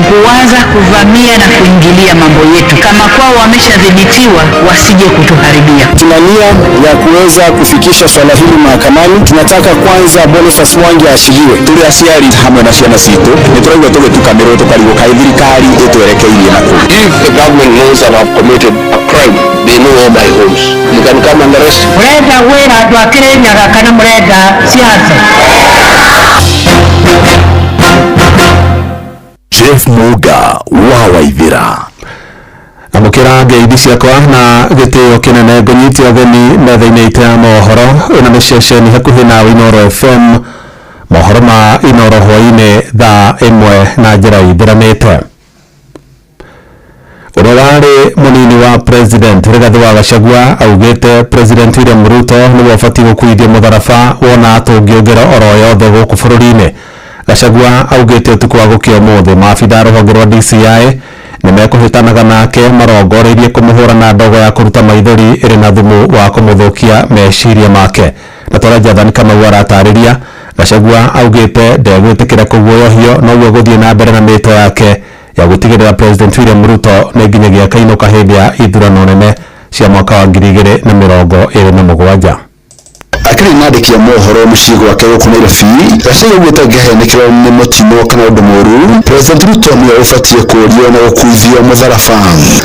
kuanza kuvamia na kuingilia mambo yetu. Kama kwao wameshadhibitiwa, wasije kutuharibia. Tuna nia ya kuweza kufikisha swala hili mahakamani. Tunataka kwanza Boniface Mwangi aachiliwe. Turi aciari hamwe na ciana citũ nĩ tũraigua tũgĩtukanĩrwo tũkarigwo kaĩ thirikari ĩtwerekeirie nakũ. If the government knows that I've committed a crime, they know all my homes. You can come and arrest. Murenda wĩra andũ a Kĩrĩnyaga kana murenda siasa? Jeff Muga wa Waithira. Amũkĩra ngeithi ciakwa na gĩtĩo kĩnene ngũnyitie ũgeni metha-inĩ itũ ya mohoro ĩno nĩ ceceni hakuhĩ na Inooro FM. Mohoro ma Inooro hwaĩ-inĩ thaa 1 na njĩra ithiranĩte. Ũrĩa warĩ mũnini wa President Rigathi wa Gachagua augĩte President William Ruto nĩwe ũbatiĩ gũkuithia mũtharaba wona tũngĩũngĩra oro yothe gũkũ bũrũri-inĩ. Gachagua augĩte ũtukũ wa gũkĩa ũmũthĩ maabitha rũhonge rwa DCI nĩmekũhĩtanaga nake marongoreirie kũmũhũra na ndogo ya kũruta maithori ĩrĩ na thumu wa kũmũthũkia meciria make. Na tũrĩa Jathan Kamau aratarĩria, Gachagua augĩte ndegwĩtĩkĩra kũguoyohio noguo gũthiĩ na mbere na mĩto yake ya gũtigĩrĩra President William Ruto nĩ nginyagia kainũka hĩndĩ ya ithurano nene cia mwaka wa 2027. Akĩrĩ mwandĩki wa mohoro mũciĩ gwake gũkũ Nairobi, Gachagua augĩte angĩheanĩkĩrwo nĩ mũtino kana ũndũ mũũru, President Ruto nĩwe ũbatiĩ kũũrio na gũkuithio mũtharaba.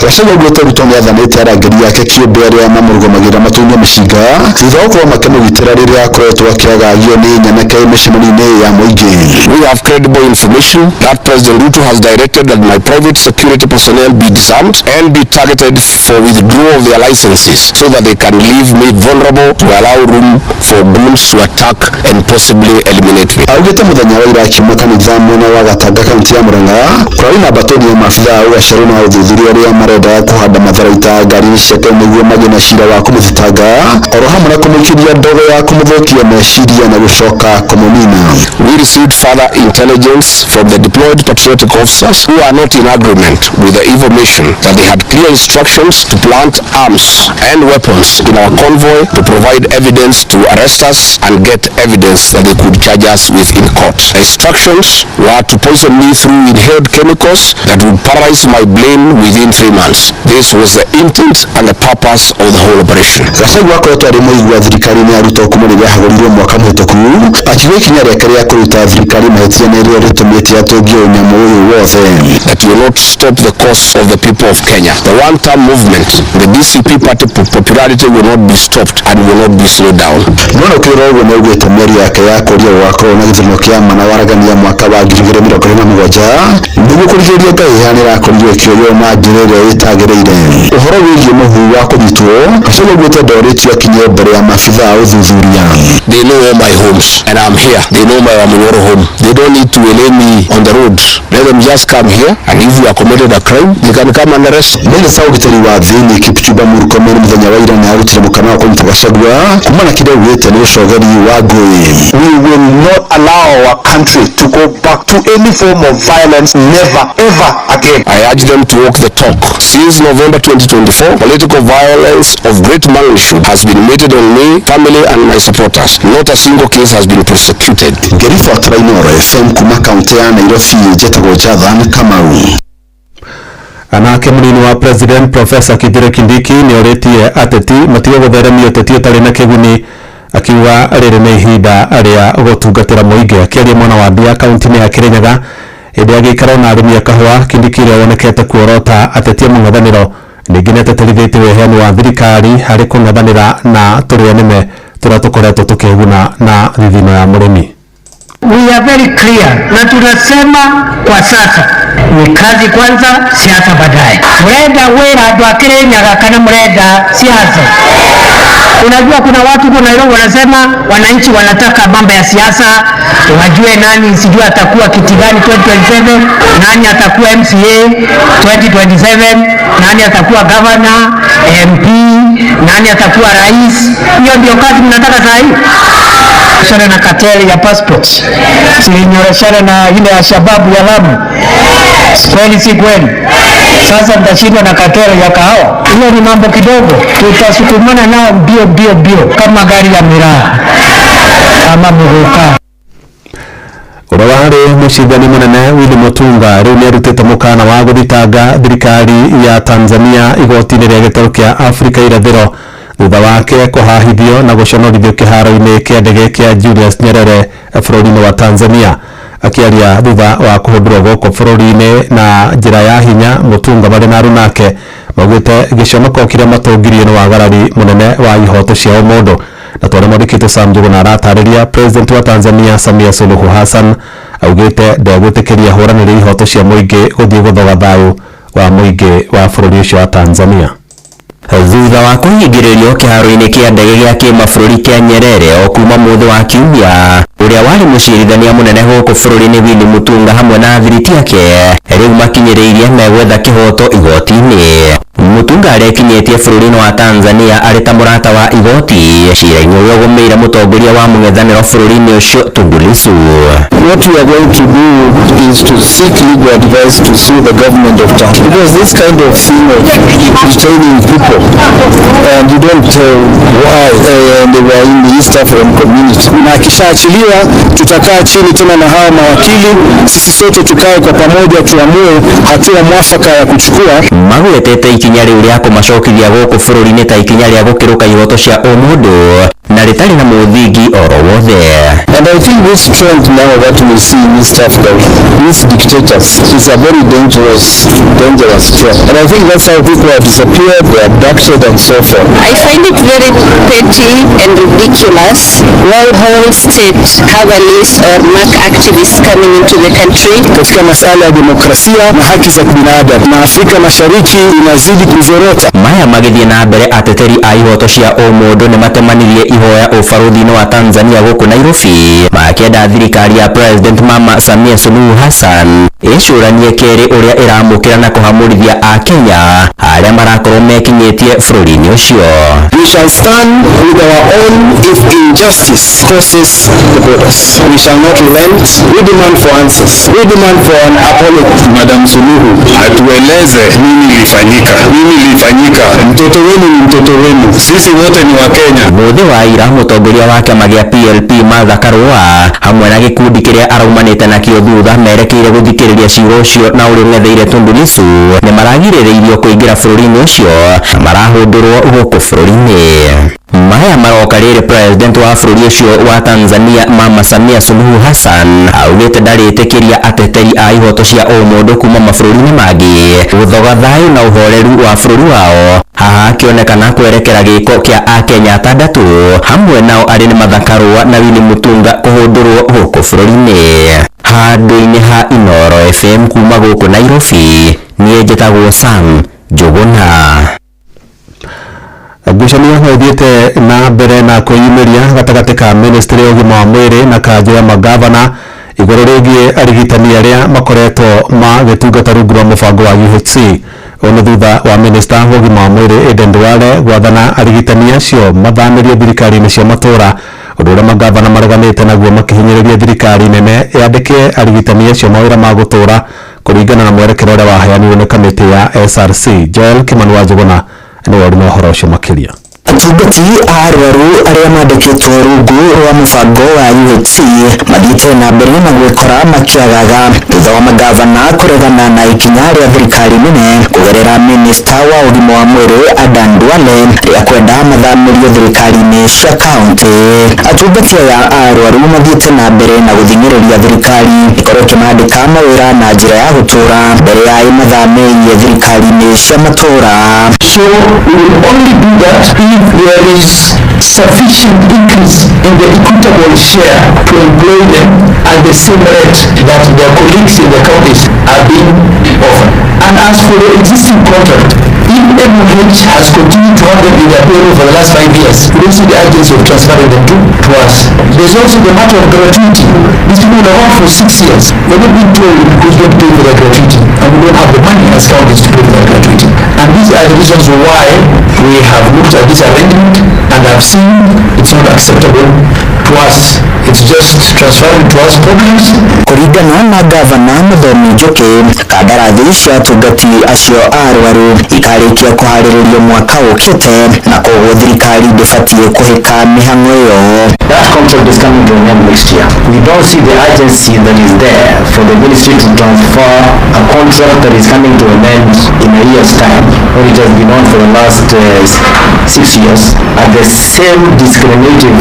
Gachagua augĩte Ruto nĩathanĩte arangĩri ake kĩũmbe arĩa mamũrũgamagĩrĩra matunywo mĩcinga thutha wa gũkorwo makĩmũgitĩra rĩrĩa akoretwo akĩagagio nĩ nyanake mĩcemanio-inĩ ya mũingĩ. We have credible information that President Ruto has directed that my private security personnel be disarmed and be targeted for withdrawal of their licenses so that they can leave me vulnerable to allow room for goons to attack and possibly eliminate me. Augĩte mũthenya wa ira akiuma kanitha mwena wa Gatanga kaunti ya Murang'a kũrarĩ na mbatoni ya maabitha a ũgacerũ na ũthuthuria arĩa marendaga kũhanda matharaita ngari-inĩ ciake nĩguo magĩe na cira wa kũmũthitanga oro hamwe na kũmũikĩria ndogo ya kũmũthũkia meciria na gũcoka kũmũnina. We received further intelligence from the deployed patriotic officers who are not in agreement with the information that they had clear instructions to plant arms and weapons in our convoy to provide evidence to arrest us and get evidence that they could charge us with in court. The instructions were to poison me through inhaled chemicals that would paralyze my brain within 3 months. This was the intent and the purpose of the whole operation. Gachagua akoretwo arĩ mũigua thirikari-inĩ ya Ruto kuma rĩrĩa ahagũrirwo mwaka mũhĩtũku akiuga ikinya rĩake rĩa kũruta thirikari mahĩtia nĩrĩo rĩtũmĩte atũngio ũnyamũ ũyũ wothe. That will not stop the cause of the people of Kenya. The one-term movement, the DCP party popularity will not be stopped and will not be slowed down. No nokĩra ũguo nĩaugĩte mĩario yake ya kũũria gũgakorwo na gĩthurano kĩa ma na waragania mwaka wa 2027 nĩguo kũrigĩrĩria ngahĩha nĩĩrakorirwo ĩkĩoywo na njĩra ĩrĩa ĩtagĩrĩire. Ũhoro wĩgiĩ mũhu wa kũnyitwo, Gachagua augĩte ndorĩtio akinye mbere ya maabitha a ũthuthuria. They know all my homes and I'm here. They know my Wamunyoro home. They don't need to relay me on the road. Let them just come here, and if you are committed a crime, they can come and arrest. Minista wa ũgitĩri wa thĩinĩ Kipchumba Murkomen mũthenya wa ira nĩarutire mũkana wa kũnyita Gachagua kuma na kĩrĩa augĩte nĩ ũcogeri wa ngũĩ. We will not allow our country to go back to any form of violence, never ever again. I urge them to walk the talk. Since November 2024, political violence of great magnitude has been meted on me, family and my supporters. Not a single case has been prosecuted. Ngĩribotera Inooro FM kuma kaunti ya Nairobi njĩtagwo Jathan Kamau. Anake mũnini wa President Professor Kithure Kindiki nĩorĩtie ateti matige gũtheremia ũteti ũtarĩ na kĩguni akiuga rĩrĩ nĩ ihinda rĩa gũtungatĩra mũingĩ. Akĩaria mwena wa Ndia kaunti-inĩ ya Kĩrĩnyaga hĩndĩ ya gĩikaro na arĩmi a kahũa, Kindiki ũrĩa wonekete kuorota ateti a mũng'ethanĩro ningĩ nĩatĩtĩrithĩtie ũheani wa thirikari harĩ kũng'ethanĩra na tũrĩa nĩme tũrĩa tũkoretwo tũkĩguna na thithino ya mũrĩmi. We are very clear na tunasema kwa sasa ni kazi kwanza, siasa baadaye. Murenda wĩra andũ a Kĩrĩnyaga kana murenda siasa? Unajua kuna watu huko Nairobi wanasema wananchi wanataka mambo ya siasa, wajue nani sijui atakuwa kiti gani 2027, nani atakuwa MCA 2027, nani atakuwa governor, MP, nani atakuwa rais. Hiyo ndio kazi mnataka saa hii? Shana na kateli ya passports, silinyoreshana na ile ya shababu ya Lamu. Kweli si kweli? Sasa mtashindwa na kateli ya kahawa. Hiyo ni mambo kidogo, tutasukumana nao mbio mbio mbio kama gari ya miraa ama muguka. Ũrĩa warĩ Mũcindani mũnene Willy Mutunga rĩu nĩarutĩte mũkana wa gũthitanga thirikari ya Tanzania igoti-inĩ rĩa gĩtarũ kĩa Afrika irathĩro thutha wake kũhahithio na gũconorithio kĩharo-inĩ kĩa ndege kĩa Julius Nyerere bũrũri-inĩ wa Tanzania. Akiaria thutha wa kũhũndũrwo gũkũ bũrũri-inĩ na njĩra ya hinya, Mutunga marĩ na arunake maugĩte gĩconoko kĩrĩa matũngirie nĩ wagarari mũnene wa ihoto cia ũmũndũ. Na twarĩa mwandĩkĩtwo Sam Njuguna aratarĩria, President wa Tanzania Samia Suluhu Hassan augĩte ndegwĩtĩkĩria hũranĩri ihoto cia mũingĩ gũthiĩ gũthoga thayũ wa mũingĩ wa bũrũri ũcio wa Tanzania. Thutha wa kũhingĩrĩrio kĩharo-inĩ kĩa ndege gĩa kĩmabũrũri kĩa Nyerere o kuma mũthĩ wa kiumia, ũrĩa warĩ mũcirithania mũnene gũkũ bũrũri-inĩ Willy Mutunga hamwe na athiriti ake rĩu makinyĩrĩirie megwetha kĩhoto igoti-inĩ. Mutunga arekinyĩtie bũrũri-inĩ wa Tanzania arĩ ta mũrata wa igoti cira-inĩ ũrĩa ũgũmĩire mũtongoria wa mũng'ethanĩro bũrũri-inĩ ũcio Tundu Lissu. What we are going to do is to seek legal advice to sue the government of Tanzania, because this kind of thing of detaining people and you don't tell why, and they were in the East African community. Na akishaachiliwa tutakaa chini tena na hawa mawakili, sisi sote tukae kwa pamoja tuamue hatua mwafaka ya kuchukua. Magwetete ikinya rĩu rĩa kũmacokithia gũkũ bũrũri-inĩ ta ikinya rĩa gũkĩrũka ihoto cia ũmũndũ na rĩtarĩ na mũthingi oro wothe. And I think this trend now that we see in East Africa, these dictators, is a very dangerous trend. And I think that's how people have disappeared, they are abducted and so forth. I find it very petty and ridiculous. Why whole state have a list or mark activists coming into the country? Katika masala ya demokrasia na haki za kibinadamu, na Afrika Mashariki inazidi kuzorota. Maya magĩthiĩ na mbere, ateteri a ihoto cia ũmũndũ nĩ matemanirie ihoya ũbarũthi-inĩ wa Tanzania gũkũ Nairobi, makĩenda thirikari ya President Mama Samia Suluhu Hassan ĩcũranie kerĩ ũrĩa ĩramũkĩra na kũhamũrithia Akenya arĩa marakorwo mekinyĩtie bũrũri-inĩ ũcio. We shall stand with our own if injustice crosses the borders. We shall not relent. We demand for answers. We demand for an apology. Madam Suluhu atueleze nini ilifanyika, nini ilifanyika. Mtoto wenu ni mtoto wenu, sisi wote ni wa Kenya. Mũthĩ wa ira mũtongoria wa kĩama gĩa PLP Martha Karua hamwe na gĩkundi kĩrĩa araumanĩte nakĩo thutha merekeire gũthikĩrĩria cira ũcio na ũrĩa ũng'etheire Tundu Lissu nĩ maragirĩrĩirio kũingĩra bũrũri-inĩ ũcio na marahũndũrwo gũkũ bũrũri-inĩ. Maya maroka rĩrĩ President wa bũrũri ũcio wa Tanzania Mama Samia Suluhu Hassan augĩte ndarĩtĩkĩria ateteri a ihoto cia ũmũndũ kuma mabũrũri-inĩ mangĩ gũthoga thayũ na ũhoreru wa bũrũri wao, haha akĩonekana kwerekera gĩko kĩa Akenya atandatũ hamwe nao arĩ nĩ Martha Karua na Willy Mutunga kũhũndũrwo gũkũ bũrũri-inĩ. Handũ-inĩ ha Inooro FM kuma gũkũ Nairobi, niĩ njĩtagwo Sam Njuguna. Ngucanio no ithiĩte na mbere na kwĩyumĩria gatagatĩ ka ministry ya ũgima wa mwĩrĩ na kanjũ ya magavana igũrũ rĩgiĩ arigitani arĩa makoretwo magĩtungata rungu rwa mũbango wa UHC. Ũũ nĩ thutha wa minista wa ũgima wa mwĩrĩ Aden Duale gwathana arigitani acio mathamĩrio thirikari-inĩ cia matũũra, ũndũ ũrĩa magavana mareganĩte naguo makĩhinyĩrĩria thirikari nene yandĩke arigitani acio mawĩra ma gũtũũra kũringana na mwerekero ũrĩa waheanirwo nĩ kamĩtĩ ya SRC. Joel Kimani wa Njuguna nĩwe ũrĩ na ũhoro ũcio makĩria. Atungati a arwaru arĩa mandĩkĩtwo rungu rwa mũbango wa UHC mathiĩte na mbere na gwĩkora makĩagaga thutha wa magavana kũregana na ikinya rĩa thirikari nene kũgerera minista wa ũgima wa mwĩrĩ Adan Duale rĩa kwenda mathamĩrio thirikari-inĩ cia kaũntĩ. Atungati aya a arwaru mathiĩte na mbere na gũthing'ĩrĩria thirikari ĩkorwo ĩkĩmandĩka mawĩra na njĩra ya gũtũũra mbere ya ĩmathamĩirie thirikari-inĩ cia matũũra. So we will only do that if there is sufficient increase in the equitable share to employ them at the same rate that their colleagues in the counties are being offered. And as for the existing contract, if MOH has continued to have them in their payroll for the last 5 years, we don't see the urgency of transferring them to us. There's also the matter of gratuity. These people have worked for 6 years. They're not being told who's going to pay for their gratuity, and we don't have the money as counties to pay for their gratuity. And these are the reasons why we have looked at this arrangement and have seen it's not acceptable to us. It's just transferring to us problems. Kũringana na gavana Mũthomi Njoki, kandarathi cia atungati acio a arwaru ikarĩkia kũharĩrĩrio mwaka ũkĩte na koguo thirikari ndĩbatiĩ kũhĩka mĩhang'o ĩyo. That contract is coming to an end next year. We don't see the urgency that is there for the ministry to transfer a contract that is coming to an end in a year's time, when it has been on for the last 6 years, at the same discriminative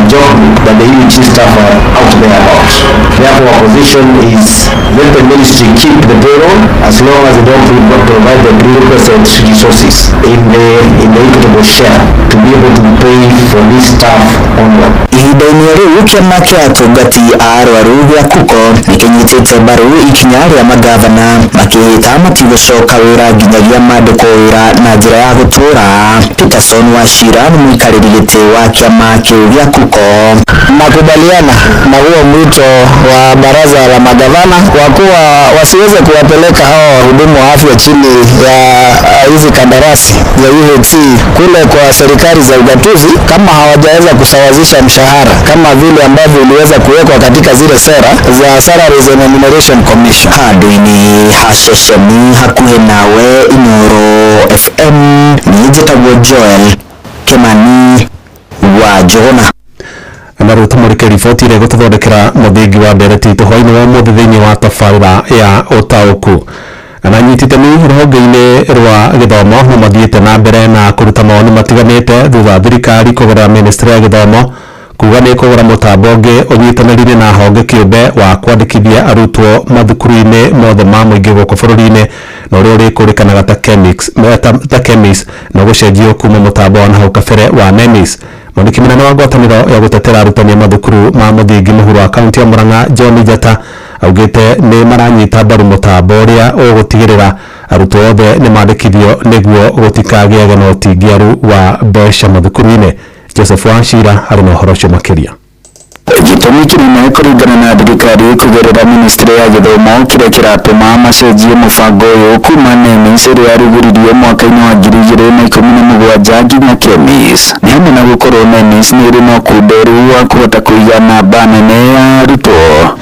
job that the UHC staff are out there about. Therefore, our position is let the ministry keep the payroll as long as they don't provide the prerequisite resources in the equitable share to be able to pay for this staff onward. Ihinda-inĩ rĩu, kĩama kĩa atungati a arwaru gĩa KUKO nĩkĩnyitĩte mbaru ikinya rĩa magavana, makĩhĩta matigũcoka wĩra nginyagia mandĩkwo wĩra na njĩra ya gũtũũra. Peterson Wachira nĩ mũikarĩri gĩtĩ wa kĩama kĩu gĩa KUKO. Nakubaliana na huo mwito wa baraza la magavana kwa kuwa wasiweze kuwapeleka hawa wahudumu wa afya chini ya hizi kandarasi za UHC kule kwa serikali za ugatuzi kama hawajaweza kusawazisha mshahara kama vile ambavyo iliweza kuwekwa katika zile sera za Salaries and Remuneration Commission. Handũ-inĩ ha ceceni hakuhĩ nawe Inooro FM, niĩ njĩtagwo Joel Kimani wa Njũgũna. Na rĩu tũmũrĩke riboti ĩrĩa ĩgũtũthondekera mũthingi wa ndereti itũ hwainĩ wa ũmũthĩ thĩinĩ wa tabarĩra ya ũtaũku. Na anyiti itemi rũhonge-inĩ rwa gĩthomo nĩ mathiĩte na mbere na kũruta mawoni matiganĩte thutha wa thirikari kũgerera ministry ya gĩthomo kuga nĩ kũgũra mũtambo ũngĩ ũnyitanĩrire na honge kĩũmbe wa kwandĩkithia arutwo mathukuru-inĩ mothe ma mũingĩ gũkũ bũrũri-inĩ, na ũrĩa ũrĩkũrĩkanaga ta KEMIS, ta KEMIS, na gũcenjio kuma mũtambo wa nahau kabere wa NEMIS. Mwandĩki mũnene wa ngwatanĩro ya gũtetera arutani a mathukuru ma mũthingi mũhuro wa kaunti ya Murang'a, John Njata, augĩte nĩ maranyita mbaru mũtambo ũrĩa ũgũtigĩrĩra arutwo othe nĩ mandĩkithio nĩguo gũtikagĩage na ũtingiaru wa mbeca mathukuru-inĩ. Joseph Wachira arĩ na ũhoro ũcio makĩria. Gĩtũmi kĩnene kũringana na thirikari kũgerera ministry ya gĩthomo kĩrĩa kĩratũma macenjie mũbango ũyũ kuma NEMIS ĩrĩa yarugũririo mwaka-inĩ wa 2017 nginya KEMIS nĩ hamwe na gũkorwo NEMIS nĩ ĩrĩ na ũkunderu wa kũhota kũiga namba nene ya arutwo.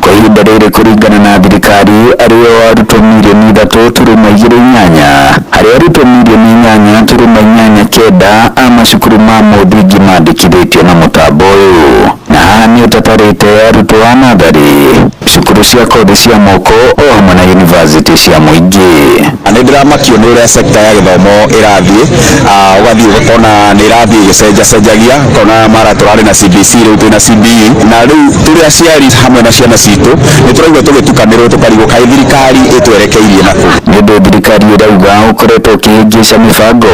Kwa ihinda rĩrĩ, kũringana na thirikari, arĩo arutwo 3.28 mirioni harĩ arutwo 8.89 mirioni a macukuru ma mũthingi mandĩkithĩtio na mũtambo ũyũ, na haha nĩ ũtatarĩte arutwo a natharĩ, cukuru cia kothi cia moko o hamwe na yunivasĩtĩ cia mũingĩ. Nĩ ndĩramakio nĩ ũrĩa sekta ya gĩthomo ĩrathiĩ, ũgathiĩ ũkona nĩ ĩrathiĩ ĩgĩcenjacenjagia, ũkona mara tũrarĩ na CBC, rĩu twĩna CBE, na rĩu tũrĩ aciari hamwe na ciana citũ nĩ tũraigua tũgĩtukanĩrwo, tũkarigwo kaĩ thirikari ĩtwerekeirie nakũ. Nĩ ũndũ thirikari ĩrauga ũkoretwo ũkĩhĩngĩca mĩbango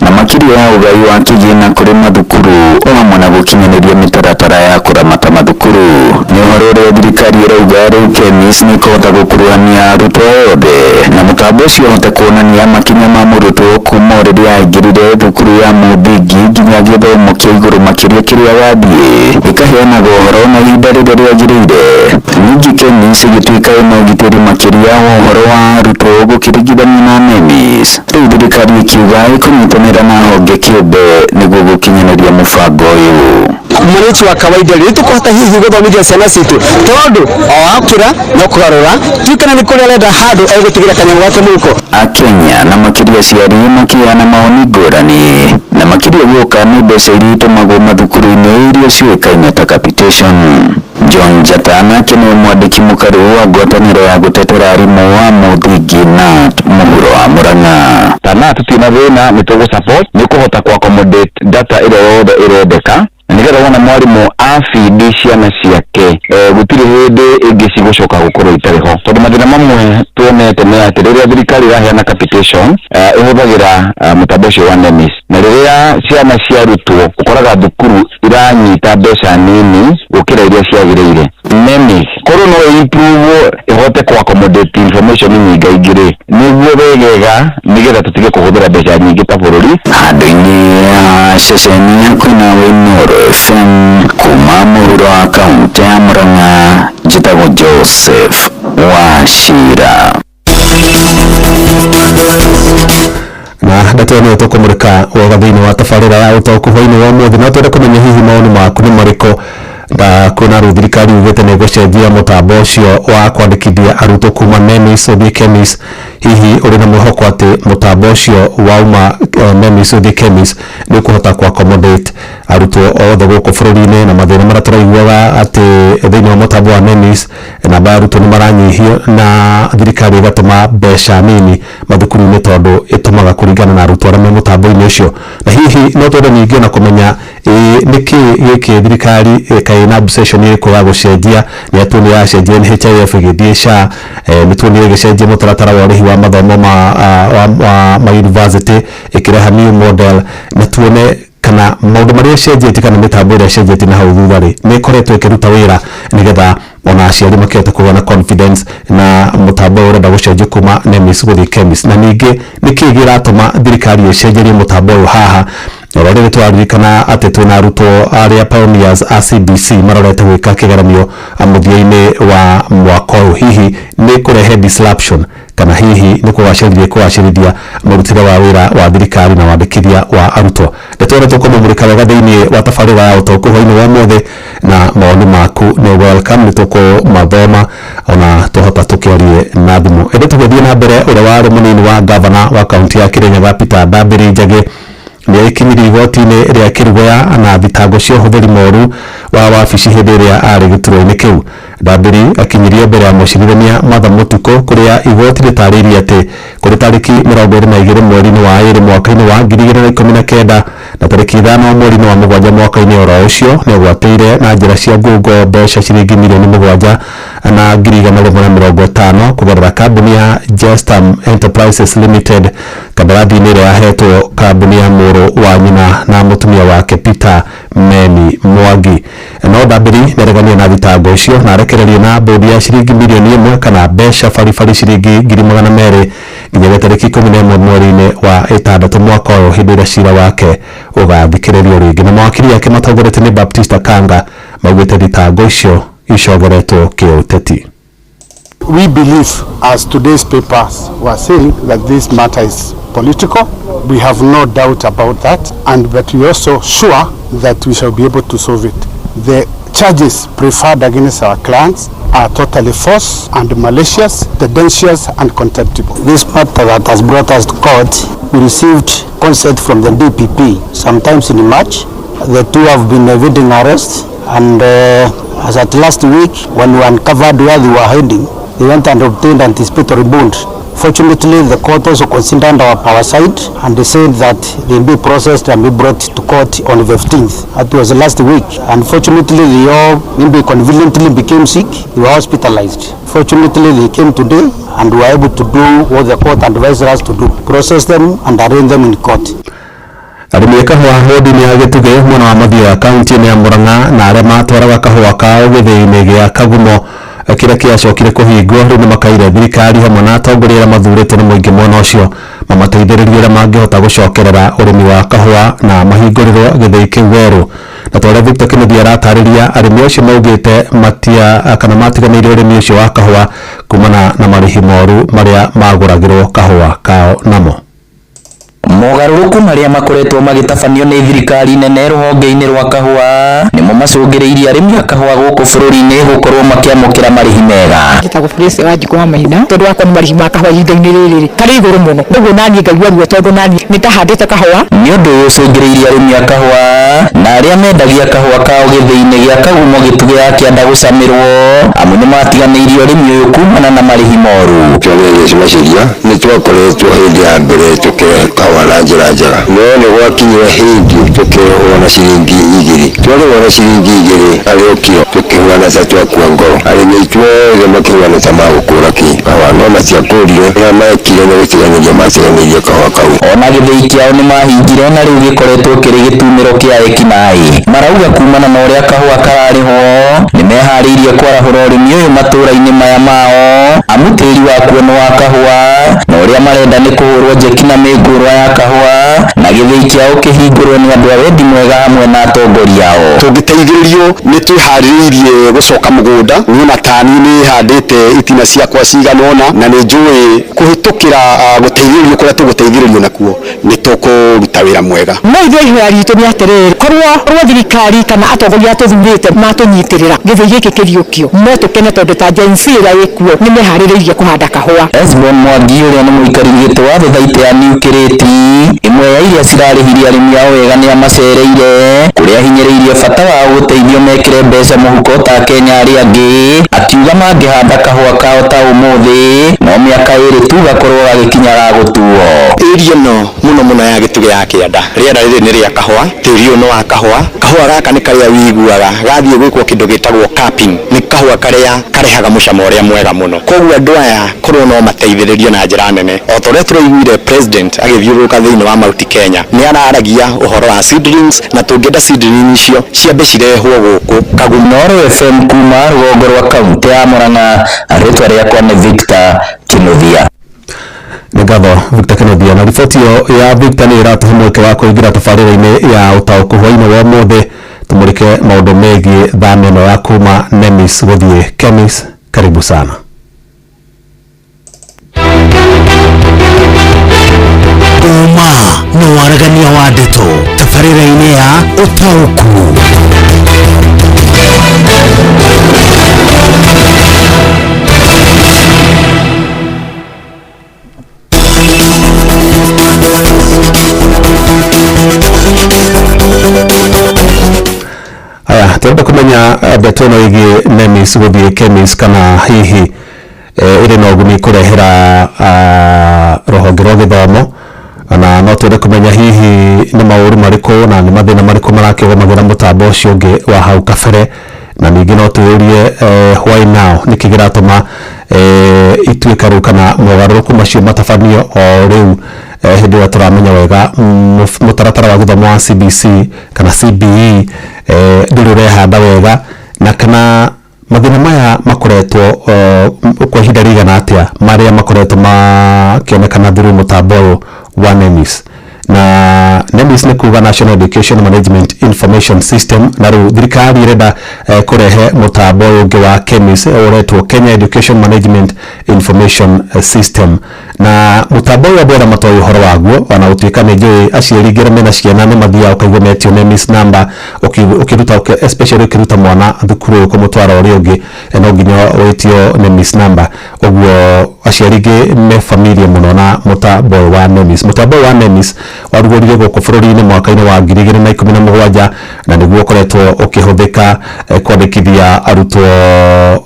na makĩria ya ũgai wa kĩgĩna kũrĩ mathukuru o hamwe na gũkinyanĩria mĩtaratara ya kũramata mathukuru. Nĩ ũhoro ũrĩa thirikari ĩrauga rĩu KEMIS nĩ ĩkũhota gũkuruhania arutwo othe na mũtambo ũcio ũhote kuonania makinya ma mũrutwo kuma o rĩrĩa aingĩrire thukuru ya mũthingi nginya gĩthomo kĩa igũrũ makĩria kĩrĩa wathiĩ, ĩkaheanaga ũhoro na ihinda rĩrĩa rĩagĩrĩire. Ningĩ KEMIS ĩgĩtuĩka ĩna ũgitĩri makĩria wa ũhoro wa arutwo gũkĩringithanio na NEMIS. Rĩu thirikari ĩkiuga ĩkũnyitanĩra na honge kĩũmbe nĩguo gũkinyanĩria mũbango ũyũ. Mwananchi wa kawaida rĩ, tũkũhota hihi gũthomithia ciana citũ, tondũ o akĩra no kũgarũra tuikana nĩ kũrĩa arenda handũ egũtigĩra kanyamũ gake mũhuko. Akenya na makĩria aciari makĩheana mawoni ngũrani, na makĩria guoka nĩ mbeca iria itũmagwo mathukuru-inĩ iria ciũĩkaine ta capitation. John Njata nake nĩ mwandĩki mũkarũ wa ngwatanĩro ya gũtetera arimũ wa mũthingi KNUT mũhuro wa Murang'a. Tana tutina thĩna, nĩ tũgũ support nĩ kũhota ku accommodate data ĩrĩa yothe ĩrendeka na nĩgetha wona mwarimũ abindi ciana ciake, gũtirĩ hĩndĩ ĩngĩ cigũcoka gũkorwo itarĩ ho, tondũ mathĩna mamwe tuonete nĩ atĩ rĩrĩa thirikari ĩraheana capitation, ĩhũthagĩra mũtambo ũcio wa NEMIS, na rĩrĩa ciana ciarutwo ũkoraga thukuru iranyita mbeca nini gũkĩra iria ciagĩrĩire. NEMIS korwo no improve ĩhote ku accommodate information nyingaingĩ rĩ, nĩguo wegega nĩgetha tũtige kũhũthĩra mbeca nyingĩ ta bũrũri. Handũ-inĩ ha ceceni hakuhĩ nawe Inooro FM kuma mũhuro wa kaũntĩ ya Murang'a, njĩtagwo Joseph Wachira. Na ndeto ĩno tũkũmũrĩka wega thĩinĩ wa tabarĩra ya ũtaũku hwainĩ wa ũmũthĩ, no twende kũmenya hihi mawoni maku nĩ marĩkũ. Na kwĩna rĩu thirikari yugĩte nĩ ĩgũcenjia mũtambo ũcio wa kwandĩkithia arutwo kuma NEMIS ũthiĩ KEMIS. Hihi ũrĩ na mwĩhoko atĩ mũtambo ũcio wauma NEMIS ũthiĩ KEMIS nĩ ũkũhota ku accommodate arutwo othe gũkũ bũrũri-inĩ, na mathĩna marĩa tũraiguaga atĩ thĩinĩ wa mũtambo wa NEMIS namba ya arutwo nĩ maranyihio na thirikari ĩgatũma mbeca nini mathukuru-inĩ tondũ ĩtũmaga kũringana na arutwo arĩa me mũtambo-inĩ ũcio? Na hihi no twende ningĩ ona kũmenya nĩkĩ gĩkĩ thirikari kaĩ na obsession ĩrĩkũ ya gũcenjia? Nĩ atuonire yacenjia NHIF ĩgĩthiĩ SHA, nĩ tuonire ĩgĩcenjia mũtaratara wa ũrĩhi wa mathomo ma university ĩkĩreha new model, na tuone kana maũndũ marĩa ĩcenjetie kana mĩtambo ĩrĩa ĩcenjetie na hau thutha rĩ nĩ ĩkoretwo ĩkĩruta wĩra, nĩgetha ona aciari makĩhote kũgĩa na confidence na mũtambo ũyũ ũrenda gũcenjio kuma NEMIS gũthiĩ KEMIS. Na ningĩ nĩkĩĩ kĩratũma thirikari ĩcenjerie mũtambo ũyũ haha, oro rĩrĩ tũraririkana atĩ twĩna arutwo arĩa pioneers a CBC marorete gwĩka kĩgeranio mũthia-inĩ wa mwaka ũyũ? Hihi nĩ kũrehe disruption kana hihi nĩ kũgacĩrithia kũgacĩrithia mũrutĩre wa wĩra wa thirikari na wandĩkithia wa arutwo? Ndeto ĩrĩa tũkũmũmũrĩka wega thĩinĩ wa tabarĩra ya ũtaũku hwainĩ wa ũmũthĩ, na mawoni maku nĩ welcome, nĩ tũkũmathoma ona tũhota tũkĩarie na thimũ. Ĩndĩ tũgĩthiĩ na mbere, ũrĩa warĩ mũnini wa gavana wa kaunti ya Kirinyaga Peter Ndambĩri Njagĩ nĩ aikinyirie igoti-inĩ rĩa Kĩrũgũya na thitango cia ũhũthĩri mũru wa wabici hĩndĩ ĩrĩa arĩ gĩturwa-inĩ kĩu. Ndambĩri akinyirio mbere ya mũcirithania Martha Mũtukũ, kũrĩa igoti rĩtarĩirie atĩ kũrĩ tarĩki 22 mweri-inĩ wa 2 mwaka-inĩ wa 2019 na tarĩki 5 mweri-inĩ wa 7 mwaka-inĩ oro ũcio nĩ agwatĩire na njĩra cia ngungo mbeca ciringi 7,150,000 kũgerera kambuni ya Gestam Enterprises Limited, kandarathi-inĩ ĩrĩa yahetwo kambuni ya mũrũ wa nyina na mũtumia wake Peter Meni Mwangi. No Ndambĩri nĩareganire na thitango icio na arekererio na mbũndi ya ciringi 1 mirioni kana mbeca baribari ciringi 200,000 nginyagia tarĩki 11 mweri-inĩ wa 6 mwaka ũyũ, hĩndĩ ĩrĩa cira wake ũgathikĩrĩrio rĩngĩ. Na mawakiri ake matongoretio nĩ Baptista Kanga maugĩte thitango icio icogeretwo kĩũteti. We believe, as today's papers were saying, that this matter is political. We have no doubt about that, and but we are also sure that we shall be able to solve it. The charges preferred against our clients are totally false and malicious, tendentious and contemptible. This matter that has brought us to court, we received consent from the DPP sometimes in March. The two have been evading arrest, and as at last week, when we uncovered where they were hiding, they went and obtained anticipatory bond. Fortunately, the court also considered our side, and they said that they'll be processed and be brought to court on the 15th. That was last week. Unfortunately, they all maybe conveniently became sick. They were hospitalized. Fortunately, they came today and were able to do what the court advised us to do, process them and arraign them in court. Arĩmi a kahũa wodi-inĩ ya Gĩtugĩ mwena wa Mathioya kaunti-inĩ ya Murang'a na arĩa matwaraga kahũa kao gĩthĩi-inĩ gĩa Kagumo kĩrĩa kĩacokire kũhingwo rĩu nĩ makaire thirikari hamwe na atongoria arĩa mathurĩtwo nĩ mũingĩ mwena ũcio mamateithĩrĩrie ũrĩa mangĩhota gũcokerera ũrĩmi wa kahũa na mahingũrĩrwo gĩthĩi kĩu werũ. Na ta ũrĩa Victor Kennedy aratarĩria, arĩmi acio maugĩte matia kana matiganĩirie ũrĩmi ũcio wa kahũa kumana na marĩhi moru marĩa magũragĩrwo kahũa kao namo. Mogarũrũku marĩa makoretwo magĩtabanio nĩ thirikari nene rũhonge-inĩ rwa kahũa nĩmo macũngĩrĩirie arĩmi a kahũa gũkũ bũrũri-inĩ gũkorwo makĩamũkĩra marĩhi mega. Njĩtagwo Grace Wanjikũ wa Maina. Tondũ wakwa nĩ marĩhi ma kahũa ihinda-inĩ rĩrĩ karĩ igũrũ mũno, ũguo naniĩ ngaigua ruo tondũ naniĩ nĩ ndahandĩte kahũa. Nĩ ũndũ ũyũ ũcũngĩrĩirie arĩmi a kahũa na arĩa mendagia kahũa kao gĩthĩi-inĩ gĩa Kagumo Gĩtugĩ ya kĩanda gũcamĩrwo, amu nĩ matiganĩirie ũrĩmi ũyũ kumana na marĩhi moru. Kĩonereria makĩria nĩ twakoretwo hĩndĩ ya mbere tũkĩrehe kahũa na njĩra njega, no nĩ gwakinyire hĩndĩ tũkĩrĩhwo na ciringi 2. Twarĩhwo na ciringi 2 harĩ o kiro, tũkĩhuana ta twakua ngoro. Arĩmi aitũ othe makĩhuana ta magũkũra kĩ kahũa, no matiakũrire. Ũrĩa mekire nĩ gũtiganĩria matiganĩirie kahũa kau. Ona gĩthĩi kĩao nĩ mahingire na rĩu gĩkoretwo kĩrĩ gĩtumĩro kĩa ekinaĩ. Marauga kumana na ũrĩa kahũa kararĩhwo nĩ meharĩirie kwarahũra ũrĩmi ũyũ matũũra-inĩ maya mao, amu tĩri wakuo nĩ wa kahũa na Na ũrĩa marenda nĩ kũhũrwo njeki na mĩngũrwa ya kahũa na gĩthĩi kĩao kĩhingũrwo nĩ andũ a wendi mwega hamwe na atongoria ao. Tũngĩteithĩrĩrio nĩ twĩharĩrĩirie gũcoka mũgũnda. Niĩ na tani nĩ handĩte itina ciakwa cigana ũna na nĩ njũĩ kũhĩtũkĩra gũteithĩrĩrio kũrĩa tũgũteithĩrĩrio nakuo nĩ tũkũruta wĩra mwega. No ithuĩ ihoya ritũ nĩ atĩrĩrĩ, korwo thirikari kana atongoria tũthurĩte matũnyitĩrĩra gĩthĩi gĩkĩ kĩriũkio, no tũkene tondũ ta Gen Z ĩrĩa ĩkuo nĩ meharĩrĩirie kũhanda kahũa. Esbon Mwangi ũrĩa nĩ mũikari gĩtĩ wa thothaitĩ ya New Kirĩti, ĩmwe ya iria cirarĩhirie arĩmi ao wega nĩ amacereire kũrĩa ahinyĩrĩirie bata wao gũteithio mekĩre mbeca mũhuko ta Kenya arĩa angĩ, akiuga mangĩhanda kahũa kao ta ũmũthĩ no mĩaka 2 tu gakorwo gagĩkinya ga gũtuo. Ĩria ĩno mũno mũno ya gĩtugĩ ya kĩanda, rĩera rĩrĩ nĩ rĩa kahũa, tĩri ũyũ nĩ wa kahũa. Kahũa gaka nĩ karĩa wĩiguaga gathiĩ gwĩkwo kĩndũ gĩtagwo cupping, nĩ kahũa karĩa karehaga mũcamo ũrĩa mwega mũno. Koguo andũ aya korwo no mateithĩrĩrio na njĩra nene, o ta ũrĩa tũraiguire president agĩthiũrũrũka thĩinĩ wa Mount Kenya nĩ araragia ũhoro wa seedlings, na tũngĩenda seedlings icio ciambe cirehwo gũkũ Kagumo. Inooro FM kuma rũgongo rwa kaunti ya Murang'a, rĩtwa rĩakwa nĩ Victor Kinuthia. Nĩ ngatho Victor Kinuthia. Na riboti ĩyo ya Victor nĩ ĩratũhe mweke wa kũingĩra tabarĩra-inĩ ya ũtaũku hwaĩ-inĩ wa ũmũthĩ, tũmũrĩke maũndũ megiĩ thama ĩno ya kuma NEMIS gũthiĩ KEMIS. Karibu sana. Ũma na waragania wa ndeto tabarĩra-inĩ ya ũtaũku. Aya, tũrenda kũmenya ndeto ĩno ĩgiĩ NEMIS gũthiĩ KEMIS kana hihi ĩrĩ na ũguni kũrehera rũhonge rwa gĩthomo, na no twende kũmenya hihi nĩ maũru marĩkũ na nĩ mathĩna marĩkũ marakĩgũmagĩra mũtambo ũcio ũngĩ wa hau kabere, na ningĩ no twĩyũrie why now, nĩkĩ kĩratũma ituĩka rĩu kana mogarũrũku macio matabanio o rĩu hĩndĩ ĩrĩa tũramenya wega mũtaratara wa gĩthomo wa CBC kana CBE ndũrĩ ũrehanda wega, na kana mathĩna maya makoretwo kwa ihinda rĩigana atĩa marĩa makoretwo makĩonekana through mũtambo ũyũ wa NEMIS. Na NEMIS nĩ kuga National Education Management Information System, na rĩu thirikari ĩrenda kũrehe mũtambo ũyũ ũngĩ wa KEMIS ũretwo Kenya Education Management Information System. Na mũtambo ũyũ andũ arĩa matoĩ ũhoro waguo, ona gũtuĩka nĩ njũĩ aciari aingĩ arĩa mena ciana nĩ mathiaga ũkaigua metio NEMIS number, ũkĩruta especially ũkĩruta mwana thukuru ũkũmũtwara ũrĩa ũngĩ, no nginya wĩtio NEMIS number. Ũguo aciari aingĩ me familiar mũno na mũtambo ũyũ wa NEMIS. Mũtambo ũyũ wa NEMIS warugũririo gũkũ bũrũri-inĩ mwaka-inĩ wa 2017, na nĩguo ũkoretwo ũkĩhũthĩka kwandĩkithia arutwo,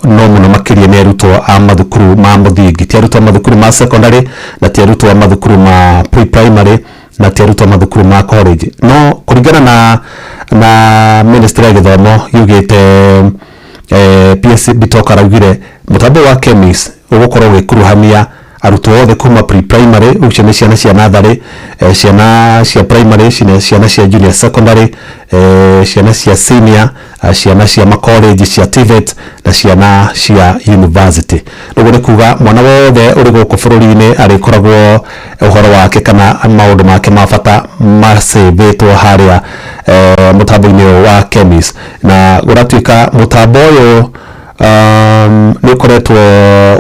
no mũno makĩria nĩ arutwo a mathukuru ma mũthingi, ti arutwo a mathukuru ma secondary, na ti arutwo a mathukuru ma pre-primary, na ti arutwo a mathukuru ma college. No kũringana na ministry ya gĩthomo yugĩte, PSC Bitok araugire mũtambo wa KEMIS ũgũkorwo ũgĩkuruhania arutwo othe kuma pre-primary, ũcio nĩ ciana cia natharĩ, ciana cia primary, ciana cia junior secondary, ciana cia senior, ciana cia macollege, cia TVET na ciana cia university. Ũguo nĩ kuga mwana wothe ũrĩ gũkũ bũrũri-inĩ arĩkoragwo ũhoro wake kana maũndũ make ma bata macĩvĩtwo harĩa mũtambo-inĩ ũyũ wa KEMIS. Na ũratuĩka mũtambo ũyũ nĩ ũkoretwo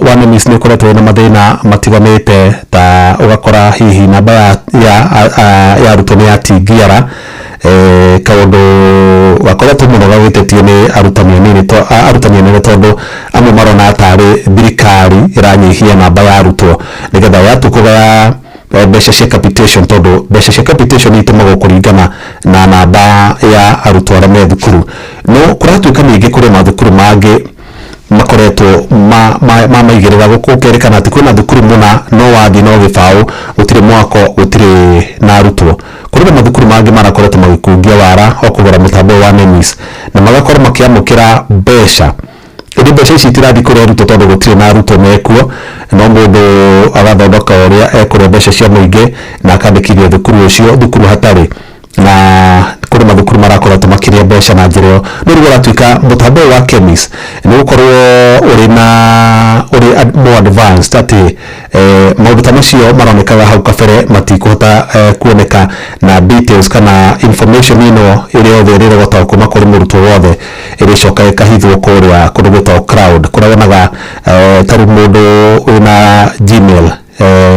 wa NEMIS nĩ ũkoretwo na mathĩna matiganĩte, ta ũgakora hihi namba ya arutwo nĩ yatingiara, kaũndũ gakoretwo mũno gagĩtetio nĩ arutani anini arutani anene, tondũ amwe marona tarĩ thirikari ĩranyihia namba ya arutwo nĩgetha yatua kũgaya mbeca cia capitation, tondũ mbeca cia capitation itũmagwo kũringana na namba ya arutwo arĩa me thukuru. No kũratuĩka ningĩ kũrĩ mathukuru mangĩ makoretwo mamaigĩrĩra gũkerĩkana atĩ kwĩna thukuru mũna no wathiĩ no gĩbaũ, gũtirĩ mwako, gũtirĩ na arutwo. Kũrĩ na mathukuru mangĩ marakoretwo magĩkungia wara o kũgũra mũtambo wa NEMIS na magakorwo makĩamũkĩra mbeca, ĩndĩ mbeca ici itirathiĩ kũrĩ arutwo tondũ gũtirĩ na arutwo mekuo, no mũndũ agathondeka ũrĩa ekũrĩa mbeca cia mũingĩ na akandĩkithia thukuru ũcio thukuru hatarĩ na Kũrĩ mathukuru marakoretwo makĩrĩa mbeca na njĩra ĩyo, no rĩu ũratuĩka mũtambo ũyũ wa KEMIS nĩ gũkorwo ũrĩ na ũrĩ more advanced, atĩ maũndũ ta macio maronekaga hau kabere matikũhota kuoneka na details kana information ĩno ĩrĩa yothe ĩrĩrogotagwo kuma kũrĩ mũrutwo wothe ĩrĩcoka ĩkahithwo kũrĩa kũndũ gwĩtagwo cloud, kũrĩa wonaga ta rĩu mũndũ wĩna Gmail,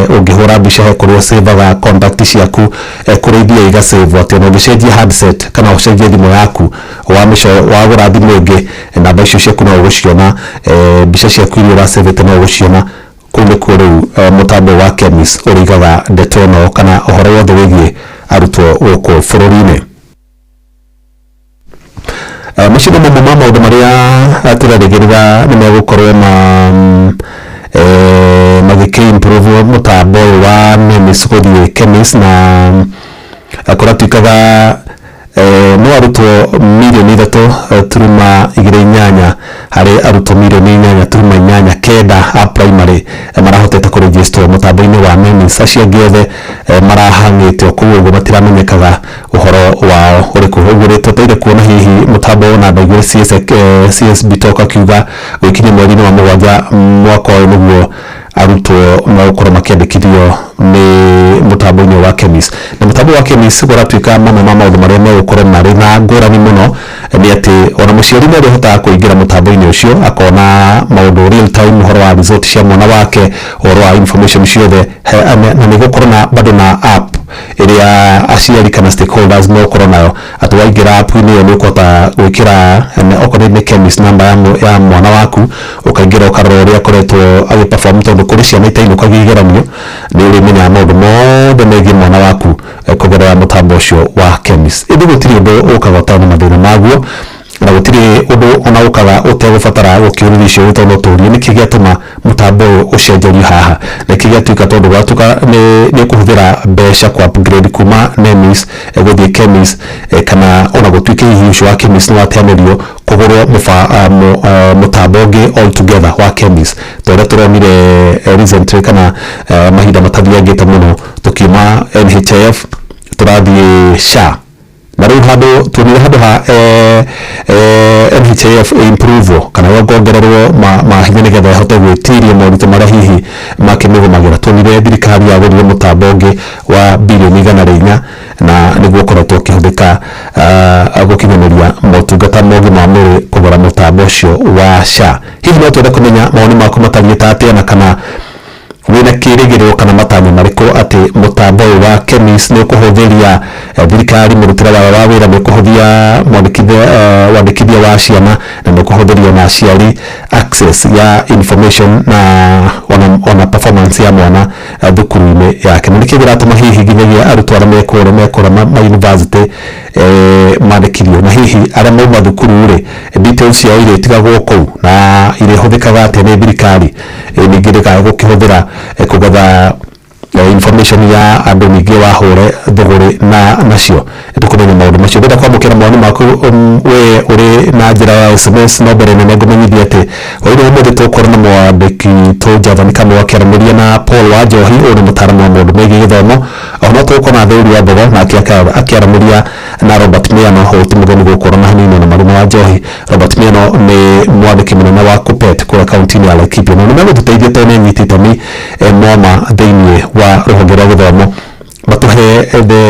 ũngĩhũra mbica he kũrĩa ũsavaga contact ciaku, kũrĩa ithiaga igasave, atĩ ona ũngĩcenjia handset kana ũcenjie thimũ yaku, wagũra thimũ ĩngĩ, namba icio ciaku no ũgũciona, mbica ciaku iria ũrasavĩte no ũgũciona. Kũu nĩkuo rĩu mũtambo wa KEMIS ũrĩigaga ndeto ĩno kana ũhoro wothe wĩgiĩ arutwo gũkũ bũrũri-inĩ. Macio nĩ mamwe ma maũndũ marĩa tũrerĩgĩrĩra nĩ megũkorwo ma magĩkĩ improve mũtambo ũyũ wa NEMIS gũthiĩ KEMIS. Na kũratuĩkaga no arutwo 3.28 mirioni harĩ arutwo 8.89 mirioni a primary marahotete kũregister mũtambo-inĩ wa NEMIS. Acio angĩ othe marahang'ĩte o kũu ũguo, matiramenyekaga ũhoro wao ũrĩkũ. Ũguo rĩ, kuona hihi mũtambo ũyũ, na ndaiguire CS, CS Bitok akiuga gwĩkinya mweri-inĩ wa 7 mwaka ũyũ nĩguo arutwo megũkorwo makĩandĩkithio nĩ mũtambo-inĩ wa KEMIS. Na mũtambo wa KEMIS ũratuĩka mamwe ma maũndũ marĩa megũkorwo marĩ na ngũrani mũno nĩ atĩ ona mũciari nĩ arĩhotaga kũingĩra mũtambo-inĩ ũcio, akona maũndũ real time, ũhoro wa result cia mwana wake, ũhoro wa information ciothe, na nĩ gũkorwo na bado na app ĩrĩa aciari kana stakeholders megũkorwo nayo, atĩ waingĩra app-inĩ ĩyo nĩ ũkũhota gwĩkĩra okorwo nĩ KEMIS namba ya mwana waku, ũkaingĩra ũkarora ũrĩa akoretwo agĩperform, tondũ kũrĩ ciana itainũkagia igeranio. Nĩ ũrĩmenyaga maũndũ mothe megiĩ mwana waku kũgerera mũtambo ũcio wa KEMIS. Ĩndĩ gũtirĩ ũndũ ũkaga ũtarĩ na mathĩna maguo, na gũtirĩ ũndũ ona ũkaga ũtegũbatara gũkĩũrĩria icio, tondũ tũrie nĩkĩ gĩatũma mũtambo ũyũ ũcenjerio haha, nĩkĩ gĩatuĩka, tondũ gwatuĩka nĩ ũkũhũthĩra mbeca ku upgrade kuma NEMIS gũthiĩ KEMIS, kana ona gũtuĩke hihi ũcio wa KEMIS nĩ wateanĩrio, kũgũrwo mũtambo ũngĩ all together wa KEMIS, ta ũrĩa tũronire recently kana mahinda matathiangĩte mũno, tũkiuma NHIF tũrathiĩ SHA. Na rĩu handũ tuonire handũ ha NHIF improve kana yongongererwo mahinya nĩgetha ĩhote gwĩtiria moritũ marĩa hihi makĩmĩgũmagĩra, tuonire thirikari yagũrire mũtambo ũngĩ wa bilioni 104, na nĩguo ũkoretwo ũkĩhũthĩka gũkinyanĩria motungata ma ũgima wa mwĩrĩ kũgũra mũtambo ũcio wa SHA. Hihi no twende kũmenya mawoni maku matariĩ ta atĩa, na kana wĩna kĩrĩgĩrĩro kana matanya marĩkũ atĩ mũtambo ũyũ wa KEMIS nĩ ũkũhũthĩria thirikari mũrutĩre wayo wa wĩra, nĩ ũkũhũthia wandĩkithia wa ciana, na nĩ ũkũhũthĩria na aciari access ya information na ona performance ya mwana thukuru-inĩ yake, na nĩkĩ kĩratũma hihi nginyagia arutwo arĩa mekũrĩa ma university mandĩkithio, na hihi arĩa mauma thukuru rĩ, details ciao irĩtigagwo kũu na irĩhũthĩkaga atĩa nĩ thirikari, ningĩ ndĩkae gũkĩhũthĩra kũgetha information ya andũ, ningĩ wahũre thũgũrĩ na nacio. Tũkũmenya maũndũ macio. Ndĩrenda kwamũkĩra mawoni maku we ũrĩ na njĩra ya SMS. No mbere nene ngũmenyithia atĩ hwaĩ-inĩ ũmũthĩ tũgũkorwo na mwandĩki witũ Jathani Kamau akĩaranĩria na Paul Wanjohi, ũyũ nĩ mũtaaramu wa maũndũ megiĩ gĩthomo. Oho no tũgũkorwo na Theuri wa Mbogo nake akĩaranĩria na Robert Miano. Ũyũ ti mũgeni gũkũ ona hanini na Maruma wa Njohi. Robert Miano nĩ mwandĩki mũnene wa KUPPET kũrĩa kaunti-inĩ ya Laikipia, na nĩ megũtũteithia tondũ nĩ anyiti itemi mwama thĩinĩ wa rũhonge rwa gĩthomo, matũhe the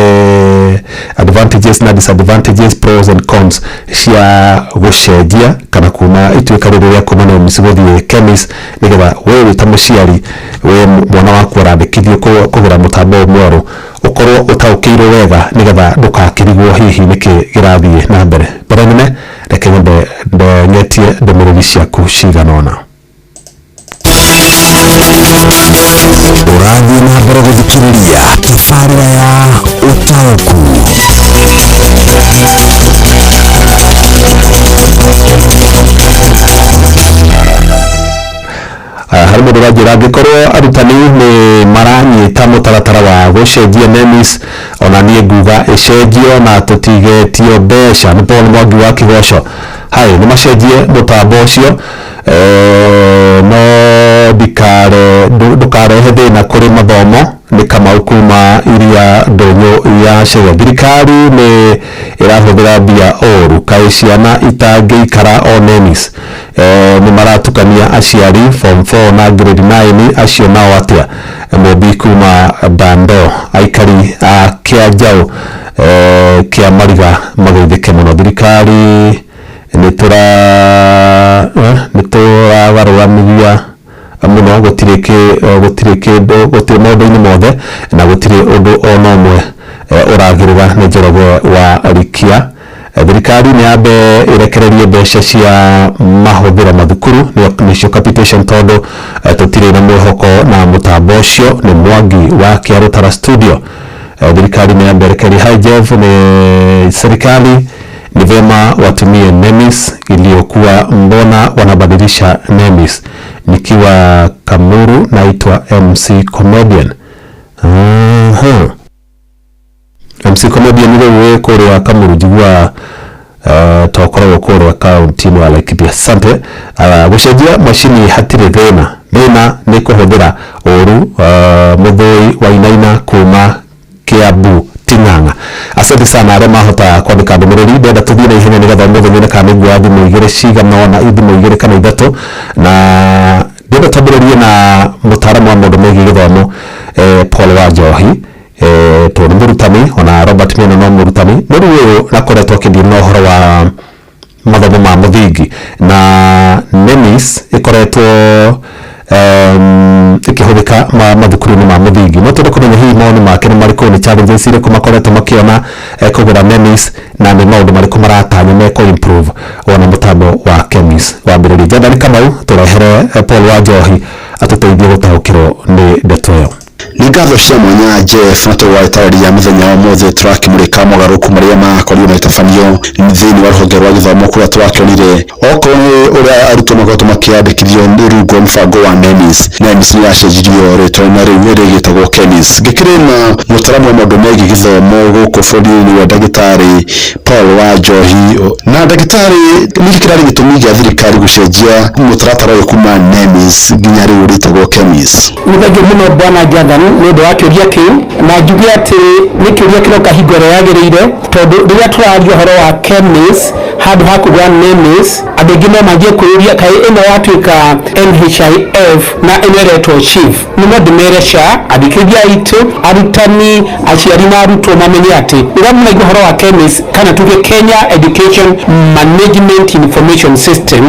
advantages na disadvantages, pros and cons cia gũcenjia kana kuma ituĩka rĩrĩ rĩa kuma NEMIS gũthiĩ KEMIS, nĩgetha we wĩ ta mũciari, we mwana waku arandĩkithio kũgũra mũtambo ũyũ mwerũ, ũkorwo ũtaũkĩirwo wega, nĩgetha ndũgakĩrigwo hihi nĩkĩ kĩrathiĩ na mbere. Mbere nene, reke nyambe ngetie ndũmĩrĩri ciaku cigana ũna. Ũrathiĩ na mbere gũthikĩrĩria tabarĩra ya Ũtaũku. Harĩ mũndũ ũranjĩra angĩkorwo arutani nĩ maranyita mũtaratara wa gũcenjia NEMIS, ona niĩ nguga ĩcenjio na tũtigetio mbeca. Nĩ Paul Mwangi wa Kĩgoco. Hai, nĩ macenjie mũtambo ũcio, no ndikare ndũkarehe thĩna kũrĩ mathomo. Nĩ Kamau kuma iria ndũnyũ ya Chege. Thirikari nĩ ĩrahũthĩra mbia ũru, kaĩ ciana itangĩikara o NEMIS? Nĩ maratukania aciari form 4 na grade 9 acio nao atĩa? Mũmbi kuma Dando. Aikari a Kĩanjaũ kĩa Mariga mageithĩke mũno. Thirikari nĩ tũragarũrania mũno, gũtirĩ gũtirĩ kĩndũ, gũtirĩ maũndũ-inĩ mothe na gũtirĩ ũndũ ona ũmwe ũragĩrĩra. Nĩ Njoroge wa Rikia. Thirikari nĩ yambe ĩrekererie mbeca cia mahũthĩro mathukuru, nĩcio capitation, tondũ tũtirĩ na mwĩhoko na mũtambo ũcio. Nĩ Mwangi wa Kĩarũtara studio. Thirikari nĩ yambe ĩrekererie. Hi Jeff, ni serikali ni vema watumie NEMIS iliyokuwa, mbona wanabadilisha NEMIS? Nikiwa Kamuru, naitwa MC Comedian. MC Comedian rĩu wĩ kũrĩa Kamuru, njigua tokoragwo kũrĩa kaunti-inĩ wa Laikipia. Asante. Gũcenjia macini hatirĩ thĩna, thĩna nĩ kũhũthĩra ũru. Mũthũi Wainaina kuma Kiambu Ting'ang'a. Asante sana arĩa mahota kwandĩka ndũmĩrĩri. Ndĩrenda tũthiĩ na ihenya nĩgetha ũmũthĩ nyone kana nĩnguoya thimũ igĩrĩ cigana ũna, thimũ igĩrĩ kana ithatũ, na ndĩrenda twambĩrĩrie na mũtaaramu wa maũndũ megiĩ gĩthomo, Paul Wanjohi, tondũ nĩ mũrutani, ona Robert Miano no mũrutani. No rĩu ũyũ nakoretwo akĩndia na ũhoro wa mathomo ma mũthingi na NEMIS ĩkoretwo ĩkĩhũthĩka mathukuru-inĩ ma mũthingi, no twende kũmenya hihi mawoni make nĩ marĩkũ, nĩ challenges irĩkũ makoretwo makĩona kũgũra NEMIS, na nĩ maũndũ marĩkũ maratanya mekũ improve wona mũtambo wa KEMIS wambĩrĩria. Jadani Kamau, tũrehere Paul Wanjohi atũteithie gũtaũkĩrwo nĩ ndeto ĩyo. Nĩ ngatho cia mwanya Jeff, na tũgwatarĩria mũthenya wa ũmũthĩ tũrakĩmũrĩka mogarũrũku marĩa makorirwo magĩtabanio thĩinĩ wa rũhonge rwa gĩthomo, kũrĩa tũrakĩonire okorwo nĩ ũrĩa arutwo makoretwo makĩandĩkithio nĩ rungu rwa mũbango wa NEMIS. NEMIS nĩ yacenjirio rĩtwa na rĩu rĩgĩtagwo KEMIS. Ngĩkĩrĩ na mũtaaramu wa maũndũ megiĩ gĩthomo gũkũ bũrũri-inĩ wa ndagĩtarĩ Paul Wanjohi. Na ndagĩtarĩ, nĩkĩ kĩrarĩ gĩtũmi gĩa thirikari gũcenjia mũtaratara ũyũ kuma NEMIS nginya rĩu rĩtagwo KEMIS? Nĩ thengiũ mũno, bwana Jathan, nĩ ũndũ wa kĩũria kĩu, na njuge atĩ nĩ kĩũria kĩroka hingo ĩrĩa yagĩrĩire, tondũ rĩrĩa tũraria ũhoro wa KEMIS handũ ha kuga NEMIS, andũ aingĩ no manjie kwĩyũria kaĩ ĩno yatuĩka NHIF na ĩno ĩretwo SHIF. Nĩ no ndĩmere SHA athikĩrĩria aitũ, arutani, aciari na arutwo mamenye atĩ rĩrĩa mũraigua ũhoro wa KEMIS, kana tuge Kenya Education Management Information System,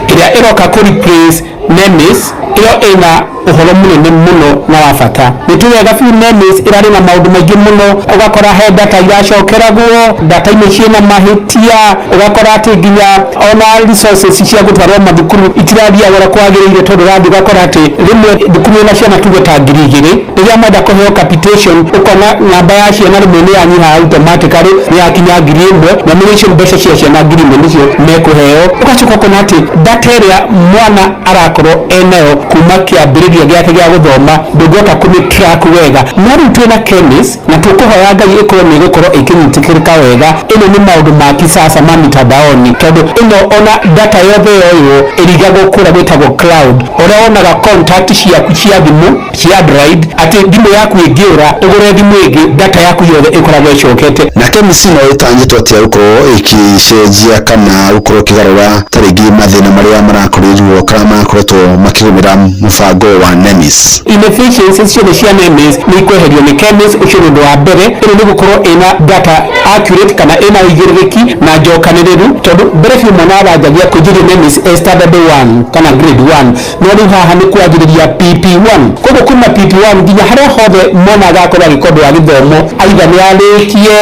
ĩrĩa ĩroka kũ replace NEMIS, ĩyo ĩna ũhoro mũnene mũno na wa bata. Nĩ tuwega biũ NEMIS ĩrarĩ na maũndũ maingĩ mũno, ũgakora he data iracokeragwo, data imwe ciĩna mahĩtia, ũgakora atĩ nginya ona resources cia gũtwarwo mathukuru itirathiaga ũrĩa kwagĩrĩire, tondũ ũrathiĩ ũgakora atĩ rĩmwe thukuru ĩna ciana tuge ta 2000, rĩrĩa menda kũheo capitation, ũkona namba ya ciana rĩmwe nĩ yanyiha, automatically nĩ yakinya 1000, na nĩ icio mbeca cia ciana 1000 nĩcio mekũheo. Ũgacoka ũkona atĩ data ĩrĩa mwana arakorwo enayo kuma kĩambĩrĩria gĩake gĩa gũthoma ndũngĩhota kũmĩ track wega. No rĩu twĩna KEMIS, na tũkũhoya Ngai ĩkorwo nĩ ĩgũkorwo ĩkĩnyitĩkĩrĩka wega. Ĩno nĩ maũndũ ma kisasa ma mitandaoni, tondũ ĩno ona data yothe yoywo ĩrigagwo kũrĩa gwĩtagwo cloud, ũrĩa wonaga contact ciaku cia thimũ cia Android, atĩ thimũ yaku ĩngĩũra ũgũre thimũ ĩngĩ, data yaku yothe ĩkoragwo ĩcokete. Na KEMIS no ĩtanyĩtwo atĩa gũkorwo ĩgĩcenjia kana gũkorwo ĩkĩgarũra ta rĩngĩ mathĩna marĩa marakorirwo kana marakoretwo makĩgũmĩra mũbango wa NEMIS? Inefficiencies ciothe cia NEMIS nĩ ikweherio nĩ KEMIS. Ũcio nĩ ũndũ wa mbere. Ĩno nĩ gũkorwo ĩna data accurate kana ĩna ũigĩrĩrĩki na njokanĩrĩru, tondũ mbere biũ mwana aranjagia kũnjĩria NEMIS e standard 1 kana grade 1, no rĩu haha nĩ kwanjĩrĩria PP1. Koguo kuma PP1 nginya harĩa hothe mwana agakorwo agĩka ũndũ wa gĩthomo, aitha nĩ arĩkie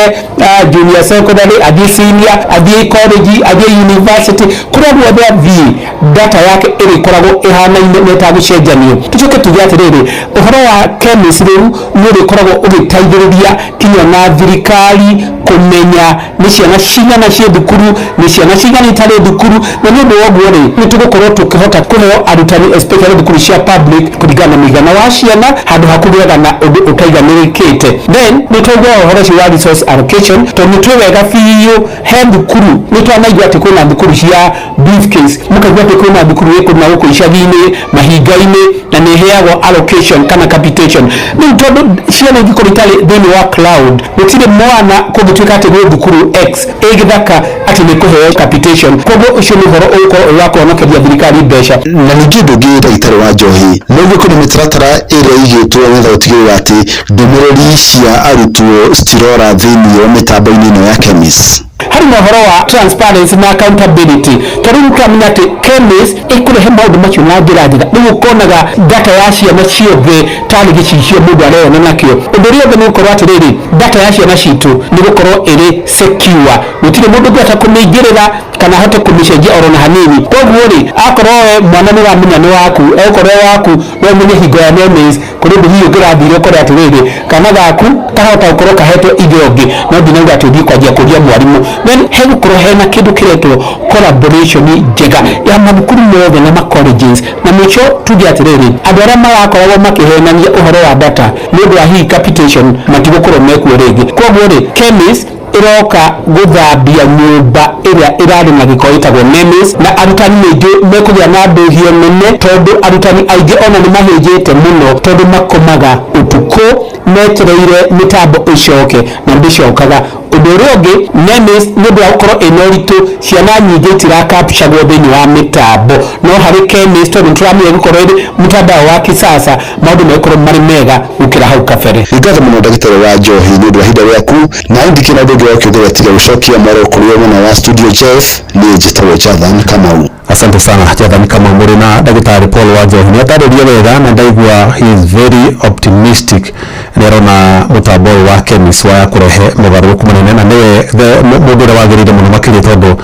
junior secondary, athiĩ senior, athiĩ college, athiĩ university, kũrĩa guothe athiĩ, data yake ĩrĩkoragwo ĩhanaine na ĩtagũcenjanio. Tũcoke tuge atĩrĩrĩ, ũhoro wa KEMIS rĩu nĩ ũrĩkoragwo ũgĩteithĩrĩria kinya na thirikari kũ kũmenya nĩ ciana cigana ciĩ thukuru, nĩ ciana cigana itarĩ thukuru, na nĩ ũndũ wa ũguo rĩ, nĩ tũgũkorwo tũkĩhota kũheo arutani especially thukuru cia public kũringana na mũigana wa ciana handũ ha kũgĩaga na ũndũ ũtaiganĩrĩkĩte. Then nĩ twaiguaga ũhoro ũcio wa resource allocation, tondũ nĩ tũĩ wega biũ he thukuru, nĩ twanaigua atĩ kwĩna thukuru cia briefcase, mũkaigua atĩ kwĩna thukuru ĩ kũna gũkũ icagi-inĩ mahinga-inĩ, na nĩ ĩheagwo allocation kana capitation. Rĩu tondũ ciana ingĩkorwo itarĩ thĩinĩ wa cloud, gũtirĩ mwana kũngĩtuĩka atĩ gwĩ thukuru X ĩ gĩthaka atĩ nĩ kũheo capitation. Koguo ũcio nĩ ũhoro ũgũkorwo ũrĩ wa kũhonokeria thirikari mbeca. Na ningĩ ũndũ ũngĩ ndagĩtarĩ wa njohi nĩguo kwĩna mĩtaratara ĩrĩa ĩigĩtwo nĩgetha gũtigĩrĩra atĩ ndũmĩrĩri cia arutwo citirora thĩinĩ wa mĩtambo-inĩ ĩno ya KEMIS. Harĩ na ũhoro wa transparency na accountability, tondũ rĩu tũramenya atĩ KEMIS ĩkũrehe maũndũ macio na njĩra njega. Rĩu ũkonaga data ya ciana ciothe tarĩ gĩcicio mũndũ areyona nakĩo. Ũndũ ũrĩa ũngĩ nĩ gũkorwo atĩrĩrĩ, data ya ciana citũ nĩ gũkorwo ĩrĩ secure, gũtirĩ mũndũ ũngĩhota kũmĩingĩrĩra kana ahote kũmĩcenjia oro na hanini. Koguo rĩ, akorwo we mwana nĩ ũramenya nĩ waku, egũkorwo e waku, no ũmenye hingo ya NEMIS kũrĩ ũndũ hihi ũngĩrathire ũkore atĩrĩrĩ, kana gaku kahota gũkorwo kahetwo ithe ũngĩ, no nginya atĩ ũthiĩ kwanjia kũria mwarimũ. Then hegũkorwo hena kĩndũ kĩretwo collaboration njega ya mathukuru mothe na ma colleges. Na mũico tuge atĩrĩrĩ, andũ arĩa marakoragwo makĩhenania ũhoro wa data nĩ ũndũ wa hihi capitation matigũkorwo mekuo rĩngĩ. Koguo rĩ, KEMIS ĩroka gũthambia nyũmba ĩrĩa ĩrarĩ na gĩko ĩtagwo NEMIS, na arutani ningĩ mekũgĩa na ndũhio nene, tondũ arutani aingĩ ona nĩ mahĩnjĩte mũno, tondũ makomaga ũtukũ metereire mĩtambo ĩcoke na ndĩcokaga. Ũndũ ũrĩa ũngĩ, NEMIS nĩ ũndũ wa gũkorwo ĩna ũritũ, ciana nyingĩ itirakapcagwo thĩinĩ wa mĩtambo, no harĩ KEMIS tondũ nĩtũramenya gũkorwo ĩrĩ mtandao wa kisasa, maũndũ megũkorwo marĩ mega gũkĩra hau kabere. Nĩ ngatho mũno ndagĩtarĩ wa njohi nĩ ũndũ wa ihinda rĩaku, na ndikĩrĩ na ũndũ ũngĩ wa kuongerera tiga gũcokia mwaro kũrĩ mwena wa studio Jeff. Niĩ njĩtagwo Jathan Kamau. Asante sana Jathan Kamau mũrĩ na ndagĩtarĩ Paul wa Njohi. Nĩ atarĩria wega na ndaigua he is very optimistic, nĩ arona mũtambo ũyũ wa KEMIS wa kũrehe mogarũrũku manene, na nĩwe mũndũ ũrĩa wagĩrĩire mũno makĩria, tondũ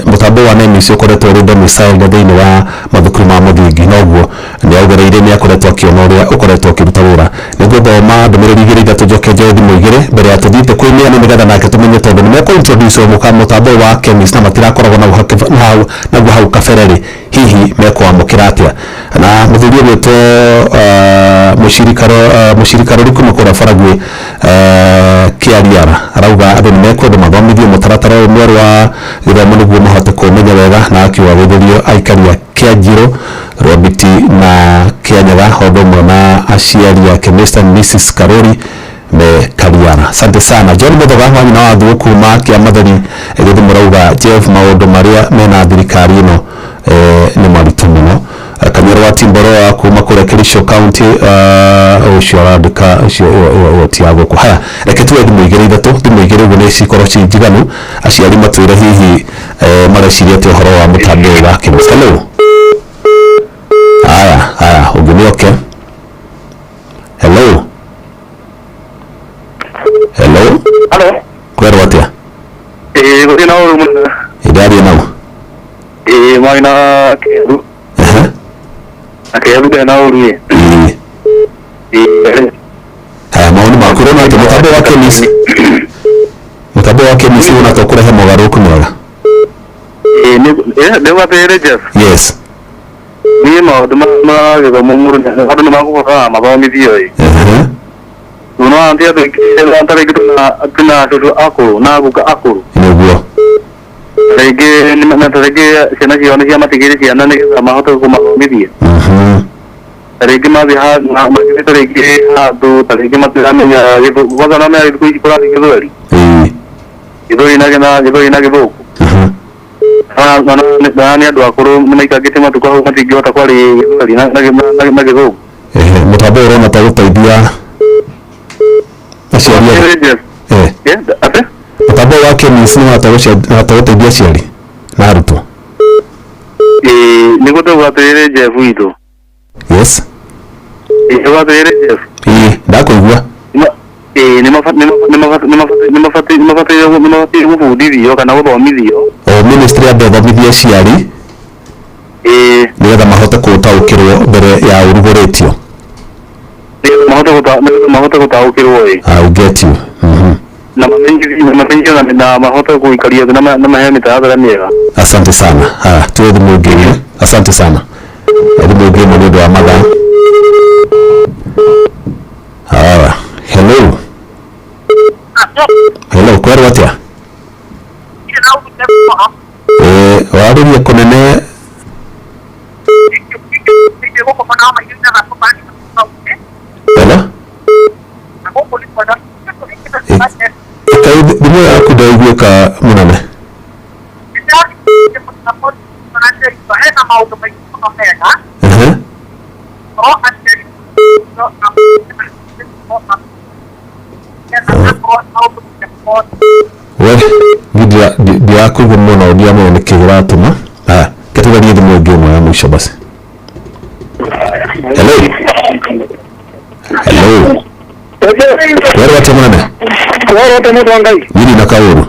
mũtambo wa NEMIS ũkoretwo ũrĩ domiciled thĩinĩ wa mathukuru ma mũthingi, noguo nĩ augĩrĩire nĩ akoretwo akĩona ũrĩa ũkoretwo ũkĩruta wĩra. Nĩngũthoma ndũmĩrĩri igĩrĩ ithatũ njoke njoe thimũ igĩrĩ mbere ya tũthiĩte kwĩ mĩena, nĩgetha nake tũmenye, tondũ nĩmekũ introduce mũtambo wa KEMIS na matirakoragwo naguo hau kabere rĩ, hihi mekwamũkĩra atĩa. Na mũthuri ũgwĩtwo Mũciri Karori kuma kũrĩa Baragwi Kĩariara arauga andũ nĩmekwenda mathomithio mũtaratara ũyũ mwerũ wa gĩthomo nĩguo mahote kũũmenya wega, na akiuga gũithĩrio aikari a Kĩanjirũ, Rwambiti na Kĩanyaga o ũndũ ũmwe na aciari ake Mr and Mrs Karori me Kariara. Asante sana John Muthoga wa nyina wa Thuo kuma Kĩamatheri Gĩthumo rauga Jeff, maũndũ marĩa mena thirikari ĩno nĩ maritũ mũno. Kanyoro wa Timboro wa kuma kũrĩa Kericho County, ũcio arandĩka ũcio ĩyo ti ya gũkũ. Haya, reke tuwe thimũ igĩrĩ ithatũ, thimũ igĩrĩ ũguo nĩ cikorwo ci njiganu, aciari matwĩre hihi mareciria atĩa ũhoro wa mũtambo ũyũ wa KEMIS. Hello. Haya, haya, ũngĩ nĩ oke. Hello. Hello. Hello. Kwerwo atĩa? Ĩĩ gũtirĩ na ũru mũno. Ĩndaria nau. Ĩĩ mwena Kĩambu. Na Kĩambu ndĩrĩ na ũru ĩ. Ĩĩ. Haya, maoni maku ũrona atĩ mũtambo wa KEMIS, mũtambo wa KEMIS ũrona ta ũkũrehe mogarũrũku mega? Ĩĩ nĩ atĩrĩrĩ Jeff. Yes. Niĩ maũndũ ma gĩthomo mũndũ andũ nĩ makũbatara mathomithio ĩ. Unaona ndio ndio rĩngĩ tuna cũcũ akũrũ na guka akũrũ. Nĩguo. Rĩngĩ na rĩngĩ ciana ciao nĩ ciamatigĩire ciana nĩgetha mahote kũmathomithia. Rĩngĩ mathiĩ mathiĩte rĩngĩ handũ ta rĩngĩ matiramenya kwanza no thikũ ici kũrathiĩ gĩthweri. Gĩthweri na gĩthweri na gĩthũngũ. Na nĩ andũ akũrũ maikangĩte matukũ hau matingĩhota kwaria gĩthweri na gĩthũngũ. Mũtambo ũrona ta gũteithia aciari othe. Mũtambo wa KEMIS nĩ wahota gũteithia aciari na arutwo. Ĩĩ nĩguo ndauga atĩrĩrĩ Jeff witũ. Yes. Ĩĩ ndauga atĩrĩrĩ Jeff. Ĩĩ ndakũigua. Ĩĩ nĩmabataire gũbundithio kana gũthomithio. O ministry ambe ĩthomithie aciari. Ĩĩ nĩgetha mahote gũtaũkĩrwo mbere ya ũrugũrĩtio. Mahote gũtaũkĩrwo ĩ. I get you. Na mamenyithio na mahote gũikaria thĩ na maheo mĩtaratara mĩega. Asante sana. Haya, tuwe thimũ ĩngĩ. Asante sana. Thimũ ĩngĩ ĩmwe nĩ ũndũ wa mathaa. Haya, hello. Hello, kwerwo atĩa? Warĩrie kũnene. Hello? Kai thimũ yaku ndĩraiguĩka mũnene. Ehe. We ndirakũigua mũno, ndiramenya nĩkĩ kĩratũma. Haya, reke tũgerie thimũ ĩngĩ ĩmwe ya mũico basi. Hello. Hello. Werwo atĩa mũnene? Werwo atĩa mũndũ wa Ngai? Niĩ na kaũru.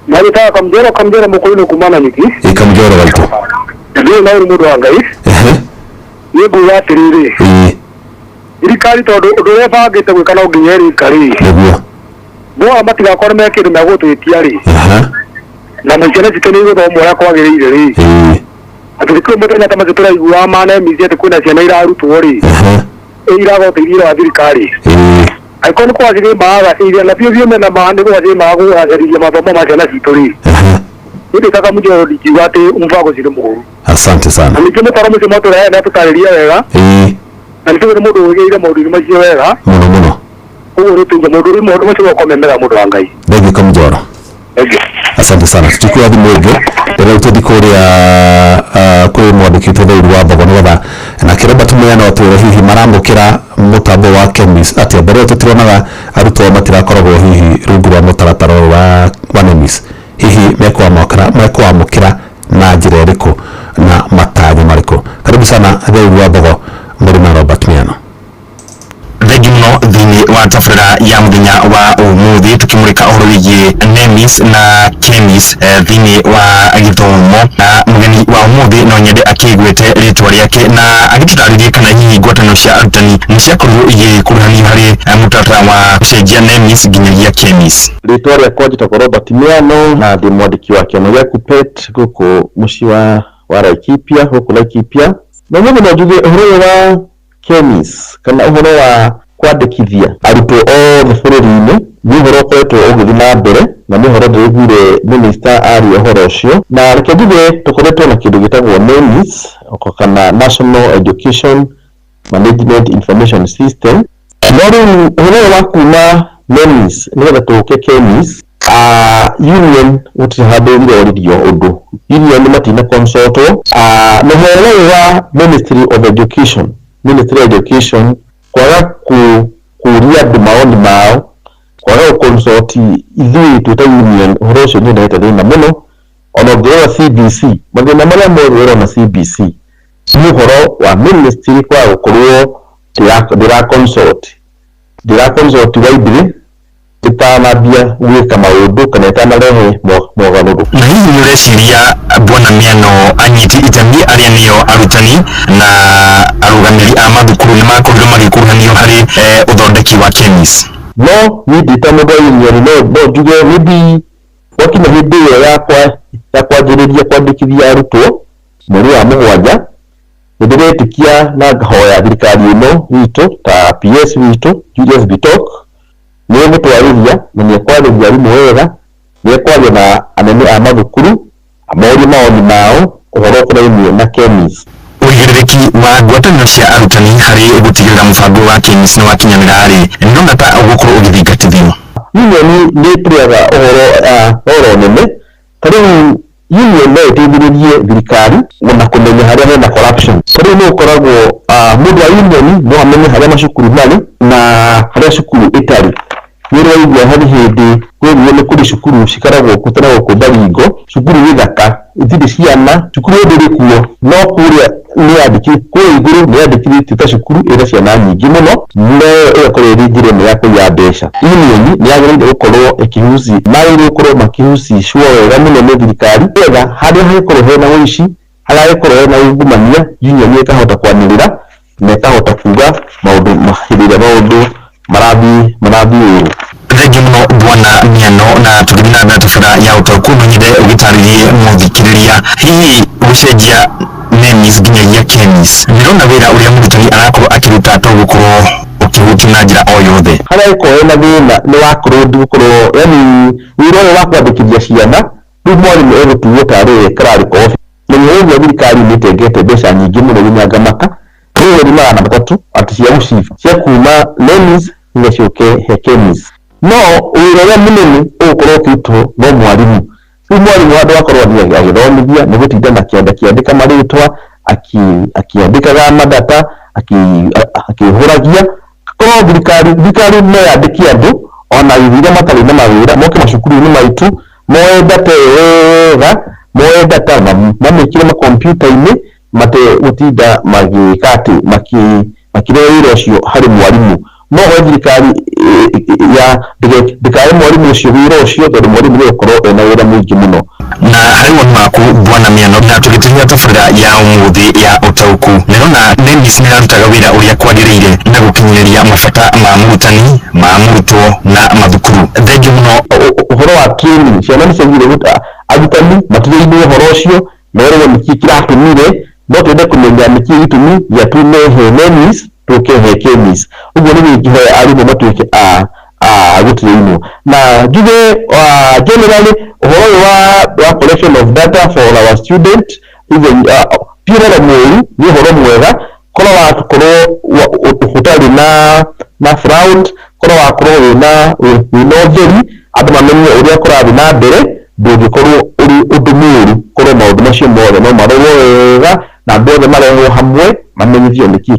Maritaga kamjero mũkũrũ kumana nyiki. Ĩ kamjero gaitũ. Ndiĩ na ũru mũndũ wa Ngai. Ehe. Niĩ nguga atĩrĩrĩ. Ĩĩ. Thirikari tondũ ũndũ ũrĩa ĩbangĩte gwĩka no nginya ĩrĩka rĩ. Nĩguo. Boa matigakorwo me kĩndũ megũtwĩtia rĩ. Na ciana citũ nĩ igũthoma ũrĩa kwagĩrĩire rĩ. Atĩ kwĩ mũthenya ta macio tũraiguaga ma NEMIS atĩ kwĩna ciana irarutwo rĩ. Iraga ũteithio wa thirikari. Angĩkorwo nĩ kwagĩrĩire magacĩrithia na biũ biũ mena ma nĩ kwagĩrĩire magũgacĩrithia mathomo ma ciana citũ rĩ. Niĩ ndĩ ta Kamũnjoro ndingiuga atĩ mũbango ũcio nĩ mũũru. Asante sana. Na ningĩ mũtaro mũcio matũrehe nĩ atũtarĩria wega. Na nĩ tũĩ nĩ mũndũ ũgĩire maũndũ-inĩ macio wega. Mũno mũno. Koguo nĩ tũigue maũndũ macio gũkomemera mũndũ wa Ngai. Thengiũ Kamũnjoro. Thengiũ. Asante sana. Tuchukue thimũ ĩngĩ. Rĩu tũthiĩ kũrĩa kwĩ mwandĩki witũ Theuru wa Mbogo nĩgetha nake Robert Muya no atwĩre hihi maramũkĩra mũtambo wa KEMIS atĩa. Mbere ĩyo tũtironaga arutwo matirakoragwo hihi rungu rwa mũtaratara ũyũ wa NEMIS. Hihi mekwamũkĩra na njĩra ĩrĩkũ na matanya marĩkũ? Karibu sana Theuru wa Mbogo mũrĩ na Robert Miano. Thengiũ mũno thĩinĩ wa tabarĩra ya mũthenya wa ũmũthĩ tũkĩmũrĩka ũhoro wĩgiĩ NEMIS na KEMIS thĩinĩ wa gĩthomo, na mũgeni wa ũmũthĩ no nyende akĩgwete rĩtwa rĩake na agĩtũtarĩrie kana hihi ngwatanĩro cia arutani nĩ ciakorirwo igĩkuruhanio harĩ mũtaratara wa gũcenjia NEMIS nginyagia KEMIS. Rĩtwa rĩakwa njĩtagwo Robert Miano na ndĩ mwandĩki wa kĩama gĩa KUPPET gũkũ mũciĩ wa Laikipia, gũkũ Laikipia. Na ũmũthĩ no njuge ũhoro ũyũ wa KEMIS kana ũhoro wa kwandĩkithia arutwo othe bũrũri-inĩ nĩ ũhoro ũkoretwo ũgĩthiĩ na mbere na nĩ ũhoro ndĩraiguire minister aria ũhoro ũcio. Na reke njuge tũkoretwo na kĩndũ gĩtagwo NEMIS kana National Education Management Information System. No rĩu ũhoro ũyũ wa kuma NEMIS nĩgetha tũke KEMIS, union gũtirĩ handũ iroririo ũndũ. Union matina consultwo. Na ũhoro ũyũ wa Ministry of Education, Ministry of Education kwaga kũria andũ maoni mao, kwaga gũconsult ithuĩ twĩ ta union, ũhoro ũcio nĩ ũrehete thĩna mũno. Ona ũngĩrora CBC, mathĩna marĩa mothe ũrona CBC nĩ ũhoro wa ministry kwaga gũkorwo ndĩra consult widely ĩtanambia gwĩka maũndũ kana ĩtanarehe mogarũrũku. Na hihi nĩ ũreciria Bwana Miano anyiti itemi arĩa nĩo arutani na arũgamĩrĩri a mathukuru nĩ makorirwo magĩkuruhanio harĩ ũthondeki wa KEMIS? No niĩ ndĩ ta mũndũ wa union no njuge maybe gwakinya hĩndĩ ĩyo ya kwanjĩrĩria kwandĩkithia arutwo mweri wa 7, nĩ ndĩretĩkia na ngahoya thirikari ĩno witũ ta PS witũ Julius Bitok nĩ egũtwarĩria na nĩ ekwarĩria arimũ wega, nĩ ekwaria na anene a mathukuru amorie maoni mao ũhoro ũkonainie na KEMIS. Ũigĩrĩrĩki wa ngwatanĩro cia arutani harĩ gũtigĩrĩra mũbango wa KEMIS nĩ wakinyanĩra rĩ, nĩndĩrona ta ũgũkorwo ũgĩthingatithio. Union nĩ ĩtũrĩaga ũhoro nene. Ta rĩu union no ĩteithĩrĩrie thirikari na kũmenya harĩa hena corruption. Ta rĩu nĩ ũkoragwo mũndũ wa union no amenye harĩa macukuru marĩ na harĩa cukuru ĩtarĩ. Nĩ ũraigua harĩ hĩndĩ kwĩrire nĩ kũrĩ cukuru cikaragwo kũ ta gũkũ Baringo, cukuru gĩthaka itirĩ ciana, cukuru ĩyo ndĩrĩ kuo, no kũrĩa nĩ yandĩkithĩtio, kũrĩa igũrũ nĩ yandĩkithĩtio ta cukuru ĩna ciana nyingĩ mũno, no ĩgakorwo ĩrĩ njĩra ĩmwe ya kũiya mbeca. Union nĩ yagĩrĩire gũkorwo magĩrĩirwo gũkorwo makĩhusishwo wega mũno nĩ thirikari, nĩgetha harĩa hangĩkorwo hena ũici, harĩa hangĩkorwo hena ungumania, union ĩkahota kwanĩrĩra na ĩkahota kuga maũndũ hĩndĩ ĩrĩa maũndũ marathiĩ ũru. Thengiũ mũno Bwana Miano. ya ũtaũku no nyende ũgĩtarĩrie mũthikĩrĩria hihi gũcenjia NEMIS nginyagia KEMIS ndĩrona wĩra ũrĩa mũrutani arakorwo akĩruta to gũkorwo ũkĩhutio na njĩra o yothe. Harĩa ĩkorwo ĩna thĩna nĩ wa gũkorwo yani wĩra ũyũ wa kwandĩkithia ciana rĩu mwarimũ egũtuo tarĩ we clerical officer. Na nĩ ũguo thirikari nĩ ĩtengete mbeca nyingĩ mũno nginya ngamaka trilioni 300 atĩ cia gũciba cia kuma NEMIS nginya ciũke he KEMIS. No wĩra ũrĩa mũnene ũgũkorwo ũkĩrutwo no mwarimũ. Rĩu mwarimũ handũ akorwo agĩthomithia nĩ gũtinda na kĩanda kĩandĩka marĩtwa akĩandĩkaga madata akĩhũragia. Korwo thirikari no yandĩke andũ ona iria matarĩ na mawĩra moke macukuru-inĩ maitũ moe data ĩyo wega, moe data mamĩkĩre makompiuta-inĩ mate gũtinda magĩka atĩ makĩrehe wĩra ũcio harĩ mwarimũ. No hoe thirikari ya ndĩkahe mwarimũ ũcio wĩra ũcio tondũ mwarimũ nĩ egũkorwo ena wĩra mũingĩ mũno. Na harĩ woni waku bwana Miano, na tũgĩtĩria tabarĩra ya ũmũthĩ ya ũtaũku, ndĩrona NEMIS nĩ ĩrarutaga wĩra ũrĩa kwagĩrĩire na gũkinyĩria mabata ma mũrutani, ma mũrutwo na mathukuru. Thengiũ mũno. Ũhoro wa training ciana nĩ ciagĩrĩire arutani matirĩinwo ũhoro ũcio merwo nĩkĩ kĩratũmire, no twende kũmenya nĩkĩ gĩtũmi gĩa tume he NEMIS tũke he KEMIS. Ũguo nĩ ingĩhoya arimũ matuĩke a gũtrainwo. Na njuge generally ũhoro ũyũ wa collection of data for our student even ti ũhoro mũũru, nĩ ũhoro mwega korwo wakorwo ũtarĩ na fraud, korwo wakorwo wĩna ũtheri, andũ mamenye ũrĩa kũrathiĩ na mbere, ndũngĩkorwo ũrĩ ũndũ mũũru korwo maũndũ macio mothe no marorwo wega na andũ othe marehwo hamwe mamenyithio nĩkĩĩ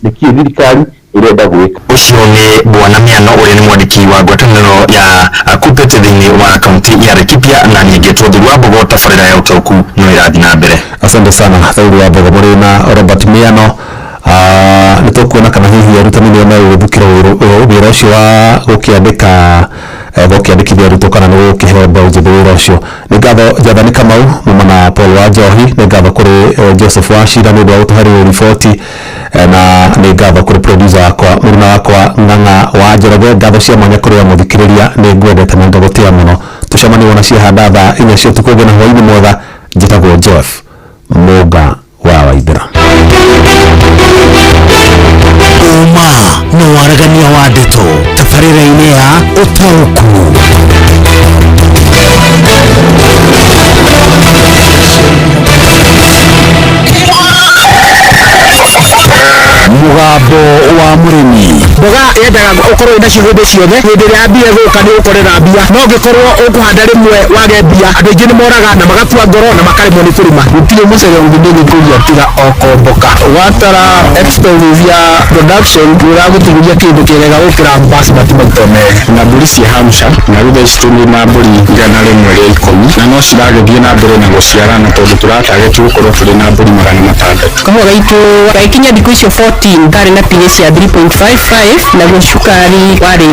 nĩkĩĩ thirikari ĩrenda gwĩka. Ũcio nĩ bwana Miano ũrĩa nĩ mwandĩki wa ngwatanĩro ya KUPPET thĩinĩ wa kaunti ya Laikipia, na niĩ ngetwo Thuri wa Mbogo. Tabarĩra ya ũtaũku no ĩrathiĩ na mbere. Asante sana Thuri wa Mbogo mũrĩ na Robert Miano. Nĩ tũkuona kana hihi arutani nĩo megũgĩthukĩra wĩra ũcio wa gũkĩandĩka gũkĩandĩkithia arutwo kana nĩ gũkĩhe mbeũ njĩthĩ wĩra ũcio. Nĩ ngatho Jathani Kamau muma na Paul wa Njohi, nĩ ngatho kũrĩ Joseph Wachira nĩ ũndũ wa gũtũhe riboti, na nĩ ngatho kũrĩ producer wakwa mũruna wakwa Ng'ang'a wa Njoroge. Ngatho cia mwanya kũrĩ mũthikĩrĩria, nĩ ngwendete na ngagũtĩa mũno. Tũcemanie wona ciahanda thaa 4 cia ũtukũ ũngĩ na hwaĩ-inĩ mwega. Njĩtagwo Jeff Mũnga wa Waithera. Ũma na waragania wa ndeto tabarĩra-inĩ ya ũtaũku. Mũgambo wa mũrĩmi. Mboga yendaga ũkorwo wĩna cio hĩndĩ ciothe, hĩndĩ ĩrĩa mbia ĩgũka nĩ ũgũkorera mbia, no ũngĩkorwo ũkũhanda rĩmwe wage mbia, andũ aingĩ nĩ moraga na magakua ngoro na makaremwo nĩ kũrĩma. Gũtirĩ mũcere ũngĩ ndĩgĩkũria tiga o komboka. Watara expenses ya production nĩ ũragũtigĩria kĩndũ kĩrega gũkĩra basmati maita merĩ. Na mbũri ciĩ Hampshire na rĩu thaa ici tũrĩ na mbũri 110 na no ciragĩthiĩ na mbere na gũciarana tondũ tũratarget gũkorwo tũrĩ na mbũri 600. Kahũa gaitũ gagĩkinya thikũ icio 14 karĩ na pH ya 3.55 naguo cukari warĩ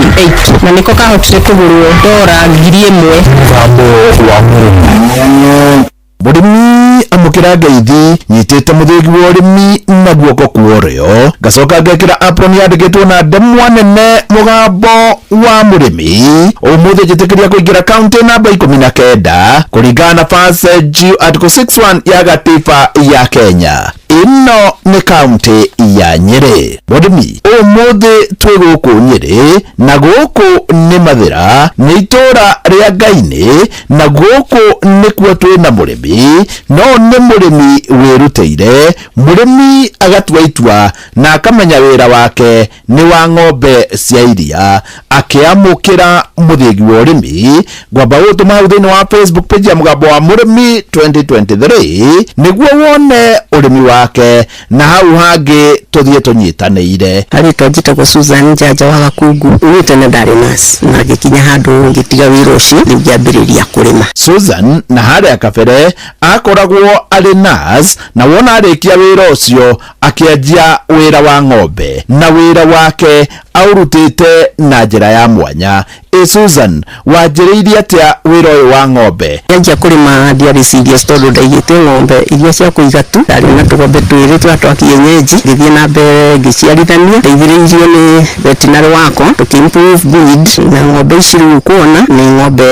8 na nĩko kahotire kũgũrwo dora 1000. Mũgambo wa mũrĩmi. Mũrĩmi amũkĩra ngeithi nyitĩte mũthĩgi wa ũrĩmi na guoko kwa ũrĩo, ngacoka ngekĩra apron yandĩkĩtwo na ndemwa nene mũgambo wa mũrĩmi. Ũmũthĩ njĩtĩkĩria kũingĩra kaunti namba 19 kũringana na Passage Article 61 ya gatiba ya Kenya. Ĩno nĩ kaunti ya Nyĩrĩ. Mũrĩmi, ũmũthĩ twĩ gũkũ Nyĩrĩ na gũkũ nĩ Mathĩra, nĩ itũũra rĩa Ngainĩ, na gũkũ nĩkuo twĩ na mũrĩmi, no nĩ mũrĩmi wĩrutĩire, mũrĩmi agatua itua na akamenya wĩra wake nĩ wa ng'ombe cia iria, akĩamũkĩra mũthĩgi wa ũrĩmi. Ngwamba gũtũma hau thĩinĩ wa Facebook page ya mũgambo wa mũrĩmi 2023 nĩguo wone ũrĩmi wake, na hau hangĩ tũthiĩ tũnyitanĩire. Arĩtwa njĩtagwo Susan Njanja wa Gakungu. Niĩ tene ndarĩ nurse na ngĩkinya handũ ngĩtiga wĩra ũcio rĩu ngĩambĩrĩria kũrĩma. Susan na harĩa kabere akoragwo arĩ nurse, na wona arĩkia wĩra ũcio Akĩanjia wĩra wa ng'ombe na wĩra wake aũrutĩte na njĩra ya mwanya. Ĩ Susan, wanjĩrĩirie atĩa wĩra ũyũ wa ng'ombe? Njanjia kũrĩma ndiarĩ serious tondũ ndaigĩte ng'ombe iria cia kũiga tu, ndarĩ na tũgombe twĩrĩ twa twa kienyeji, ngĩthiĩ na mbere ngĩciarithania, ndeithĩrĩirio nĩ veterinary wakwa tũkĩ improve breed, na ng'ombe ici rĩu ũkuona nĩ ng'ombe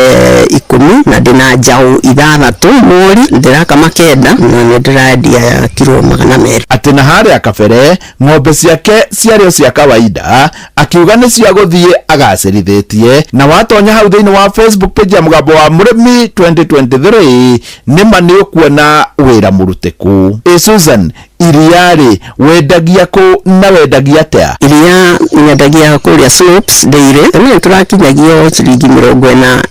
10 na ndĩna njaũ 6 mweri, ndĩrakama 9 na nĩ ndĩrendia kiro 200. Atĩ na harĩa kabere ng'ombe ciake ciarĩ o cia kawaida, akiuga nĩ cia gũthiĩ agacĩrithĩtie. Na watonya hau thĩinĩ wa Facebook page ya Mũgambo wa Mũrĩmi 2023 nĩma nĩ ũkuona wĩra mũrutĩku. Ĩ Susan, iria rĩ wendagia kũ na wendagia atĩa? Iria nyendagia kũrĩa Slopes Dairy, tene tũrakinyagio ciringi 44,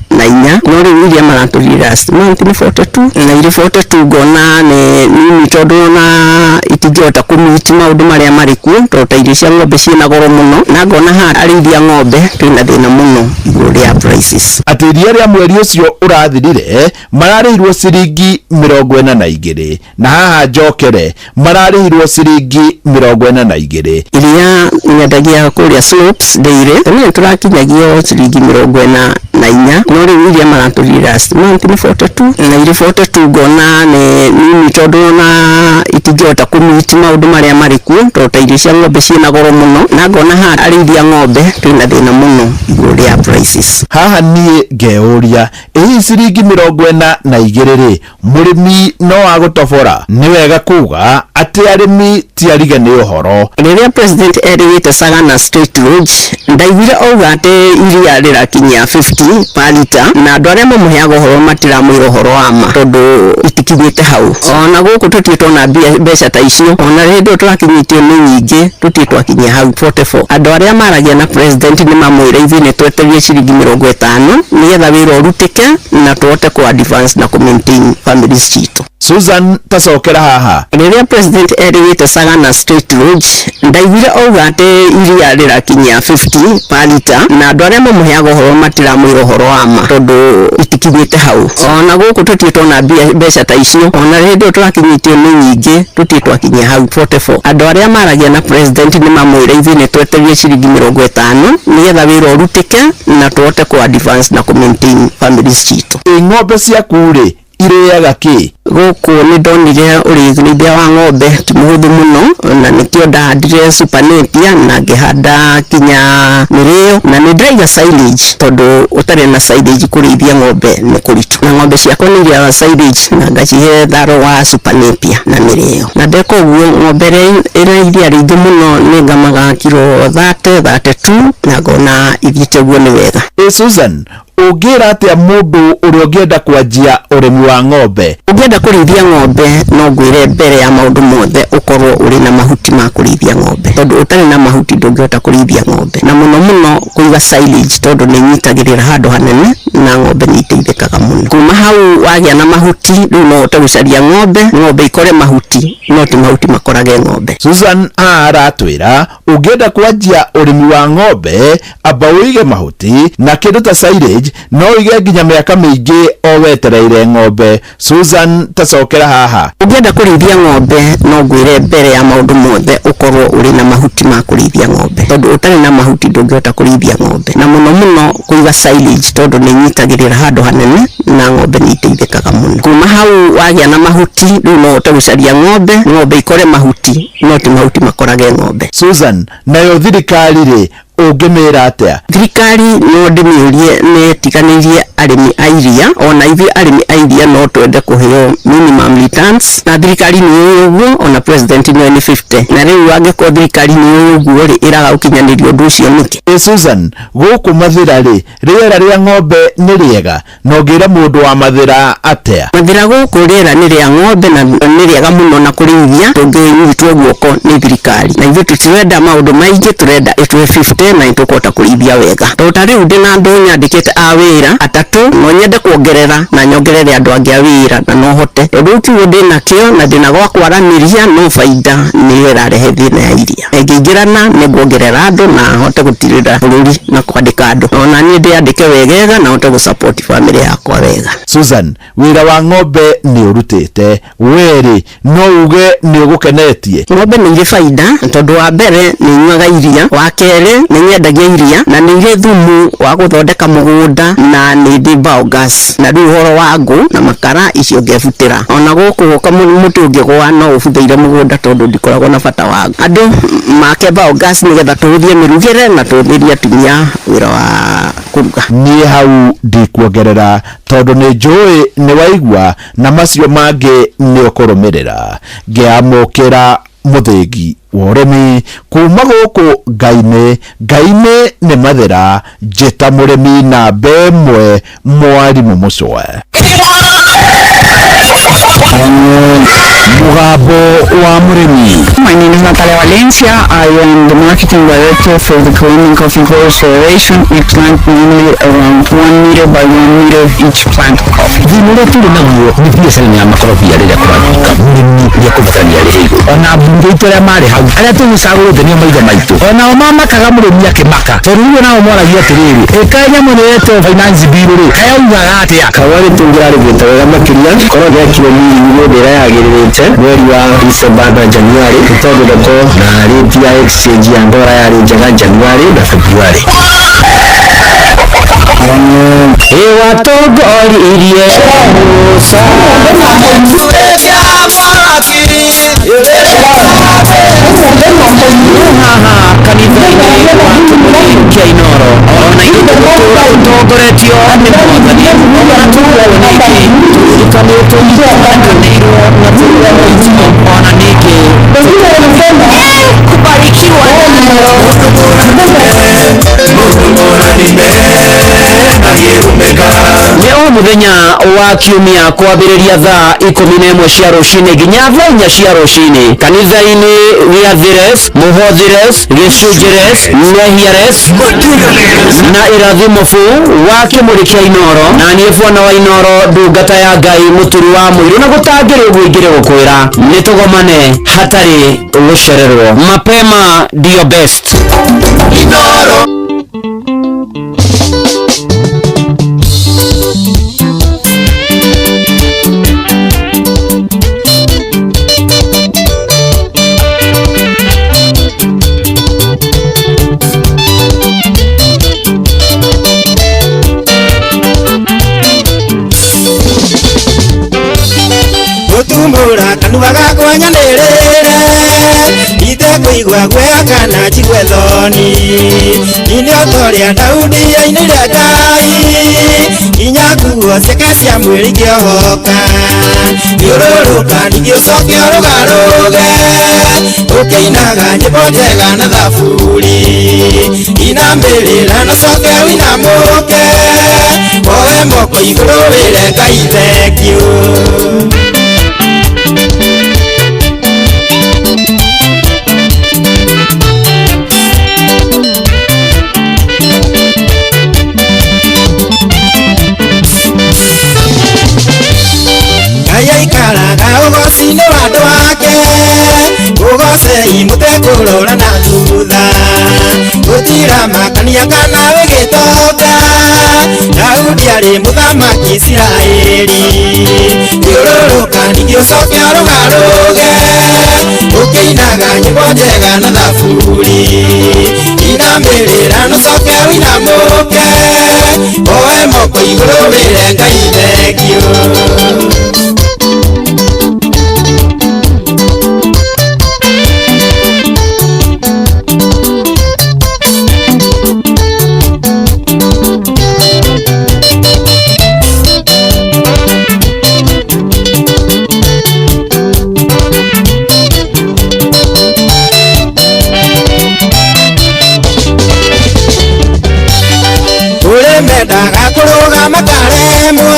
no rĩu iria maratũrire last month nĩ 42, na irĩ 42 ngona nĩ nini tondũ ona itingĩhota kũmeet maũndũ marĩa marĩ kuo, tondũ ta irio cia ng'ombe ciĩna goro mũno, na ngona haha arĩithia ng'ombe twĩna thĩna mũno igũrũ rĩa prices. Atĩ iria rĩa mweri ũcio ũrathirire mararĩhirwo ciringi 42, na haha njokere mararĩhirwo ciringi 42. Iria nyendagia kũrĩa Slopes Dairy, tene tũrakinyagio ciringi 44, no rĩu iria maratũrire last month nĩ 42, na irĩ 42 ngona nĩ nini tondũ ona itingĩhota kũmeet maũndũ marĩa marĩ kuo, tondũ ta irio cia ng'ombe ciĩna goro mũno, na ngona haha arĩithia ng'ombe twĩna thĩna mũno igũrũ rĩa prices. Haha niĩ ngeyũria, ĩ hihi ciringi 42 rĩ, mũrĩmi no agũtobora? Nĩ wega kuga atĩ arĩmi ti arige nĩ ũhoro. Rĩrĩa president erĩgĩte Sagana State Lodge, ndaiguire auga atĩ iria rĩrakinyia 50 per lita, na andũ arĩa mamũheaga ũhoro matiramwĩra ũhoro wa ma tondũ itikinyĩte hau. Ona gũkũ tũtirĩ twona mbeca ta icio, ona hĩndĩ ĩyo tũrakinyĩtio nĩ nyingĩ, tũtirĩ twakinyia hau 44. Andũ arĩa maragia na president nĩ mamwĩra ithuĩ nĩ twetereire ciringi 50 nĩgetha wĩra ũrutĩke na tũhote kũ advance na kũ maintain families citũ. Susan, tacokera haha. Rĩrĩa president erĩgĩte Sagana State Lodge, ndaiguire auga atĩ iria rĩrakinyia 50 per lita, na andũ arĩa mamũheaga ũhoro matiramwĩra ũhoro wa ma tondũ itikinyĩte hau. Ona gũkũ tũtirĩ twona mbeca ta icio, ona hĩndĩ ĩyo tũrakinyĩtio nĩ nyingĩ, tũtirĩ twakinyia hau 44. Andũ arĩa maragia na president nĩ mamwĩra ithuĩ nĩ twetereire ciringi 50 nĩgetha wĩra ũrutĩke na tũhote kũ advance na kũ maintain families citũ. Ĩ ng'ombe ciaku rĩ irĩaga kĩ? Gũkũ nĩ ndonire ũrĩithia wa ng'ombe ti mũhũthũ mũno, na nĩkĩo ndahandire supernapier na ngĩhanda kinya mĩrĩo, na nĩ ndĩraiga silage tondũ ũtarĩ na silage kũrĩithia ng'ombe nĩ kũritũ, na ng'ombe ciakwa nĩ irĩaga silage na ngacihe tharo wa supernapier na mĩrĩo, na ndeka ũguo ng'ombe ĩrĩa ĩrĩa iria rĩingĩ mũno nĩ ngamaga kiro 30 32, na ngona ithiĩte ũguo nĩ wega. Ĩ Susan, ũngĩra atĩa mũndũ ũrĩa ũngĩenda kwanjia ũrĩmi wa ng'ombe? Ũngĩenda kũrĩithia ng'ombe no ngwĩre mbere ya maũndũ mothe ũkorwo ũrĩ na mahuti ma kũrĩithia ng'ombe, tondũ ũtarĩ na mahuti ndũngĩhota kũrĩithia ng'ombe, na mũno mũno kũiga silage tondũ nĩ ĩnyitagĩrĩra handũ hanene na ng'ombe nĩ iteithĩkaga mũno. Kuma hau wagĩa na mahuti rĩu no ũhote gũcaria ng'ombe, ng'ombe ikore mahuti no ti mahuti makorage ng'ombe. Susan haha aratwĩra ũngĩenda kwanjia ũrĩmi wa ng'ombe amba ũige mahuti na kĩndũ ta silage no ũige nginya mĩaka mĩingĩ o wetereire ng'ombe. Susan, tacokera haha. Ũngĩenda kũrĩithia ng'ombe no ngwĩre mbere ya maũndũ mothe ũkorwo ũrĩ na mahuti ma kũrĩithia ng'ombe, tondũ ũtarĩ na mahuti ndũngĩhota kũrĩithia ng'ombe, na mũno mũno kũiga silage tondũ nĩ ĩnyitagĩrĩra handũ hanene na ng'ombe nĩ iteithĩkaga mũno. Kuma hau wagĩa na mahuti rĩu no ũhote gũcaria ng'ombe, ng'ombe ikore mahuti no ti mahuti makorage ng'ombe. Susan, nayo thirikari rĩ ũngĩmĩra atĩa? Thirikari no ndĩmĩũrie nĩ ĩtiganĩirie arĩmi a iria, ona ithuĩ arĩmi a iria no twende kũheo minimum returns, na thirikari nĩ yũĩ ũguo, ona president nĩ oĩ nĩ 50, na rĩu angĩkorwo thirikari nĩ yũĩ ũguo rĩ, ĩraga gũkinyanĩria ũndũ ũcio nĩkĩ? Ĩ Susan, gũkũ Mathĩra rĩ, rĩera rĩa ng'ombe nĩ rĩega, na ũngĩra mũndũ wa Mathĩra atĩa? Mathĩra gũkũ rĩera nĩ rĩa ng'ombe na nĩ rĩega mũno na kũrĩithia, tũngĩnyitwo guoko nĩ thirikari, na ithuĩ tũtirenda maũndũ maingĩ, tũrenda ĩtũhe 50 tũrĩmĩte na nĩtũkũhota kũrĩithia wega. Tondũ ta rĩu ndĩna andũ nyandĩkĩte a wĩra atatũ, no nyende kuongerera na nyongerere andũ angĩ a wĩra na no hote, tondũ rĩu kiugo ndĩnakĩo na ndĩna gwa kwaranĩria, no baida nĩyo ĩrarehe thĩna ya iria. Ĩngĩingĩrana nĩ nguongerera andũ na hote gũtirĩra bũrũri na kwandĩka andũ, ona niĩ ndĩandĩke wegega na hote gũsupport family yakwa wega. Susan, wĩra wa ng'ombe nĩ ũrutĩte werĩ, no uge nĩ ũgũkenetie? Ng'ombe nĩ irĩ baida, tondũ wa mbere nĩ inyuaga iria, wa kerĩ nĩ nyendagia iria, na nĩ irĩ thumu wa gũthondeka mũgũnda, na nĩ ndĩ biogas, na rĩu ũhoro wa ngũ na makara icio ngebutĩra. Ona gũkũ mũtĩ ũngĩgũa no ũbuthĩire mũgũnda, tondũ ndikoragwo na bata wa andũ make biogas nĩgetha tũhũthie mĩrugĩre na tũhũthĩrie atumia wĩra wa kũruga. Niĩ hau ndikuongerera, tondũ nĩ njũĩ nĩ waigua na macio mangĩ nĩ ũkũrũmĩrĩra. Ngĩamũkĩra mũthĩgi wa ũrĩmi kuma gũkũ Ngai-inĩ, Ngai-inĩ nĩ mathĩra, njĩta mũrĩmi namba ĩmwe, mwarimũ Mũcwe. Mugambo wa mũrĩmi. My name is Natalia Valencia. I am the marketing director for the Colombian Coffee Growers Federation. We plant mainly around 1 meter by 1 meter each plant of coffee. Thĩna ũrĩa tũrĩ naguo nĩ biacara ya makorobia rĩrĩa kũratuĩka mũrĩmi nĩ ekũbatarania arĩhe igũrũ. Ona mbunge itũ arĩa marĩ hau arĩa tũgĩcagũrĩte nĩo maithe maitũ, onao mamakaga mũrĩmi akĩmaka, tondũ rĩu nao moragia atĩrĩrĩ, ĩkaĩ nyamũ ĩno yetwo finance bill rĩ, kayaugaga atĩa? Kahũa gĩtũngĩrarĩmĩte wega makĩria korwo gekirwo mĩrimũ ĩrĩa yagĩrĩrĩte mweri wa December na January, nĩ tondũ thoko na rate ya exchange ya ndora yarĩ njega January na February. Ĩwatongoririe Musa. Haha kanitha-inĩ wa Kĩmũrĩ kĩa Inoro, ona ithuĩ tũgũtũũra tũtongoretio nĩ Mwathani, ona tũguo ningĩ tũririkanĩtwo, tũrakanĩirwo na tũrutĩtwo, ona ningĩ kubarikiwa nĩ o mũthenya wa kiumia kwambĩrĩria thaa 11 cia rũcinĩ nginya thaa 4 cia rũcinĩ kanitha-inĩ gĩa Thires, Mũhothires, Gĩcunjĩres, Mehiares na Irathimo bu wa Kĩmũrĩ kĩa Inoro, na niĩ bwana wa Inoro, ndungata ya Ngai, mũturi wa mũirũ, na gũtangĩrĩ ũguo ingĩrĩ gũkwĩra nĩ tũgomane hatarĩ gũcererwo. Mapema ndio best. Inoro. Gutumbura kanua gakwa nyanĩrĩre, itekũigua guoya kana njigue thoni. Nĩ ta ũrĩa Daudi ainĩire Ngai, nginya nguo ciake cia mwĩrĩ ikĩohoka. Thiũrũrũka ningĩ ũcoke ũrũgarũge, ũkĩinaga nyĩmbo njega na thaburi. Inamĩrĩra na ũcoke ũinamũke, woe moko igũrũ wĩre Ngai thengiũ. Ngai aikaraga ũgoci-inĩ wa andũ ake, ũgocei mũtekũrora na thutha. Gũtiramakania kana wĩ gĩtonga, Daudi arĩ mũthamaki Isiraeli. Thiũrũrũka ningĩ ũcoke ũrũgarũge, ũkĩinaga nyĩmbo njega na thaburi. Inamĩrĩra na ũcoke ũinamũke, woe moko igũrũ wĩre Ngai thengiũ. Mendaga kũrũgama karemwo,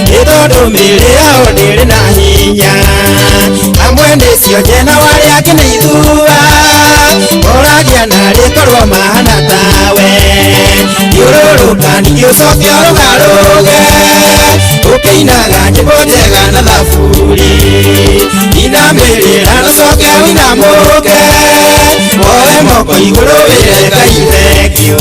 nĩ tondũ mĩĩrĩ yao ndĩrĩ na hinya. Amwe nĩ cionje na arĩa angĩ nĩ ithua, moragia narĩ korwo mahana Kũhurũka ningĩ ũcoke ũrũgarũge ũkĩinaga nyĩmbo njega na thaburi. Inamĩrĩra na ũcoke ũinamũke woe moko igũrũ wĩre Ngai thengiũ.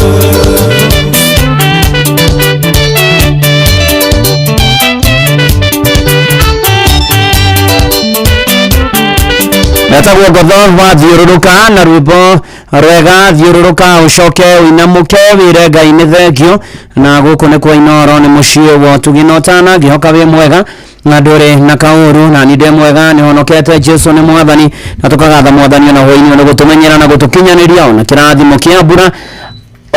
Etagwo Ngotho wa Thiũrũrũka na rwĩmbo rwega Thiũrũrũka ũcoke ũinamũke wĩre Ngai nĩ thengio. Na gũkũ nĩ kwa Inooro, nĩ mũciĩ wa ũtugi na ũtana. Ngĩhoka wĩ mwega na ndũrĩ na kaũru, na niĩ ndĩ mwega, nĩ honokete. Jesu nĩ mwathani, na tũkagatha mwathani ona hwaĩ-inĩ nĩ gũtũmenyera na gũtũkinyanĩria ona kĩrathimo kĩa mbura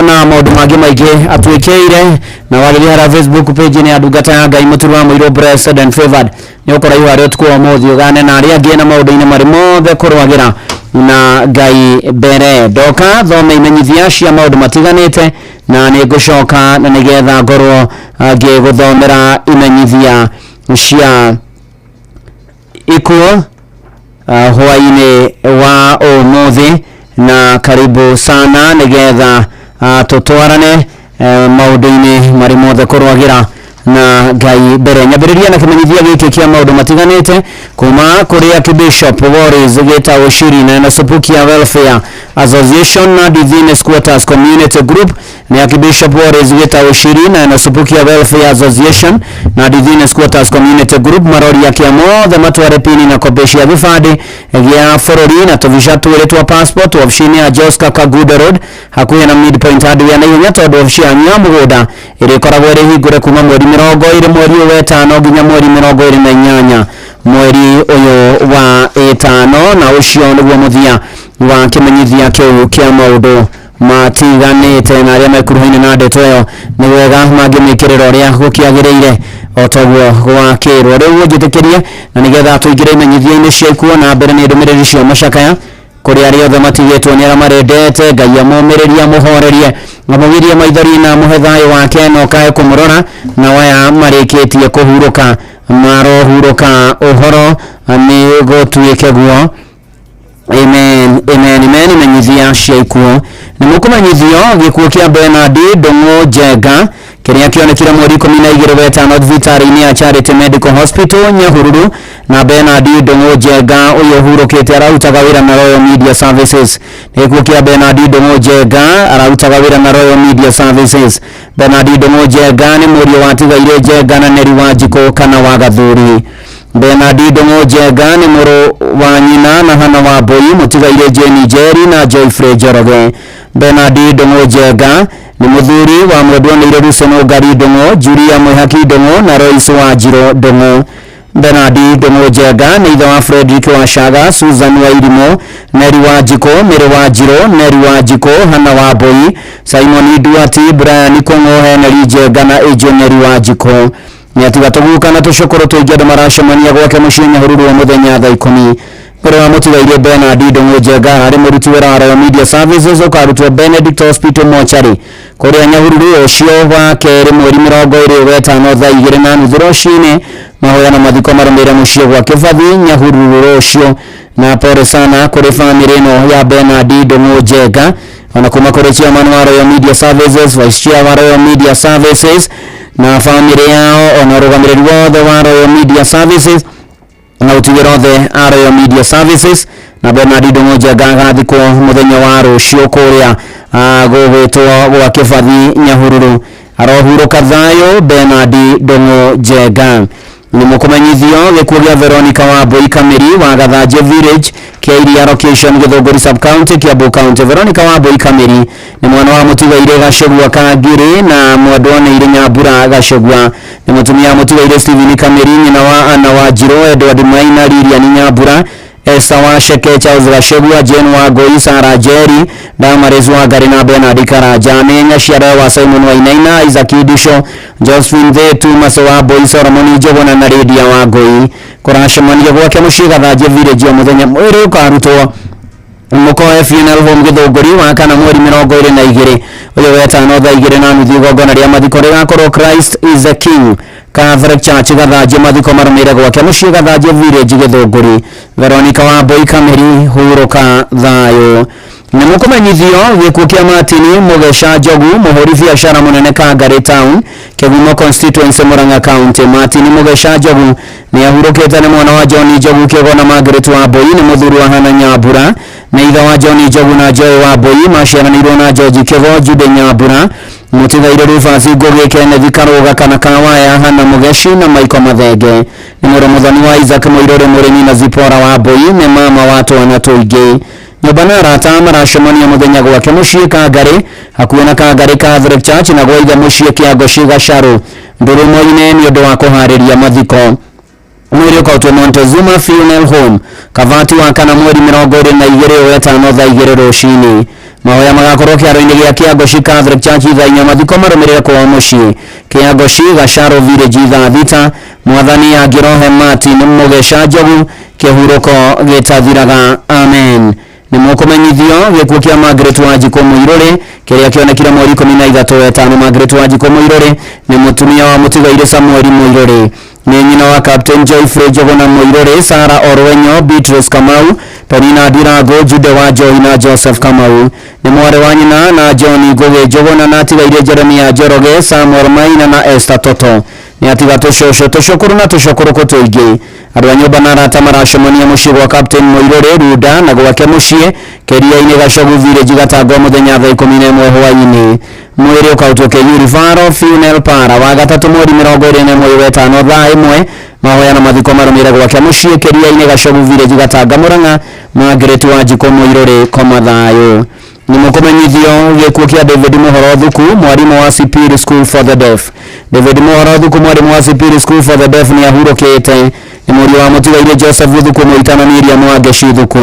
na maũndũ mangĩ maingĩ atwĩkĩire. Na wagĩthiĩ harĩa Facebook page nĩ ya ndungata ya Ngai Mũturi wa Mũirũ, Blessed and Favored, nĩ ũkũraihu harĩa ũtukũ wa ũmũthĩ ũgane na arĩa angĩ na maũndũ-inĩ marĩ mothe kũrwagĩra na Ngai mbere. Ndoka thome imenyithia cia maũndũ matiganĩte, na nĩ ngũcoka na nĩgetha ngorwo ngĩgũthomera imenyithia cia ikuũ hwaĩ-inĩ wa ũmũthĩ. Na karibu sana nĩgetha tũtwarane maũndũ-inĩ marĩ mothe kũrwagĩra na Ngai mbere. Nyambĩrĩria na kĩmenyithia gĩkĩ kĩa maũndũ matiganĩte kuma kũrĩ Archbishop Warris gĩtagwo Shiri na Supukia Welfare Association na Divine Squatters Community Group. Nĩ Archbishop Warris gĩtagwo Shiri na Supukia Welfare Association na Divine Squatters Community Group maroria kĩa mothe matware pini na kopi cia gĩbandĩ gĩa bũrũri na tũbica twĩrĩ twa passport wabici-inĩ ya Joska Kagudo Road hakuhĩ na Midpoint Hardware na ihenya, tondũ wabici yanyu ya mũgũnda ĩrĩkoragwo ĩrĩ hingũre kuma mweri 20 mweri ũyũ wetano nginya mweri 28 mweri ũyũ wa ĩtano. Na ũcio nĩguo mũthia wa kĩmenyithia kĩu kĩa maũndũ matiganĩte, na arĩa mekuruhaine na ndeto ĩyo nĩ wega mangĩmĩkĩrĩra ũrĩa gũkĩagĩrĩire o toguo gwakĩrwo. Rĩu njĩtĩkĩrie na nĩgetha tũingĩre imenyithia-inĩ cia ikuũ, na mbere nĩ ndũmĩrĩri cia macakaya kũrĩ arĩa othe matigĩtwo nĩ arĩa marendete. Ngai amomĩrĩrie, amũhorerie, amũgirie maithori na amũhe thayũ wake, na ũkae kũmũrora, na waya marĩkĩtie kũhurũka marohurũka ũhoro nĩ gũtuĩke guo. Amen, amen, amen. Imenyithia cia ikuũ nĩ mũkũmenyithio gĩkuũ kĩa Bernard Ndung'u Njenga kĩrĩa kĩonekire mweri 12 wetano thibitarĩ-inĩ ya Charity Medical Hospital Nyahururu. Na Bernard Ndung'u Njenga ũyũ ũhurũkĩte ararutaga wĩra na Royal Media Services. Nĩ gĩkuũ kĩa Bernard Ndung'u Njenga, ararutaga wĩra na Royal Media Services. Bernard Ndung'u Njenga nĩ mũriũ wa Tigaire Njenga na Neri Wanjikũ kana wa Gathuri. Bernard Ndung'u Njenga nĩ mũrũ wa nyina na Hana wa Mbui, mũtigaire Jane Njeri na Joyfrey Njoroge. Bernard Ndung'u Njenga nĩ mũthuri wa mwendwa nĩ Ruceno Ngari Ndung'u, Julia Mwihaki Ndung'u na Royce Wanjirũ Ndung'u. Bernard Ndung'u Njenga nĩ ithe wa Frederick Wacaga, Susan Wairimu, Neri Wanjikũ, Mary Wanjirũ, Neri Wanjikũ, Hana wa Mbui, Simon Duati, Brian Kong'o, Henry Njenga na Angel Neri Wanjikũ. Nĩ atiga tũguka na tũcũkũrũ tũingĩ andũ maracemania gwake mũciĩ Nyahururu wa mũthenya thaa 10. Mbere wa mũtigaire Bernard Ndung'u Njenga arĩ mũruti wĩra wa Royal Media Services ũkarutwo Benedict Hospital Mortuary kũrĩa Nyahururu ũcio wa kerĩ mweri 25 thaa 2:30 rũcinĩ. Mahoya na mathiko marũmĩrĩre mũciĩ gwa Kĩbathi Nyahururu rũciũ. Na pole sana kũrĩ bamĩrĩ ĩno ya Bernard Ndung'u Njenga, ona kuma kũrĩ chairman wa Royal Media Services, vice chair wa Royal Media Services na bamĩrĩ yao, ona ũrũgamĩrĩri wothe wa Royal Media Services na ũtigĩra othe a Royal Media Services. Na Bernard Ndung'u Njenga agathikwo mũthenya wa rũciũ kũrĩa gũgwĩtwo gwa Kĩbathi Nyahururu. Arohurũka thayũ Bernard Ndung'u Njenga. Nĩ mũkũmenyithio gĩkuũ gĩa Veronica Wambui Kamiri wa Gathanjĩ Village, Keiria location, Gĩthũngũri sub county, Kiambu county. Veronica Wambui Kamiri nĩ mwana wa mũtigaire Gacũgua Kangiri na mwendwa nĩ Nyambura Gacũgua. Nĩ mũtumia wa mũtigaire Stephen Kamiri, nyina wa Anna Wanjirũ, Edward Maina, Lilian Nyambura, Esther Wacheke, Charles Gacũgua, Jane Wangui, Sarah Njeri, Damaris Wangari na Bernard Karanja. Nĩ nyaciara wa Simon Wainaina, Isaac Idisho, Josephine Thetu, Maso Wambui, Solomon Njũgũna na Lydia Wangui. Kũracemanio gwake mũciĩ Gathanjĩ Village o mũthenya mwĩrĩ ũkarutwo Mũkoe Funeral Home Gĩthũngũri wa kana mweri 22 ũyũ wetano thaa 2:30. Igongona rĩa mathiko rĩgakorwo Christ is the King Catholic Church Gathanjĩ. Mathiko marũmĩrĩre gwake mũciĩ Gathanjĩ Village Gĩthũngũri. Veronica Wambui Kamiri, hurũka thayũ. Nĩ Nĩmũkũmenyithio gĩkuũ kĩa Martin Mũgeca Njogu, mũhũri biacara mũnene Kangari Town, Kĩgumo constituency, Murang'a County. Martin Mũgeca Njogu nĩ ahurũkĩte, nĩ mwana wa John Njogu Kĩgo na Margaret Wambui, nĩ mũthuri wa Hana Nyambura, nĩ ithe wa John Njogu na Joy Wambui, maciaranĩirwo na George Kĩgo, Jude Nyambura, mũtigaire Rufus Ngugi, Kenneth Karũga kana Kawaya, Hana Mũgeci na Michael Mathenge, nĩ mũrũ mũthoni wa Isaac Mũirũrĩ mũrĩmi na Zipora Wambui, nĩ mama wa twana tũingĩ. Nyũmba na arata maracemania mũthenya gwake mũciĩ Kangarĩ, hakuhĩ na Kangarĩ Catholic Church, na gwa ithe mũciĩ Kĩangoci Gacarũ Ndurumo-inĩ nĩ ũndũ wa kũharĩria mathiko. Mwĩrĩ ũkautwo Montezuma Funeral Home, Kavati, wa kana mweri 22 wetano thaa 2 rũcinĩ. Mahoya magakorwo kĩharo-inĩ gĩa Kĩangoci Catholic Church thaa 4. Mathiko marũmĩrĩre kwao mũciĩ Kĩangoci Gacarũ Village thaa 6. Mwathani angĩrohe Martin Mũgeca Njogu kĩhurũko gĩtathiraga, amen. Nĩ mũkũmenyithio gĩkuũ kĩa Margaret Wanjikũ Mũirũrĩ kĩrĩa kĩonekire mweri 13 wetano. Margaret Wanjikũ Mũirũrĩ nĩ mũtumia wa mũtigairĩ Samuel Mũirũrĩ, nĩ nyina wa Captain Joyfrey Njũgũna Mũirũrĩ, Sara Orwenyo, Beatrice Kamau, Penina Ndirango, Jude wa Joy na Joseph Kamau, nĩ mwarĩ wa nyina na John Ngũgĩ Njũgũna, na atigaire Jeremia Njoroge, Samuel Maina na Esther Toto. Nĩ atiga tũcũcũ, tũcũkũrũ na tũcũkũrũkũ tũingĩ. Andũ a nyũmba na arata maracemania mũciĩ gwa Captain Mũirũrĩ Runda na gwake mũciĩ Kĩria-inĩ Gacogu Village Gatangwa mũthenya thaa 11 hwaĩ-inĩ. Mwĩrĩ ũkautwo KU Referral Funeral Parlour wa gatatũ mweri 21 wetano thaa 1. Mahoya na mathiko marũmĩrĩre gwake mũciĩ Kĩria-inĩ Gacogu Village Gatanga Mũrang'a. Margaret Wanjikũ Mũirũrĩ, koma thayũ. Nĩ mũkũmenyithio gĩkuũ kĩa David Mũhoro Thuku, mwarimũ wa Sipiri School for the Deaf. David Mũhoro Thuku, mwarimũ wa Sipiri School for the Deaf, nĩ ahurũkĩte, nĩ mũriũ wa mũtigairĩ Joseph Thuku Mũitana, Miriam Wangeci Thuku,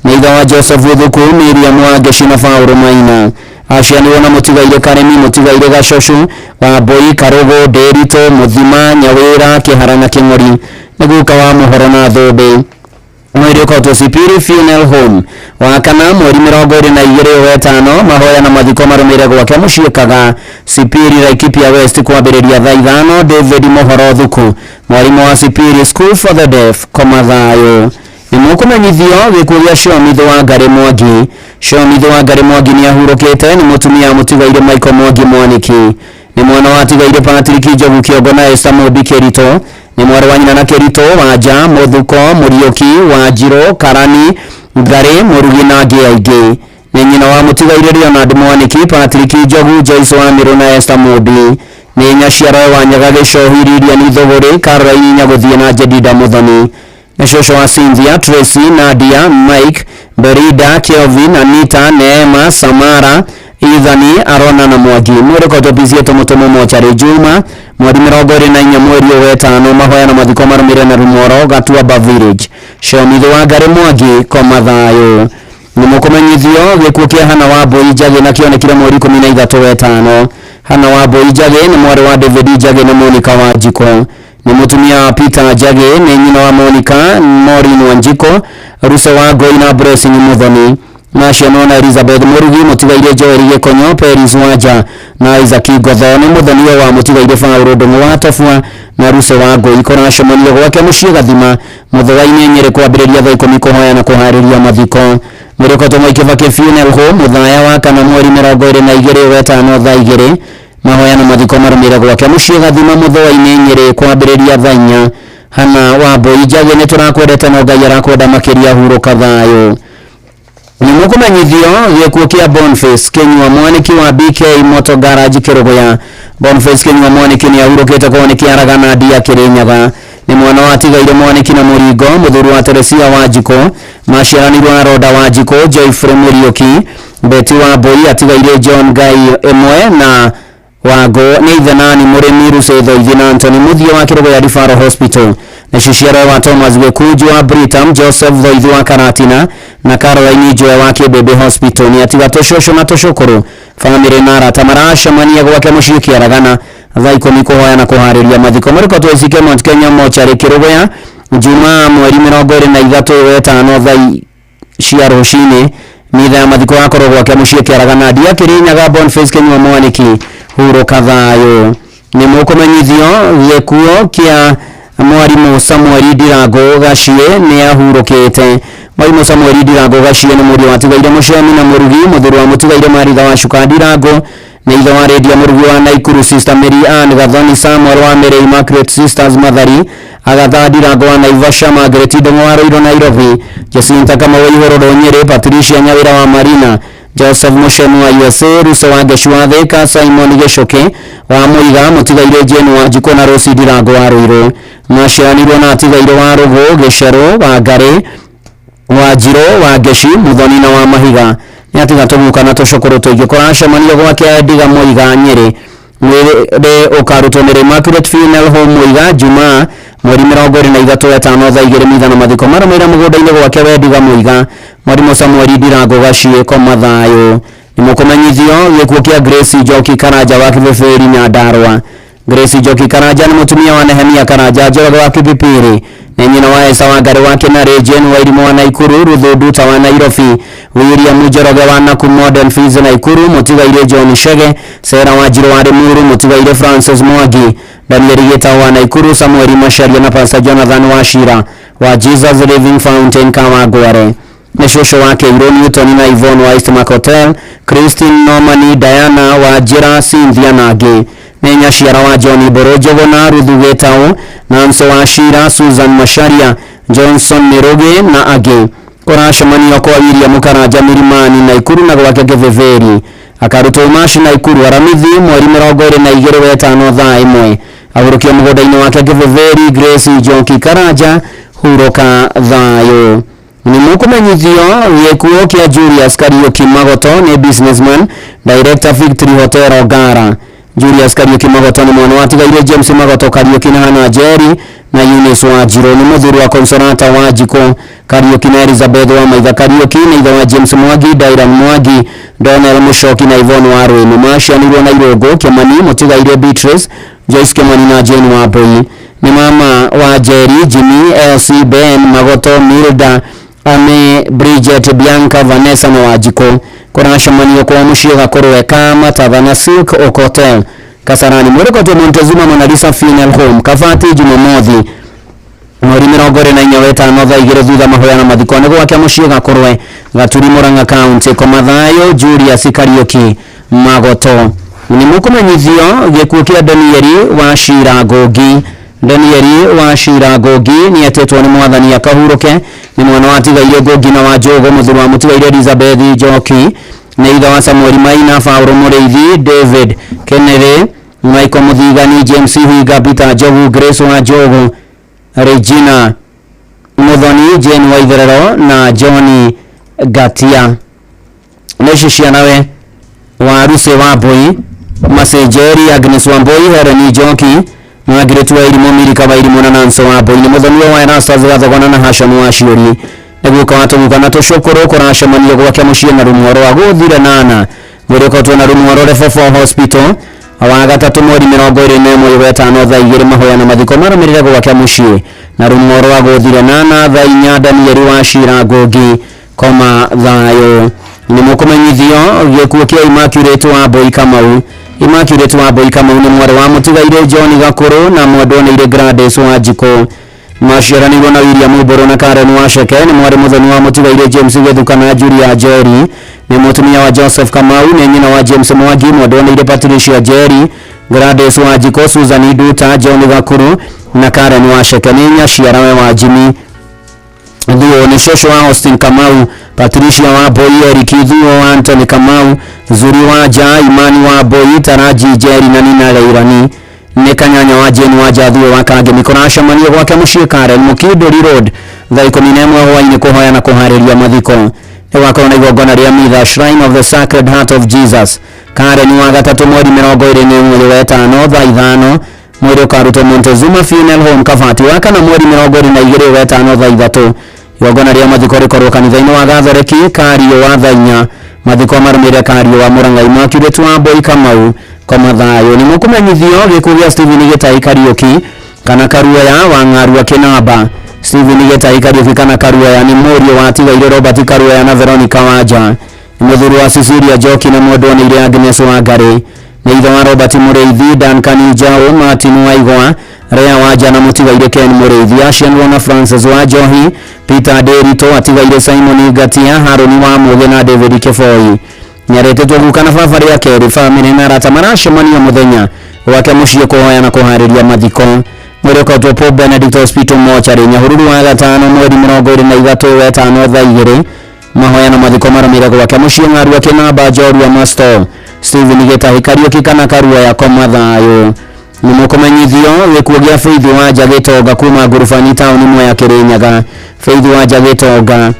nĩ ithe wa Joseph Thuku, Miriam Wangeci na Paũlũ Maina. Acianirwo na mũtigairĩ Karemi, mũtigairĩ Gacocu Wambui, Karũgũ, Ndĩritũ, Mũthima, Nyawĩra, Kĩhara na Kĩng'ori, nĩ guka wa Mũhoro na Thũmbĩ. Mwĩrĩ ũkautwo Sipiri Funeral Home wa kana mweri 22 wetano. Mahoya na mathiko marũmĩrĩre gwake mũciĩ Kaga, Sipiri, Laikipia West, kwambĩrĩria thaa 5. David Mũhoro Thuku, mwarimũ wa Sipiri School for the Deaf, koma thayũ. Nĩ mũkũmenyithio gĩkuũ gĩa Shomithũ wa Ngarĩ Mwangi. Shomithũ wa Ngarĩ Mwangi nĩ ahurũkĩte, nĩ mũtumia mũtigaire Michael Mwangi Mwaniki, nĩ mwana wa tigaire Patrick Njogu Kĩongo na Esther Mũmbi Kĩritũ, nĩ mwarĩ wa nyina na Kĩritũ Wanja, Mũthuko, Mũriũki, Wanjirũ, Karani, Ngarĩ, Mũrugi na angĩ aingĩ, nĩ nyina wa mũtigaire Leonard Mwaniki, Patrick Njogu, Joyce Wamĩrũ na Esther Mũmbi, nĩ nyaciara wa Nyaga Gĩcohi, Lilian Thũgũrĩ, Caroline Nyagũthiĩ na Jedida Mũthoni, nĩ cũcũ wa Cynthia, Tracy, Nadia, Mike, Berida, Kelvin, Anita, Neema, Samara, Ethani, Arona na Mwangi. Mwĩrĩ ũkautwo mũtũmwo mocarĩ Juma mweri 24 mweri ũyũ wetano. Mahoya na mathiko marũmĩrĩre na Rumoro Gatuamba Village. Shomithũ wa Ngarĩ Mwangi, koma thayũ. Nĩ mũkũmenyithio gĩkuũ kĩa Hana Wambui Njagĩ na kĩonekire mweri 13 wetano. Hana Wambui Njagĩ nĩ mwarĩ wa David Njagĩ na Monica Wanjikũ, nĩ mũtumia wa Peter Njagĩ, nĩ nyina wa Monica, Maureen Wanjikũ, Ruso wa Ngoi na Blessing Muthoni, na ciana na Elizabeth Mũrugi, mũtigaire Joel Gĩkonyo, Peris Wanja na Isaac Ngotho, nĩ mũthoni wa mũtigaire Paũlũ Ndũng'ũ wa Tobua na Ruso wa Ngoi. Kũracemanio gwake mũciĩ Gathima Mũthũa-inĩ Nyĩrĩ kwambĩrĩria thaa 10 kũhoya na kũharĩria mathiko. Mwĩrĩ ũkautwo Mwai Kibaki Funeral Home mũthaya wa kana mweri 22 wetano thaa 2. Mahoya na mathiko marũmĩrĩre gwake mũciĩ Gathima Mũthũa-inĩ Nyĩrĩ kwambĩrĩria thaa 4. Hana Wambui Njagĩ, nĩ tũrakwendete no Ngai arakwenda makĩria, hurũka thayũ. Nĩ mũkũmenyithio gĩkuũ kĩa Boniface Kĩnyua Mwaniki wa BK Motor Garage Kĩrũgũya. Boniface Kĩnyua Mwaniki nĩ ahurũkĩte kwao nĩ Kĩaragana Ndia Kĩrĩnyaga, nĩ mwana wa tigaire Mwaniki na Mũringo, mũthuri wa Teresia Wanjikũ, maciaranĩirwo na Roda Wanjikũ, Joyfrey Mũriũki, Betty Wambui, atigaire John Ngai ĩmwe na Wango, nĩ ithe Nani Mũrĩmi, Rusi Thoithi na Anthony Mũthia wa Kĩrũgũya Referral Hospital, na ciciaro wa Thomas Gĩkunju wa Britam, Joseph Thoithi wa Karatina na Caroline Njoe wa Kĩmbĩmbĩ Hospital. Nĩ atiga tũcũcũ na tũcũkũrũ. Bamĩrĩ na arata maracemania gwake mũciĩ Kĩaragana thaa 10 kũhoya na kũharĩria mathiko. Marĩko twĩcike Mount Kenya mocarĩ Kĩrũgũya Jumaa mweri 23 wetano thaa cia rũcinĩ. Mitha ya mathiko yakorwo gwake mũciĩ Kĩaragana Ndia Kĩrĩnyaga. Boniface Kĩnyua Mwaniki, hurũka thayũ. Nĩ mũkũmenyithio gĩkuũ kĩa mwarimũ Samuel Ndirango Gaciĩ, nĩ ahurũkĩte. Mwarimũ Samuel Ndirango Gacie nĩ mũriũ wa Tigaire Mũcemi na Mũrugi, mũthuri wa Mũtigaire Maritha wa Cuka Ndirango, nĩ ithe wa Rendia Mũrugi wa Naikuru, Sister Mary Ann Gathoni Samuel wa Mary Immaculate Sisters Mathari, Agatha Ndirango wa Naivasha, Margaret Ndung'u wa Ruiru Nairobi, Jacinta Kamau wa Ihũrũrũ Nyĩrĩ, Patricia Nyawĩra wa Marina, Joseph Mushemu wa USA, Ruso wa Ngecu wa Thika, Simon Gĩcũkĩ wa Mũiga, Mũtigaire Jane wa Njukũ na Rose Ndirango wa Ruiru. Maciaranirwo na Atigaire wa Rũgũ, Gĩcerũ wa Ngarĩ, wa Njirũ wa Ngeci, Muthoni na wa Mahiga. Nĩ atiga tũguka na tũcũkũrũ tũingĩ. Kũracemanio gwake Ndiga Mũiga Nyĩrĩ. Mwĩrĩ ũkarutwo nĩ Immaculate Funeral Home Mũiga Jumaa mweri 23 wetano thaa 2 mitha na mathiko marũmĩrĩra mũgũnda-inĩ gwake Wendiga Mũiga. Mwarimũ Samuel Ndirango Gacie koma thayũ. Nĩ mũkũmenyithio gĩkuũ kĩa Grace Njoki Karanja wa Kĩbĩbĩri Nyandarũa. Grace Njoki Karanja nĩ mũtumia wa Nehemia Karanja Njoroge wa Kĩbĩbĩrĩ, nĩ nyina wa Esa Wangari wa Kĩnarĩ, Jane Wairimũ wa Naikuru, Ruthu Nduta wa Nairobi, William Njoroge wa Naku Modern Fees Naikuru, Mũtigaire John Chege, Sera wa Njirũ wa Limuru, Mũtigaire Francis Mwangi, Daniel Gitau wa Naikuru, Samuel Macharia na Pastor Jonathan Wachira wa Jesus Living Fountain Kawangware. Nĩ cũcũ wa Kĩirũ Newton na Yvonne wa Eastmark Hotel, Christine Normani, Diana wa Njĩra, Cynthia na angĩ. Nĩ nyaciara wa John Mbũrũ Njũgũna, Ruthu Gĩtaũ, Nancy wa Shira, Susan Macharia, Johnson Mĩrũgĩ na angĩ. Kũracemanio kwa William Karanja Milimani Naikuru na gwake Kĩbĩbĩri. Akarutwo Imaci Naikuru Aramithi mweri 22 wetano thaa 1. Ahurũkio mũgũnda-inĩ wake Kĩbĩbĩri. Grace Njoki Karanja hurũka thayũ. Nĩ mũkũmenyithio gĩkuũ kĩa Julius Kariuki Magoto nĩ businessman, director Victory Hotel Ongara. Julius Kariuki Magoto nĩ mwana wa Tigaire James Magoto Kariuki na Hannah Njeri na Eunice Wanjiru. Nĩ mũthuri wa Consolata Wanjikũ Kariuki na Elizabeth wa Maitha Kariuki, nĩ ithe wa James Mwangi, Dairan Mwangi, Donald Mushoki na Yvonne Waruimu. Macianirwo na Irũngũ Kĩmani, Mũtigaire Beatrice, Joyce Kĩmani na Jane Wambui. Nĩ mama wa Njeri, Jimmy, Elsie, Ben Magoto, Milda, Ame, Bridget, Bianca, Vanessa na Wanjikũ. Kũracemanio kwa mũciĩ Gakũrwe Kama Tathana Silk Oak Hotel Kasarani. Mwĩrĩ Montezuma Mona Lisa Funeral Home Kabati Jumamothi mweri 24 wetano thaa 2 thutha mahoya na mathiko nĩ gwake mũciĩ Gakũrwe Gaturi Murang'a County. Koma thayũ Julius Kariuki Magoto. Nĩ mũkũmenyithio gĩkuũ kĩa Danieli wa Shira Ngũngi. Danieli wa Shira Ngũngi nĩ etĩtwo nĩ mwathani akahurũke. Nĩ mwana wa Tigaire Ngũngi na wa Njũgũ, mũthuri wa Mũtigaire Elizabeth Njoki, nĩ ithe wa Samuel Maina, Paul Mũrĩithi, David Kennedy, Michael Mũthigani, James Hinga, Peter Njogu, Grace wa Njũgũ, Regina Muthoni, Jane Waitherero na John Gatia. Nĩcio cianawe wa Ruse Wambui, Masenjeri, Agnes Wambui, Helen Njoki, Margaret Wairimu, Milika Wairimu na Nancy Wambui. Nĩ mũthoni wa Erastus Gathogona na Hasham wa Ciũri. Nĩ guka wa tũguka na tũcũkũrũ. Kũracemanio gwake mũciĩ na Rũng'oro wa Gũthire Nana. Mwĩrĩ ũkotwo na Rũng'oro Level 4 Hospital wa gatatũ mweri 21 wetano thaa 2 mahoya na mathiko marũmĩrĩre gwake mũciĩ na Rũng'oro wa Gũthire Nana thaa 4. Danieli wa Shira Ngũngi koma thayũ. Nĩ mũkũmenyithio gĩkuũ kĩa Immaculate Wambui Kamau. Immaculate Wambui Kamau nĩ mwarĩ wa Mũtigaire John Gakũrũ na mwendwo-nĩire Gladys Wanjikũ. Maciaranĩirwo na William Mbũrũ na Karen Wacheke. Nĩ mwarĩ mũthoni wa Mũtigaire James Gĩthuka na Julia Njeri. Nĩ mũtumia wa Joseph Kamau. Nĩ nyina wa James Mwangi, mwendwo-nĩire Patricia Njeri, Gladys Wanjikũ, Susan Nduta, John Gakũrũ na Karen Wacheke. Nĩ nyaciarawe wa Jimmy Thuo. Nĩ cũcũ wa Austin Kamau, Patricia Wambui, Eric Thuo, Anthony Kamau, Zuri Wanja, Imani Wambui, Taraji Njeri na Nina Leirani. Nĩ kanyanya wa Jane Wanja Thuo wa Kangemi. Kũracemanio gwake mũciĩ Karen Mũkindũri Road thaa 11 hwaĩ-inĩ kũhoya na kũharĩria mathiko. Nĩ gwakorwo na igongona rĩa mitha Shrine of the Sacred Heart of Jesus Karen wa gatatũ mweri 21 wetano thaa 5. Mwĩrĩ ũkarutwo Montezuma Funeral Home Kabati wa kana mweri 22 wetano thaa 3. Igongona rĩa mathiko rĩkorwo kanitha-inĩ wa Gathoreki Kario wa thaa 4. Mathiko marũmĩrĩre Kario wa Murang'a. Immaculate Wambui Kamau koma thayũ. Nĩ mũkũmenyithio gĩkuũ gĩa Stephen Gĩtai Kariuki kana Karuoya wa Ng'arua Kĩnamba. Stephen Gĩtai Kariuki kana Karuoya nĩ mũriũ wa Tigaire Robert Karuoya na Veronica Wanja. Nĩ mũthuri wa Cecilia Njoki na mwendwo-nĩire Agnes Wangari. Nĩ ithe wa Robert Mũrĩithi, Duncan Njaũ, Martin Waigwa, Rea Wanja na Mũtigaire Ken Mũrĩithi. Aciarirwo na Francis wa Njohi, Peter Nderitu atigaire Simon Ngatia, Haruni wa Muge na David Kiboi. Nĩaretĩtwo guka na baba rĩa kerĩ. Bamĩrĩ na arata maracemania mũthenya gwake mũciĩ kũhoya na kũharĩria mathiko. Mwĩrĩ ũkautwo Pope Benedict Hospital mochari Nyahururu wa gatano mweri 23 wetano thaa 2. Mahoya na mathiko marũmĩrĩre gwake mũciĩ Ng'arua Kĩnamba Njorua Masto Stephen Gĩtahi Kariũki kana Karua ya koma thayũ. Nĩ mũkũmenyithio gĩkuũ gĩa Faith Wanja Gĩtonga kuma Ngurubani taũni Mwea Kĩrĩnyaga. Faith Wanja Gĩtonga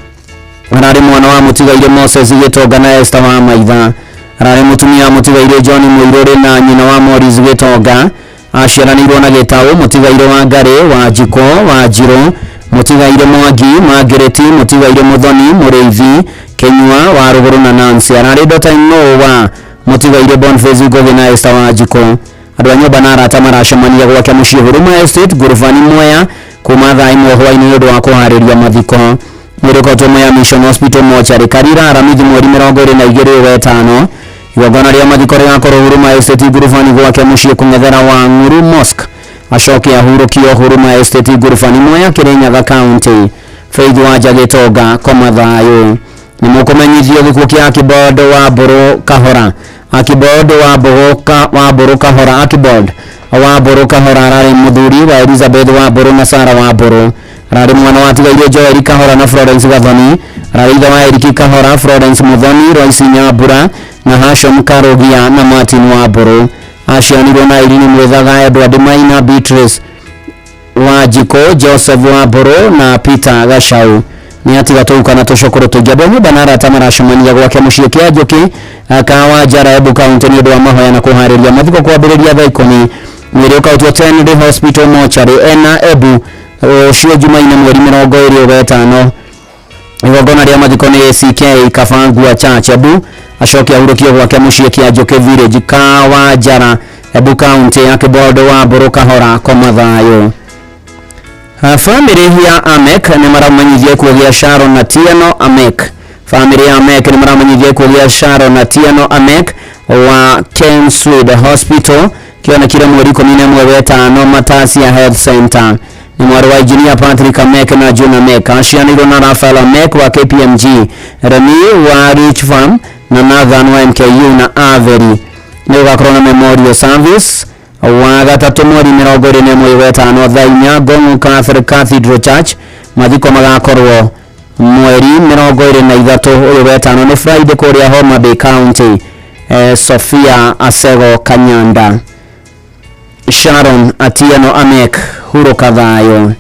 ararĩ mwana wa mũtigaire Moses Gĩtonga na Esther wa Maitha. Ararĩ mũtumia wa mũtigaire John Mũirũrĩ na nyina wa Morris Gĩtonga. Aciaranĩirwo na Gĩtaũ, mũtigaire wa Ngarĩ, wa Njiko, wa Njirũ, mũtigaire Mwangi, Margaret, mũtigaire Mũthoni, Mũrĩithi, Kĩnyua, wa Rũgũrũ na Nancy. Ararĩ daughter in law wa mũtigaire Boniface Ngũgĩ na Esther wa Njiko. Andũ a nyũmba na arata maracemania gwake mũciĩ Huruma Estate, Ngurubani Mwea kuma thaa 1 hwaĩ-inĩ nĩ ũndũ wa kũharĩria mathiko. Mwĩrĩ ũkautwo Mwea Mission Hospital mochari Karira Aramithi mweri 22 wetano. Igongona rĩa mathiko rĩgakorwo Huruma Estate Ngurubani gwake mũciĩ kũng'ethera wa Ng'uru Mosque. Acoke ahurũkio Huruma Estate Ngurubani Mwea Kĩrĩnyaga County. Faith Wanja Gĩtonga koma thayũ. Nĩ mũkũmenyithio gĩkuũ kĩa Akibod wa Mbũrũ Kahora. Akibod wa Mbũrũ Kahora Akibod wa Mbũrũ Kahora ararĩ mũthuri wa Elizabeth wa Mbũrũ na Sarah wa Mbũrũ. Ararĩ mwana wa atigaire Joel Kahora na Florence Gathoni. Ararĩ ithe wa Eric Kahora, Florence Muthoni, Royce Nyambura na Hashom Karugia na Martin wa Mbũrũ. Aciaranĩirwo na Irene Mwithaga, Edward Maina, Beatrice wa Njiko, Joseph wa Mbũrũ na Peter Gachau. Nĩ atiga tũguka na tũcũkũrũ tũingĩ. Andũ a nyũmba na arata maracemania gwake mũciĩ kĩa Njũkĩ Kawa Njara Embu County nĩ ũndũ wa mahoya na kũharĩria mathiko kwambĩrĩria thaa 10. Mwĩrĩ ũkautwo Tenry Hospital mochari ena Embu ũcio Jumaine mweri 25. Igongona rĩa mathiko nĩ ACK Kabangua Church Embu. Acoke ahurũkio gwake mũciĩ kĩa Njũkĩ Village Kawa Njara Embu County. Akibod wa Mbũrũ Kahora koma thayũ. Famĩlĩ ya Amek nĩ maramenyithia gĩkuũ gĩa Sharon na Tieno Amek. Famĩlĩ ya Amek nĩ maramenyithia gĩkuũ gĩa Sharon na Tieno Amek wa Kenswood Hospital kĩonekire mweri 11 wetano Matasia Health Center. Nĩ mwarĩ wa engineer Patrick Amek na June Amek. Aciaranĩirwo na Rafael Amek wa KPMG, Remi wa Rich Farm na Nathan wa MKU na Avery. Nĩ gũgakorwo na memorial service wa gatatũ mweri 21 wetano thaa 4 Ngong'u Catholic Cathedral Church. Mathiko magakorwo mweri 23 ũyũ wetano nĩ Friday kũrĩa Homa Bay County. Sophia Asego Kanyanda. Sharon Atieno Amek hurũka thayũ.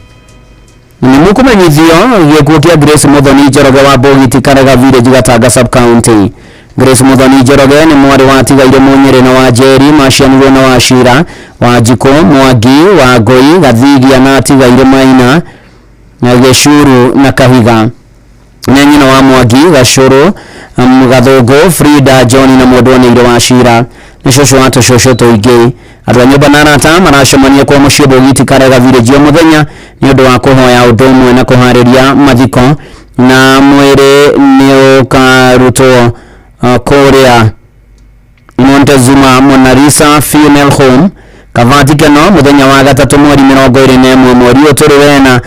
Nĩ mũkũmenyithio gĩkuũ kĩa Grace Muthoni Njoroge wa Bogiti Karega Village Gatanga Sub County. Grace Muthoni Njoroge nĩ mwarĩ wa atigaire Mũnyĩrĩ na wa Njeri, maciaranĩirwo na Wachira, wa Njiko, Mwangi, wa Ngũi, Gathigia na atigaire Maina na Gĩcuru na Kahiga. Nĩ nyina wa Mwangi, Gacũrũ, Gathũngũ, Frida, John na mwendwa nĩire wa Cira. Nĩ cũcũ wa tũcũcũ tũingĩ. Andũ a nyũmba na arata maracemania kwa mũciĩ Bogiti Karega Village o mũthenya nĩ ũndũ wa kũhoya ũndũ ũmwe na kũharĩria mathiko. Na mwĩrĩ nĩ ũkarutwo kũrĩa Montezuma Monarisa Funeral Home Kavati Keno mũthenya wa gatatũ mweri 21 mweri ũyũ tũrĩ wena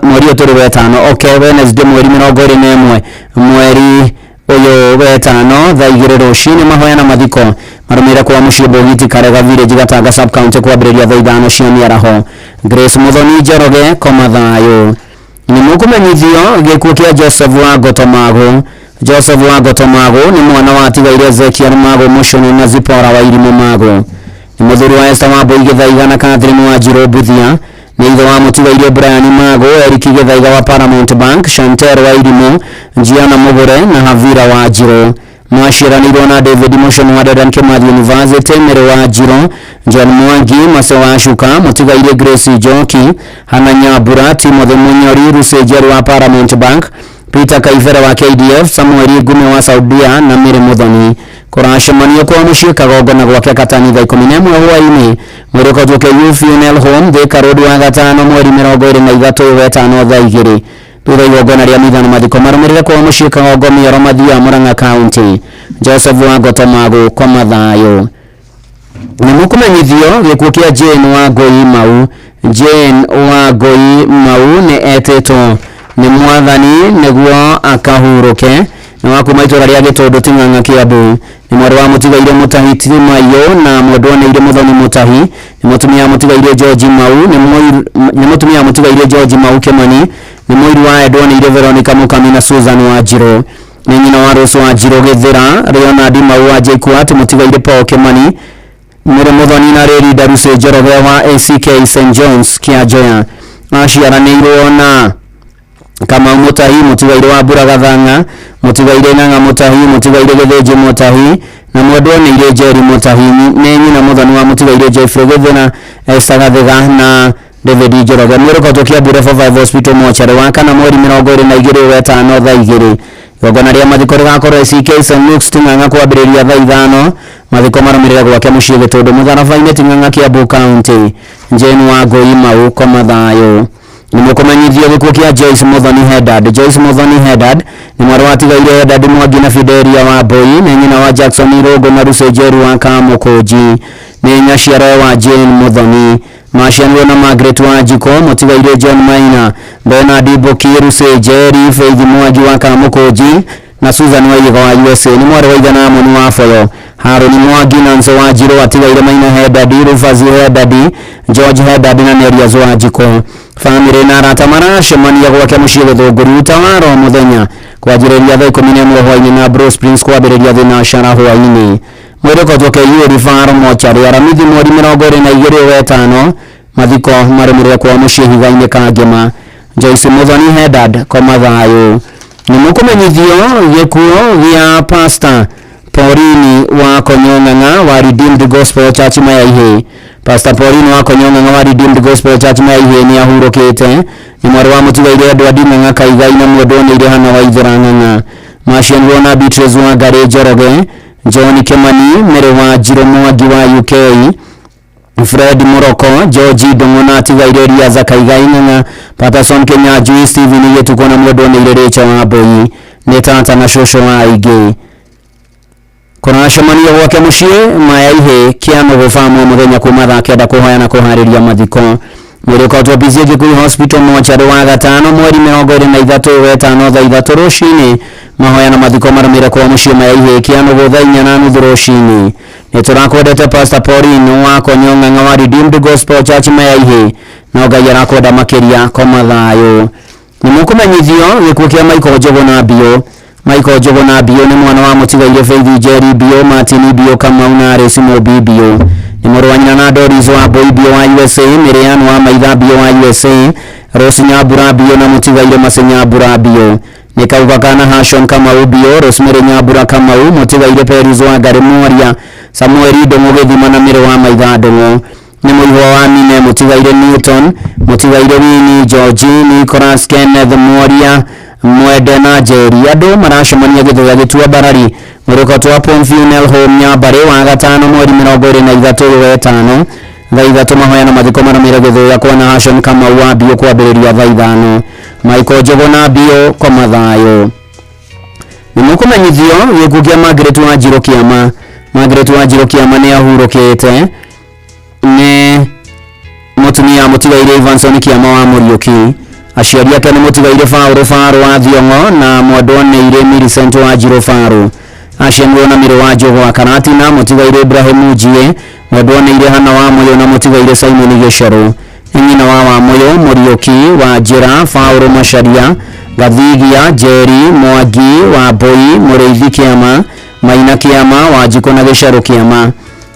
mweri ũyũ tũrĩ wetano. Okay, Wednesday mweri 21 mweri ũyũ wetano thaa 2 rũcinĩ. Mahoya na mathiko marũmĩrĩre kwa mũciĩ Bogiti Karega Village Gatanga Sub County kwambĩrĩria thaa 5 cia mĩaraho. Grace Muthoni Njoroge koma thayũ. Nĩ mũkũmenyithio gĩkuũ kĩa Joseph wa Ngoto Magũ. Joseph wa Ngoto Magũ nĩ mwana wa atigaire Ezekiel Magũ Mũcũnũ na Zipora wa Irimũ Magũ. Nĩ mũthuri wa Esther wa Mbũi Gĩthaiga na Catherine wa Njirũ Mbuthia. Nĩ ithe wa mũtigaire Brian Magũ, Eric Gĩthaiga wa Paramount Bank, Chantel wa Irimũ, Gianna Mũgũre na Havira wa Njirũ. Maciaranĩirwo na David Mũcũnũ wa Dedan Kimathi University, Mary wa Njirũ, John Mwangi, Mase wa Shuka, mũtigaire Grace Njoki, Hana Nyambura, Timothy Munyori, Lucy Njeru wa Paramount Bank, Peter Kaivera wa KDF, Samuel Ngume wa Saudia na Mary Muthoni. Kũracemanio kwa mũciĩ Kagongona gwake Katani thaa 11 hwaĩ-inĩ. Mwĩrĩ ũkautwo KU Funeral Home Thika Road wa gatano mweri 23 wetano thaa 2. Thutha igongona rĩa mitha na mathiko marũmĩrĩre kwa mũciĩ Kagongo Mĩoro Mathia Murang'a County. Joseph wa Ngoto Magũ koma thayũ. Nĩ mũkũmenyithio gĩkuũ kĩa Jane wa Ngũi Mau. Jane wa Ngũi Mau nĩ etĩtwo Nĩ mwathani nĩguo akahurũke. Nĩ wa kuma itũra rĩa Gĩtũndũ Ting'ang'a Kĩambu. Nĩ mwarĩ wa mũtigaire Mũtahi Timaiyũ na mwendwa nĩire Mũthoni Mũtahi. Nĩ mũtumia mũtigaire George Mau. Nĩ mũtumia mũtigaire George Mau Kĩmani. Nĩ mũiru wa endwa nĩire Veronica Mũkami na Susan Wanjirũ. Nĩ nyina wa Rose Wanjirũ Gĩthĩra, Leonard Mau wa JKUAT, mũtigaire Paul Kĩmani, Mĩrĩ Mũthoni na Rĩri Darusi Njoroge wa ACK St John's Kĩanjoya. Aciaranĩirwo na Kamau Mũtahi, mũtigaire wa Mbura Gathang'a, mũtigaire Ng'ang'a Mũtahi, mũtigaire Gĩthĩnji Mũtahi na mwendwa nĩire Njeri Mũtahi. Nĩ nyina Mũthoni wa mũtigaire Jeffrey Gĩthĩna, Esther Gathĩga na David Njoroge. Mwĩrĩ ũkoretwo Kiambu Level 5 Hospital mocarĩ wa kana mweri 22 wetano thaa 2. Igongona rĩa mathiko rĩgakorwo ACK St Luke's Ting'ang'a kwambĩrĩria thaa 5. Mathiko marũmĩrĩre gwake mũciĩ Gĩtũndũ Mũtharaba-inĩ Ting'ang'a Kiambu County. Jane Wangũi Mau koma thayũ. Nĩ mũkũmenyithio gĩkuũ kĩa Joyce Muthoni Hedad. Joyce Muthoni Hedad nĩ mwarĩ wa tigaire Hedad Mwangi na Fidelia wa Mbui. Nĩ nyina wa Jackson Irũngũ na Lucy Njeru wa Kamũkũnji. Nĩ nyaciara wa Jane Muthoni. Macianirwo na Margaret Wanjikũ, mũtigaire John Maina, Bernard Mbuki, Lucy Njeri, Faith Mwangi wa Kamũkũnji na Susan Waiga wa USA. Nĩ mwarĩ wa ithe na Amoni wa Boyo. Harũni Mwangi, Nancy Wanjirũ, atigaire Maina Hedad, Rufus Hedad, George Hedad na Nerias Wanjikũ. Famĩlĩ na arata maracemania gwake mũciĩ Gĩthũngũri Utawara o mũthenya kwanjĩrĩria thaa 11 hwaĩ-inĩ na Bruce Prince kwambĩrĩria thinacara hwaĩ-inĩ. Mwĩrĩ ũkoretwo KU Referral Mortuary Aramithi mweri 22 wetano. Mathiko marũmĩrĩre kwa mũciĩ Higa-inĩ Kangema. Joyce Muthoni Hedad koma thayũ. Nĩ mũkũmenyithio gĩkuũ gĩa Pastor Pauline wa Konyong'ang'a wa Redeemed Gospel Church Mayaihĩ. Pastor Pauline wa Konyong'ang'a wa Redeemed Gospel Church Mayaihĩ nĩ ahurũkĩte. Nĩ mwarĩ wa mũtigaire Edward Ng'ang'a Kaigai na mwendwa nĩire Hana Waithera Ng'ang'a. Macianirwo na Beatrice Wangari Njoroge, John Kimani, Mary Wanjirũ Mwangi wa UK, Fred Moroko, George Ndung'u na atigaire Eliaza Kaigai Ng'ang'a, Patterson Kinyanjui, Stephen Gĩtukũ na mwendwa nĩire Rachel Wambui. Nĩ tata na cũcũ wa aingĩ. Kũracemania gwake mũciĩ Mayaihĩ Kĩanũgũ Farm mũthenya kuma thaa 9 kũhoya na kũharĩria mathiko. Mwĩrĩ ũkoretwo PCA Gĩkuyu Hospital mocarĩ wa gatano mweri 23 wetano thaa 3 rũcinĩ. Mahoya na mathiko marũmĩrĩre kwa mũciĩ Mayaihĩ Kĩanũgũ thaa 4:30 rũcinĩ. Nĩ tũrakwendete Pastor Pauline wa Konyong'ang'a wa Redeemed Gospel Church Mayaihĩ, no Ngai arakwenda makĩria koma thayũ. Nĩ mũkũmenyithio gĩkuũ kĩa Michael Njũgũna Biũ. Michael Njũgũna Biũ nĩ mwana wa mũtigaire Faith Njeri Biũ, Martin Biũ Kamau na Alice Mũmbi Biũ. Nĩ mũrũ wa nyina na Doris wa Mbui Biũ wa USA, Miriam wa Maitha Biũ wa USA, Rose Nyambura Biũ na mũtigaire Mercy Nyambura Biũ. Nĩ kauga kana Hashon Kamau Biũ, Rosemary Nyambura Kamau, mũtigaire Peris wa Ngarĩ Mworia, Samuel Ndung'u Gĩthima na Mĩrĩ wa Maitha Ndung'u. Nĩ mũihwa wa Mine, mũtigaire Newton, mũtigaire Winnie, George, Nicholas, Kenneth Mworia, Mwende na Njeri. Andũ maracemania Gĩthũya Gĩtua Mbarari mũrũkotwo wa Pom Funeral Home Nyambarĩ wa gatano mweri 23 wetano thaa 3. Mahoya na mathiko marũmĩrĩre Gĩthũya kuona Hashon Kamau wa Biũ kwambĩrĩria thaa 5. Michael Njũgũna Biũ koma thayũ. Nĩ mũkũmenyithio gĩkuũ kĩa Margaret Wanjirũ Kĩama. Margaret Wanjirũ Kĩama nĩ ahurũkĩte. Nĩ mũtumia mũtigaire Ivanson Kĩama wa Mũriũki. Aciari ake nĩ mũtigaire Faũrũ Farũ wa Thiong'o na mwendwa nĩire Millicent Wanjirũ Farũ. Aciarirwo na Mĩrĩ wa Njũgũ wa Karatina, mũtigaire Ibrahim Njiĩ, mwendwa nĩire Hana wa Mũyũ na mũtigaire Simon Gĩcerũ. Nĩ nyina wa Wamũyũ, Mũriũki wa Njĩra, Faũrũ Macharia, Gathigia, Njeri, Mwangi wa Mbui, Mũrĩithi Kĩama, Maina Kĩama, Wanjikũ na Gĩcerũ Kĩama.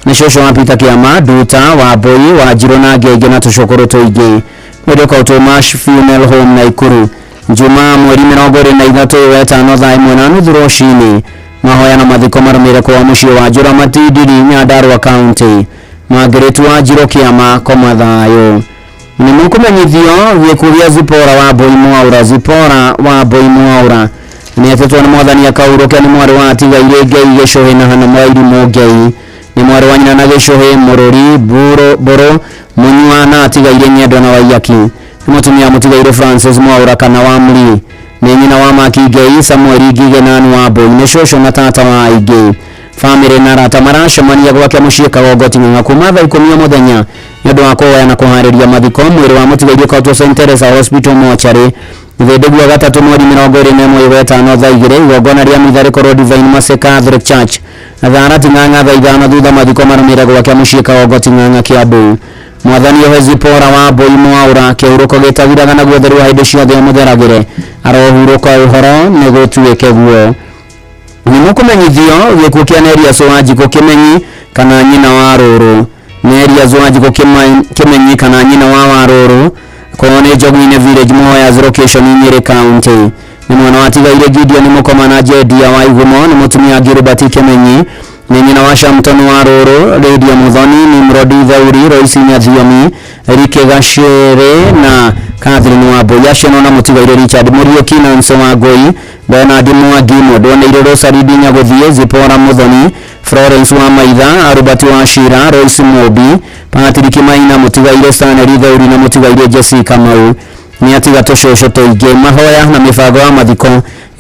Nĩ cũcũ wa Peter Kĩama, Nduta wa Mbui, Wanjirũ na angĩ aingĩ na tũcũkũrũ tũingĩ. Mwĩrĩ ũkoretwo Mash Funeral Home Naikuru. Njumaa mweri 23 wetano thaa 1:30 rũcinĩ. Mahoya na mathiko marũmĩrĩre kwa mũciĩ wa Njũra Matindiri, Nyandarua County. Margaret Wanjirũ Kĩama koma thayũ. Nĩ mũkũmenyithio gĩkuũ gĩa Zipora wa Mbui Mwaũra. Zipora wa Mbui Mwaũra nĩ etĩtwo nĩ mwathani akahurũke. Nĩ mwarĩ wa atigaire Ngei Gĩcũhĩ na Hana Mwairimũ Ngei. Nĩ mwarĩ wa nyina na Gĩcũhĩ Mũrũri Mbũrũ Mũnyua na atigaire Nyendo na Waiyaki. Nĩ mũtumia mũtigaire Francis Mwaũra kana wa Mũri. Nĩ nyina wa Maki Ngei, Samuel Ngige na Ann wa Mbui. Nĩ cũcũ na tata wa aingĩ. Famĩlĩ na arata maracemania gwake mũciĩ Kagongo Ting'ang'a kuma thaa 10 mũthenya nĩ ũndũ wa kũhoya na kũharĩria mathiko. Mwĩrĩ wa mũtigaire ũkoretwo St Teresa Hospital mocarĩ Mũthĩndĩ gwa gatatũ mweri 21 wetano thaa 2 igongona rĩa mitha rĩkorwo Divine Mercy Catholic Church Thara Ting'ang'a thaa 5 thutha mathiko marũmĩrĩre gwake mũciĩ Kagongo Ting'ang'a Kiambu. Mwathani ohe Zipora wa Mbũi Mwaũra kĩhurũko gĩtathiraga naguo ũtheru wa hĩndĩ ciothe ũmũtheragĩre arohurũka ũhoro nĩ gũtuĩke guo. Nĩ mũkũmenyithio gĩkuũ kĩa Nerias Wanjikũ Kĩmenyi kana nyina wa Rũrũ. Nerias Wanjikũ Kĩmenyi kana nyina wa Warũrũ kwao nĩ Njogu-inĩ Village Muhoyas location Nyĩrĩ County. Nĩ mwana watigaire Gideon Mũkoma na Jedia wa Igumo nĩ mũtumia Gilbert Kĩmenyi nĩ nyina wa Shamton wa Rũrũ, Lydia Muthoni, Nimrod Theuri, Royce Nyathiomi, Rike Gacere na Catherine Wambui. Acio na mũtigaire Richard Mũriũki, Nancy Wangũi, Bernard Mwangi, Mũndwaneire Rosary Nyagũthiĩ, Zipporah Muthoni, Florence wa Maitha, Albert wa Shira, Royce Mũmbi, Patrick Maina, mũtigaire Stanley Theuri na mũtigaire Jessica Kamau. Nĩ atiga tũcũcũ tũingĩ. Mahoya na mĩbango ya mathiko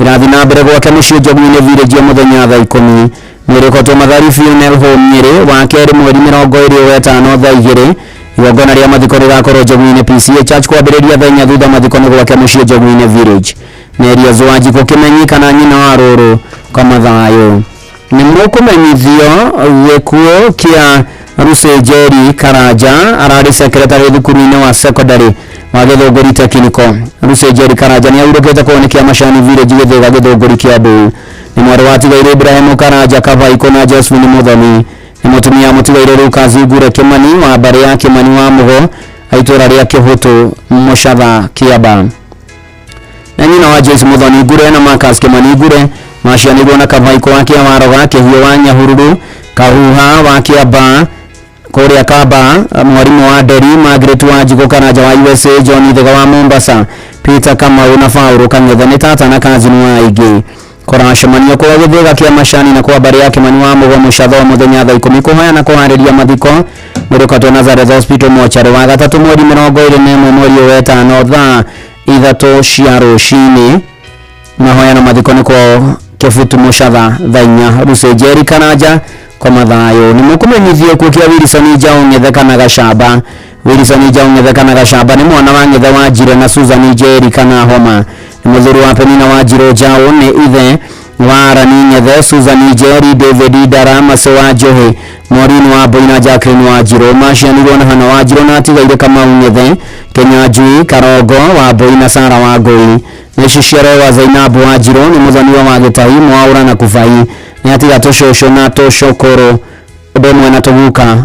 ĩrathiĩ na mbere gwake mũciĩ Njogu-inĩ Village o mũthenya thaa 10. Mwĩrĩ Mathari Funeral Home Nyĩrĩ wa kerĩ mweri 25 thaa 2 igongona rĩa mathiko rĩgakorwo Njogu-inĩ PCA Church kwambĩrĩria thaa 4 thutha mathiko nĩ gwake mũciĩ Njogu-inĩ Village. Nerias Wanjikũ Kĩmenyi kana nyina wa Rũrũ koma thayũ. Nĩ mũkũmenyithio gĩkuũ kĩa Lucy Njeri Karanja ararĩ secretary thukuru-inĩ wa secondary wa Gĩthũngũri Technical. Lucy Njeri Karanja nĩ ahurũkĩte kũu nĩ Kĩamacani Village Gĩthĩga Gĩthũngũri Kiambu. Nĩ mwarĩ watigaire Ibrahim Karanja Kabaikũ na Josephine Muthoni. Nĩ mũtumia mũtigaire Lucas Ngure Kĩmani wa mbarĩ ya Kĩmani wa Mũgo a itũũra rĩa Kĩhũtũ Mũcatha Kĩamba. Na nyina wa Joyce Muthoni Ngure na Marcus Kĩmani Ngure macianĩirwo na Kabaikũ wa Kĩawaroga Kĩhiũ wa Nyahururu Kahuha wa Kĩamba kũrĩa Kamba mwarimũ wa Nderi Margaret Wanjikũ Karanja wa USA John Ithega wa Mombasa Peter Kamau na Paul Kang'ethe nĩ tata na kazini wa aingĩ. Kũracemanio kwa Gĩthĩga kĩa Macani na kwa mbarĩ ya Kĩmani wa Mũgo Mũcatho mũthenya thaa 10 kũhoya na kũharĩria mathiko Mũrũkatwo Nazareth Hospital mocarĩ wa gatatũ mweri 21 mweri wa ĩtano thaa 3 cia rũcinĩ. Mahoya na mathiko nĩ kwao Kĩbutu Mũcatha thaa 4. Lucy Njeri Karanja koma thayũ. Nĩ mũkũmenyithio kuo kĩa Wilson Njaũ Ng'ethe kana Gacamba. Wilson Njaũ Ng'ethe kana Gacamba nĩ mwana wa Ng'ethe wa Njire na Susan Njeri kana Homa. Nĩ mũthuri wa Penina wa Njirũ Njaũ nĩ ithe wa Arani Ng'ethe, Susan Njeri, David Ndara, Mace wa Njohi, Maureen wa Mbui na Jacqueline wa Njirũ. Macianirwo na Hana wa Njirũ na atigaire Kamau Ng'ethe, Kenya Njui, Karongo wa Mbui na Sara wa Ngũi. Nĩ ciciaro wa Zainabu wa Njirũ nĩ mũthoniwa wa Gĩtahi, Mwaũra na Kubai. Nĩ atiga tũcũcũ na tũcũkũrũ ũndũ ũmwe na tũguka.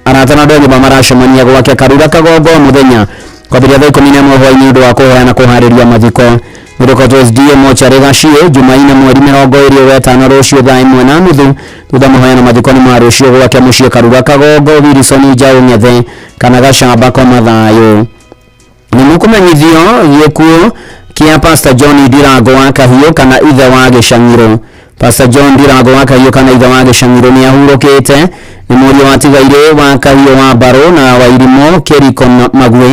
Arata na andũ a nyũmba maracemania gwake Karura Kagongo mũthenya kwambĩrĩria thaa 11 hwaĩ-inĩ ũndũ wa kũhoya na kũharĩria mathiko. Mũrũkotwo SDA mocarĩ Gaciĩ Jumaine mweri 25 rũciũ thaa 1:30 thutha mahoya na mathiko nĩ ma rũciũ gwake mũciĩ Karura Kagongo Wilson Njaũ Ng'ethe kana Gacamba koma thayũ. Nĩ mũkũmenyithio gĩkuũ kĩa Pastor John Ndirango wa Kahiũ kana ithe wa Gĩcang'iro. Pastor John Ndirango wa Kahiũ kana ithe wa Gĩcang'iro nĩ ahurũkĩte. Nĩ mũriũ watigaire wa Kahiũ wa Mbarũ na wa Irimũ Kĩriko Magui.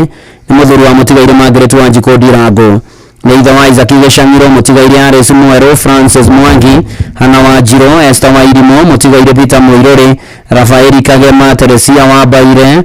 Nĩ mũthuri wa mũtigaire Margaret Wanjikũ Ndirango. Nĩ ithe wa Isaac Gĩcang'iro mũtigaire Alice Mwerũ Francis Mwangi Hana wa Njirũ Esther wa Irimũ mũtigaire Peter Mũirũrĩ Rafaeli Kagema Teresia wa Mbaire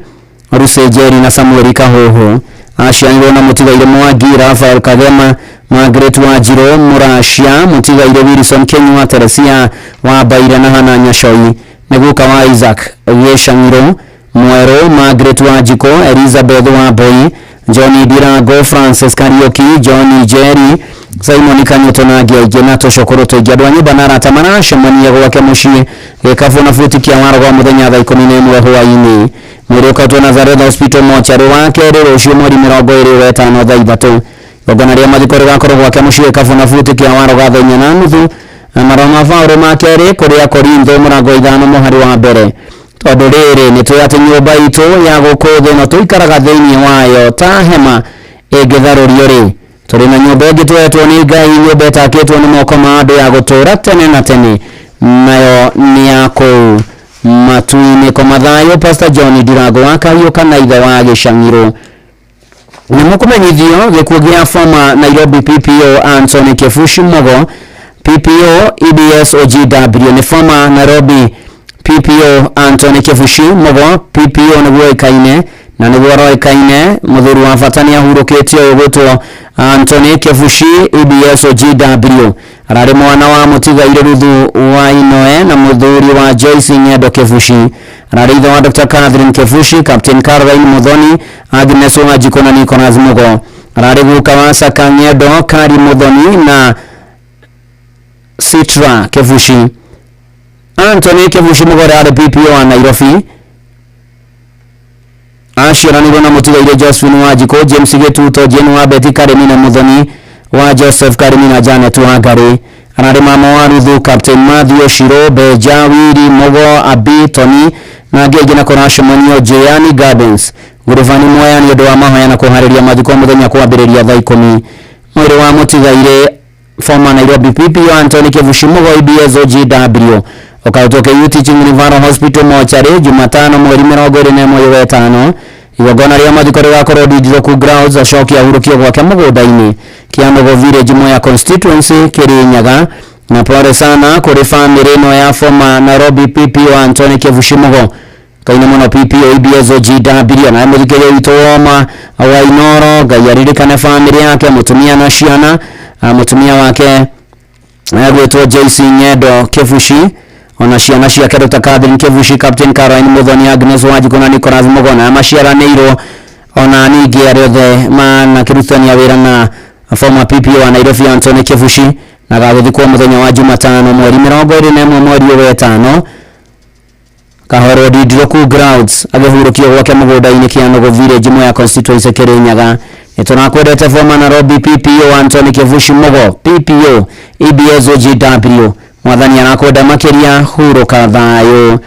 Lucy Njeri na Samuel Kahuhu. Aciarirwo na mũtigaire Mwangi Rafael Kagema Margaret wa Njirũ Mũracia mũtigaire Wilson Kenyua Teresia wa Mbaire na Hana Nyacoi. Nĩ guka wa Isaac Gĩcang'iro Mwerũ Margaret Wanjikũ Elizabeth wa Mbui John Ndirango Francis Kariuki John Njeri Simon Kanyuto na angĩ aingĩ na tũcũkũrũ tũingĩ. Andũ a nyũmba na arata maracemania gwake mũciĩ Gĩkabũ na buti kĩa Warogo mũthenya thaa 11 hwaĩ-inĩ. Mwĩrĩ ũkatwo Nazareth Hospital mocarĩ wa kerĩ rũciũ mweri 25 thaa 3. Igongona rĩa mathiko rĩgakorwo gwake mũciĩ Gĩkabũ na buti kĩa Warogo thaa 4:30. Marũa ma Paũlũ ma kerĩ kũrĩa Korintho mũrango 5 mũhari wa mbere. Tondũ rĩrĩ nĩ tũĩ atĩ nyũmba itũ ya gũkũ thĩ ĩno tũikaraga thĩinĩ wayo ta hema ĩngĩtharũrio rĩ, tũrĩ na nyũmba ĩngĩ tũhetwo nĩ Ngai, nyũmba ĩtakĩtwo nĩ moko ma andũ ya gũtũũra tene na tene, nayo nĩ ya kũu matu-inĩ. Koma thayũ Pastor John Ndirango wa Kahiũ kana ithe wa Gĩcang'iro. Nĩ mũkũmenyithio gĩkuũ gĩa former Nairobi PPO Anthony Kibushi Mugo PPO EBS OGW nĩ former Nairobi PPO Anthony Kibushi Mugo PPO nĩguo oĩkaine Na nĩguo aroĩkaine mũthuri wa bata nĩ ahurũkĩtio ũgwĩtwo Anthony Kebushi EBS GW. Ararĩ mwana wa mũtigaire Ruthu wa Inoe na mũthuri wa Joyce Ng'endo Kebushi. Ararĩ ithe wa Dr. Catherine Kebushi, Captain Caroline Muthoni, Agnes Wanjikũ na Nicholas Mugo. Ararĩ guka wa Saka Ng'endo, Kari Muthoni na Citra Kebushi. Anthony Kebushi Mugo ararĩ PPO wa Nairobi. Aciaranĩirwo na mũtigaire Josephine Wanjikũ, James Gĩtuto, Jane wa Betty Karemi na Muthoni wa Joseph Karemi na Janet Wangari. Ararĩ mama wa Ruthu, Captain Matthew Shiro, Beja Wiri Mugo, Abi Tony na angĩ aingĩ na kũracemanio Jeani Gardens Ngurubani Mwea nĩ ũndũ wa mahoya na kũharĩria mathiko mũthenya kwambĩrĩria thaa 10. Mwĩrĩ wa mũtigaire former Nairobi PPO Anthony Kebushi Mugo EBS GW ũkarutwo KU Teaching Referral Hospital mochari Jumatano mweri 21 wa 5. Igongona rĩa mathiko rĩgakorwo Ndindiruku Grounds acoke ahurũkio gwake mũgũnda-inĩ Kiambogo Village Mwea Constituency Kirinyaga. Na pole sana kũrĩ famĩlĩ ĩno ya former Nairobi PPO Anthony Kebushi Mugo kaine mũno PPO EBS GW. Na mũthikĩrĩria witũ woma wa Inoro, Ngai aririkane famĩlĩ yake, mũtumia na ciana. Mũtumia wake agwĩtwo Joyce Ng'endo Kebushi ona ciana ciake Dr. Catherine Kebushi, Captain Caroline Muthoni, Agnes Wanjikũ na Nicholas Mugo na maciaranĩirwo ona ningĩ arĩa othe manakĩrutithania wĩra na former PPO wa Nairobi Anthony Kebushi. Na gagũthikwo mũthenya wa Jumatano mweri 21 mweri wa 5 Kahorwo Ndindiruku Grounds agĩhurũkio gwake mũgũnda-inĩ Kianogo Village Mwea Constituency Kirinyaga. Nĩtũrakwendete former Nairobi PPO Anthony Kebushi Mugo PPO EBS GW. Mwathani arakwenda makĩria, hurũka thayũ.